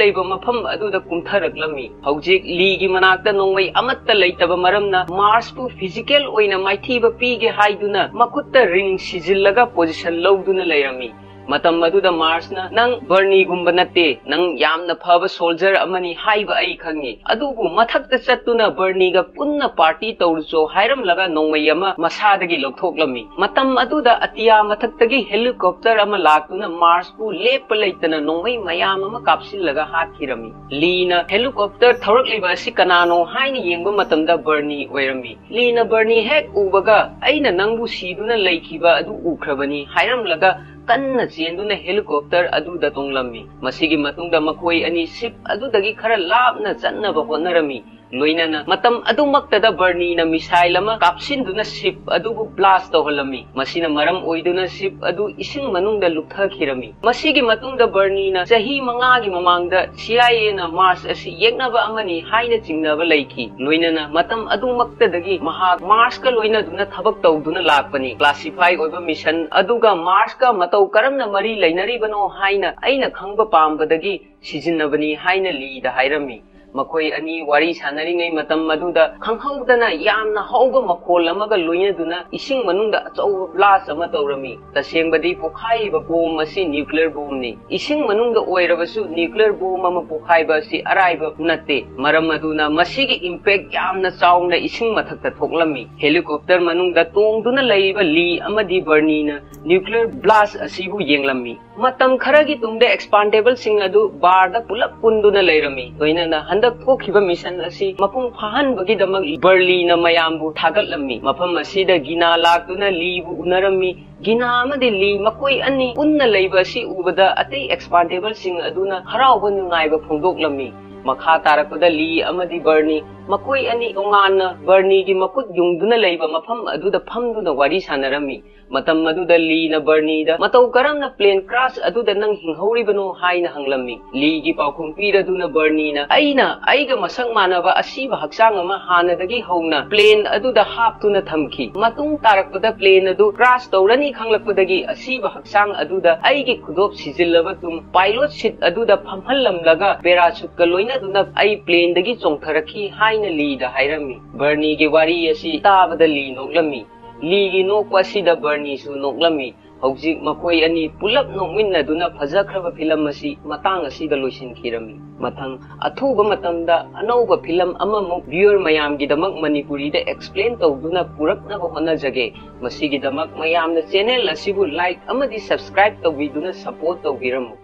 ꯂꯩꯕ ꯃꯐꯝ ꯑꯗꯨꯗ ꯀꯨꯝꯊꯔꯛꯂꯝꯃꯤ꯫ ꯍꯧꯖꯤꯛ ꯂꯤꯒꯤ ꯃꯅꯥꯛꯇ ꯅꯣꯡꯃꯩ ꯑꯃꯠꯇ ꯂꯩꯇꯕ ꯃꯔꯝꯅ ꯃꯥꯔꯁꯄꯨ ꯐꯤꯖꯤꯀꯦꯜ ꯑꯣꯏꯅ ꯃꯥꯏꯊꯤꯕ ꯄꯤꯒꯦ ꯍꯥꯏꯗꯨꯅ ꯃꯈꯨꯠꯇ ꯔꯤꯡ ꯁꯤꯖꯤꯜꯂꯒ ꯄꯣꯖꯤꯁꯟ ꯂꯧꯗꯨꯅ ꯂꯩꯔꯝꯃꯤ꯫ ꯃꯇꯝ ꯑꯗꯨꯗ ꯃꯥꯔꯁꯅ, "ꯅꯪ ꯕꯔꯅꯤꯒꯨꯝꯕ ꯅꯠꯇꯦ, ꯅꯪ ꯌꯥꯝꯅ ꯐꯕ ꯁꯣꯜꯖꯔ ꯑꯃꯅꯤ ꯍꯥꯏꯕ ꯑꯩ ꯈꯪꯉꯤ, ꯑꯗꯨꯕꯨ ꯃꯊꯛꯇ ꯆꯠꯇꯨꯅ ꯕꯔꯅꯤꯒ ꯄꯨꯟꯅ ꯄꯥꯔꯇꯤ ꯇꯧꯔꯨꯆꯣ" ꯍꯥꯏꯔꯝꯂꯒ ꯅꯣꯡꯃꯩ ꯑꯃ ꯃꯁꯥꯗꯒꯤ ꯂꯧꯊꯣꯛꯂꯝꯃꯤ꯫ ꯃꯇꯝ ꯑꯗꯨꯗ ꯑꯇꯤꯌꯥ ꯃꯊꯛꯇꯒꯤ ꯍꯦꯂꯤꯀꯣꯞꯇꯔ ꯑꯃ ꯂꯥꯛꯇꯨꯅ ꯃꯥꯔꯁꯄꯨ ꯂꯦꯞꯄ ꯂꯩꯇꯅ ꯅꯣꯡꯃꯩ ꯃꯌꯥꯝ ꯑꯃ ꯀꯥꯞꯁꯤꯜꯂꯒ ꯍꯥꯠꯈꯤꯔꯝꯃꯤ꯫ ꯂꯤꯅ ꯍꯦꯂꯤꯀꯣꯞꯇꯔ ꯊꯧꯔꯛꯂꯤꯕ ꯑꯁꯤ ꯀꯅꯥꯅꯣ ꯍꯥꯏꯅ ꯌꯦꯡꯕ ꯃꯇꯝꯗ ꯕꯔꯅꯤ ꯑꯣꯏꯔꯝꯃꯤ꯫ ꯂꯤꯅ ꯕꯔꯅꯤ ꯍꯦꯛ ꯎꯕꯒ, "ꯑꯩꯅ ꯅꯪꯕꯨ ꯁꯤꯗꯨꯅ ꯂꯩꯈꯤꯕ ꯑꯗꯨ ꯎꯈ꯭ꯔꯕꯅꯤ" ꯍꯥꯏꯔꯝꯂꯒ ꯀꯟꯅ ꯆꯦꯟꯗꯨꯅ ꯍꯦꯂꯤꯀꯣꯞꯇꯔ ꯑꯗꯨꯗ ꯇꯣꯡꯂꯝꯃꯤ꯫ ꯃꯁꯤꯒꯤ ꯃꯇꯨꯡꯗ ꯃꯈꯣꯏ ꯑꯅꯤ ꯁꯤꯞ ꯑꯗꯨꯗꯒꯤ ꯈꯔ ꯂꯥꯞꯅ ꯆꯠꯅꯕ ꯍꯣꯠꯅꯔꯝꯃꯤ꯫ ꯂꯣꯏꯅꯅ ꯃꯇꯝ ꯑꯗꯨꯃꯛꯇꯗ ꯕꯔꯅꯤꯅ ꯃꯤꯁꯥꯏꯜ ꯑꯃ ꯀꯥꯞꯁꯤꯟꯗꯨꯅ ꯁꯤꯞ ꯑꯗꯨꯕꯨ ꯕ꯭ꯂꯥꯁ ꯇꯧꯍꯜꯂꯝꯃꯤ꯫ ꯃꯁꯤꯅ ꯃꯔꯝ ꯑꯣꯏꯗꯨꯅ ꯁꯤꯞ ꯑꯗꯨ ꯏꯁꯤꯡ ꯃꯅꯨꯡꯗ ꯂꯨꯞꯊꯈꯤꯔꯝꯃꯤ꯫ ꯃꯁꯤꯒꯤ ꯃꯇꯨꯡꯗ ꯕꯔꯅꯤꯅ ꯆꯍꯤ ꯃꯉꯥꯒꯤ ꯃꯃꯥꯡꯗ ꯁꯤ ꯑꯥꯏ ꯑꯦꯅ ꯃꯥꯔꯁ ꯑꯁꯤ ꯌꯦꯛꯅꯕ ꯑꯃꯅꯤ ꯍꯥꯏꯅ ꯆꯤꯡꯅꯕ ꯂꯩꯈꯤ꯫ ꯂꯣꯏꯅꯅ ꯃꯇꯝ ꯑꯗꯨꯃꯛꯇꯗꯒꯤ ꯃꯍꯥꯛ ꯃꯥꯔꯁꯀ ꯂꯣꯏꯅꯗꯨꯅ ꯊꯕꯛ ꯇꯧꯗꯨꯅ ꯂꯥꯛꯄꯅꯤ꯫ ꯀ꯭ꯂꯥꯁꯤꯐꯥꯏ ꯑꯣꯏꯕ ꯃꯤꯁꯟ ꯑꯗꯨꯒ ꯃꯥꯔꯁꯀ ꯃꯇꯧ ꯀꯔꯝꯅ ꯃꯔꯤ ꯂꯩꯅꯔꯤꯕꯅꯣ ꯍꯥꯏꯅ ꯑꯩꯅ ꯈꯪꯕ ꯄꯥꯝꯕꯗꯒꯤ ꯁꯤꯖꯤꯟꯅꯕꯅꯤ ꯍꯥꯏꯅ ꯂꯤꯗ ꯍꯥꯏꯔꯝꯃꯤ꯫ ꯃꯈꯣꯏ ꯑꯅꯤ ꯋꯥꯔꯤ ꯁꯥꯟꯅꯔꯤꯉꯩ ꯃꯇꯝ ꯑꯗꯨꯗ ꯈꯪꯍꯧꯗꯅ ꯌꯥꯝꯅ ꯍꯧꯕ ꯃꯈꯣꯜ ꯑꯃꯒ ꯂꯣꯏꯅꯗꯨꯅ ꯏꯁꯤꯡ ꯃꯅꯨꯡꯗ ꯑꯆꯧꯕ ꯕ꯭ꯂꯥꯁ ꯑꯃ ꯇꯧꯔꯝꯃꯤ꯫ ꯇꯁꯦꯡꯕꯗꯤ ꯄꯣꯈꯥꯏꯔꯤꯕ ꯕꯣꯝ ꯑꯁꯤ ꯅ꯭ꯌꯨꯀ꯭ꯂꯤꯌꯔ ꯕꯣꯝꯅꯤ꯫ ꯏꯁꯤꯡ ꯃꯅꯨꯡꯗ ꯑꯣꯏꯔꯕꯁꯨ ꯅ꯭ꯌꯨꯀ꯭ꯂꯤꯌꯔ ꯕꯣꯝ ꯑꯃ ꯄꯣꯈꯥꯏꯕ ꯑꯁꯤ ꯑꯔꯥꯏꯕ ꯅꯠꯇꯦ꯫ ꯃꯔꯝ ꯑꯗꯨꯅ ꯃꯁꯤꯒꯤ ꯏꯝꯄꯦꯛ ꯌꯥꯝꯅ ꯆꯥꯎꯅ ꯏꯁꯤꯡ ꯃꯊꯛꯇ ꯊꯣꯛꯂꯝꯃꯤ꯫ ꯍꯦꯂꯤꯀꯣꯞꯇꯔ ꯃꯅꯨꯡꯗ ꯇꯣꯡꯗꯨꯅ ꯂꯩꯔꯤꯕ ꯂꯤ ꯑꯃꯗꯤ ꯕꯔꯅꯤꯅ ꯅ꯭ꯌꯨꯀ꯭ꯂꯤꯌꯔ ꯕ꯭ꯂꯥꯁ ꯑꯁꯤꯕꯨ ꯌꯦꯡꯂꯝꯃꯤ꯫ ꯃꯇꯝ ꯈꯔꯒꯤ ꯇꯨꯡꯗ ꯑꯦꯛꯁꯄꯥꯟꯗꯦꯕꯜꯁꯤꯡ ꯑꯗꯨ ꯕꯥꯔꯗ ꯄꯨꯂꯞ ꯄꯨꯟꯗꯨꯅ ꯂꯩꯔꯝꯃꯤ꯫ ꯂꯣꯏꯅꯅ ꯍꯟꯗꯛ ꯊꯣꯛꯈꯤꯕ ꯃꯤꯁꯟ ꯑꯁꯤ ꯃꯄꯨꯡ ꯐꯥꯍꯟꯕꯒꯤꯗꯃꯛ ꯕꯔꯂꯤꯅ ꯃꯌꯥꯝꯕꯨ ꯊꯥꯒꯠꯂꯝꯃꯤ꯫ ꯃꯐꯝ ꯑꯁꯤꯗ ꯒꯤꯅꯥ ꯂꯥꯛꯇꯨꯅ ꯂꯤꯕꯨ ꯎꯅꯔꯝꯃꯤ꯫ ꯒꯤꯅꯥ ꯑꯃꯗꯤ ꯂꯤ ꯃꯈꯣꯏ ꯑꯅꯤ ꯄꯨꯟꯅ ꯂꯩꯕ ꯑꯁꯤ ꯎꯕꯗ ꯑꯇꯩ ꯑꯦꯛꯁꯄꯥꯟꯗꯦꯕꯜꯁꯤꯡ ꯑꯗꯨꯅ ꯍꯔꯥꯎꯕ ꯅꯨꯡꯉꯥꯏꯕ ꯐꯣꯡꯗꯣꯛꯂꯝꯃꯤ꯫ ꯃꯈꯥ ꯇꯥꯔꯛꯄꯗ ꯂꯤ ꯑꯃꯗꯤ ꯕꯔꯅꯤ ꯃꯈꯣꯏ ꯑꯅꯤ ꯇꯣꯉꯥꯟꯅ ꯕꯔꯅꯤꯒꯤ ꯃꯈꯨꯠ ꯌꯨꯡꯗꯨꯅ ꯂꯩꯕ ꯃꯐꯝ ꯑꯗꯨꯗ ꯐꯝꯗꯨꯅ ꯋꯥꯔꯤ ꯁꯥꯟꯅꯔꯝꯃꯤ꯫ ꯃꯇꯝ ꯑꯗꯨꯗ ꯂꯤꯅ ꯕꯔꯅꯤꯗ, "ꯃꯇꯧ ꯀꯔꯝꯅ plane crash ꯑꯗꯨꯗ ꯅꯪ ꯍꯤꯡꯍꯧꯔꯤꯕꯅꯣ?" ꯍꯥꯏꯅ ꯍꯪꯂꯝꯃꯤ꯫ ꯂꯤꯒꯤ ꯄꯥꯎꯈꯨꯝ ꯄꯤꯔꯗꯨꯅ ꯕꯔꯅꯤꯅ, "ꯑꯩꯅ ꯑꯩꯒ ꯃꯁꯛ ꯃꯥꯟꯅꯕ ꯑꯁꯤꯕ ꯍꯛꯆꯥꯡ ꯑꯃ ꯍꯥꯟꯅꯗꯒꯤ ꯍꯧꯅ plane ꯑꯗꯨꯗ ꯍꯥꯞꯇꯨꯅ ꯊꯝꯈꯤ꯫ ꯃꯇꯨꯡ ꯇꯥꯔꯛꯄꯗ plane ꯑꯗꯨ crash ꯇꯧꯔꯅꯤ ꯈꯪꯂꯛꯄꯗꯒꯤ ꯑꯁꯤꯕ ꯍꯛꯆꯥꯡ ꯑꯗꯨꯗ ꯑꯩꯒꯤ ꯈꯨꯗꯣꯞ ꯁꯤꯖꯤꯜꯂꯕ ꯇꯨꯡ pilot seat ꯑꯗꯨꯗ ꯐꯝꯍꯜꯂꯝꯂꯒ parachuteꯀ ꯂꯣꯏꯅꯗꯨꯅ ꯑꯩ planeꯗꯒꯤ ꯆꯣꯡꯊꯔꯛꯈꯤ" ꯍꯥꯏꯅ ꯂꯤꯗ ꯍꯥꯏꯔꯝꯃꯤ꯫ ꯕꯔꯅꯤꯒꯤ ꯋꯥꯔꯤ ꯑꯁꯤ ꯇꯥꯕꯗ ꯂꯤ ꯅꯣꯛꯂꯝꯃꯤ꯫ ꯂꯤꯒꯤ ꯅꯣꯛꯄ ꯑꯁꯤꯗ ꯕꯔꯅꯤꯁꯨ ꯅꯣꯛꯂꯝꯃꯤ꯫ ꯍꯧꯖꯤꯛ ꯃꯈꯣꯏ ꯑꯅꯤ ꯄꯨꯂꯞ ꯅꯣꯛꯃꯤꯟꯅꯗꯨꯅ ꯐꯖꯈ꯭ꯔꯕ film ꯑꯁꯤ ꯃꯇꯥꯡ ꯑꯁꯤꯗ ꯂꯣꯏꯁꯤꯟꯈꯤꯔꯝꯃꯤ꯫ ꯃꯊꯪ ꯑꯊꯨꯕ ꯃꯇꯝꯗ ꯑꯅꯧꯕ film ꯑꯃꯃꯨꯛ viewer ꯃꯌꯥꯝꯒꯤꯗꯃꯛ ꯃꯅꯤꯄꯨꯔꯤꯗ explain ꯇꯧꯗꯨꯅ ꯄꯨꯔꯛꯅꯕ ꯍꯣꯠꯅꯖꯒꯦ꯫ ꯃꯁꯤꯒꯤꯗꯃꯛ ꯃꯌꯥꯝꯅ channel ꯑꯁꯤꯕꯨ like ꯑꯃꯗꯤ subscribe ꯇꯧꯕꯤꯗꯨꯅ support ꯇꯧꯕꯤꯔꯝꯃꯨ꯫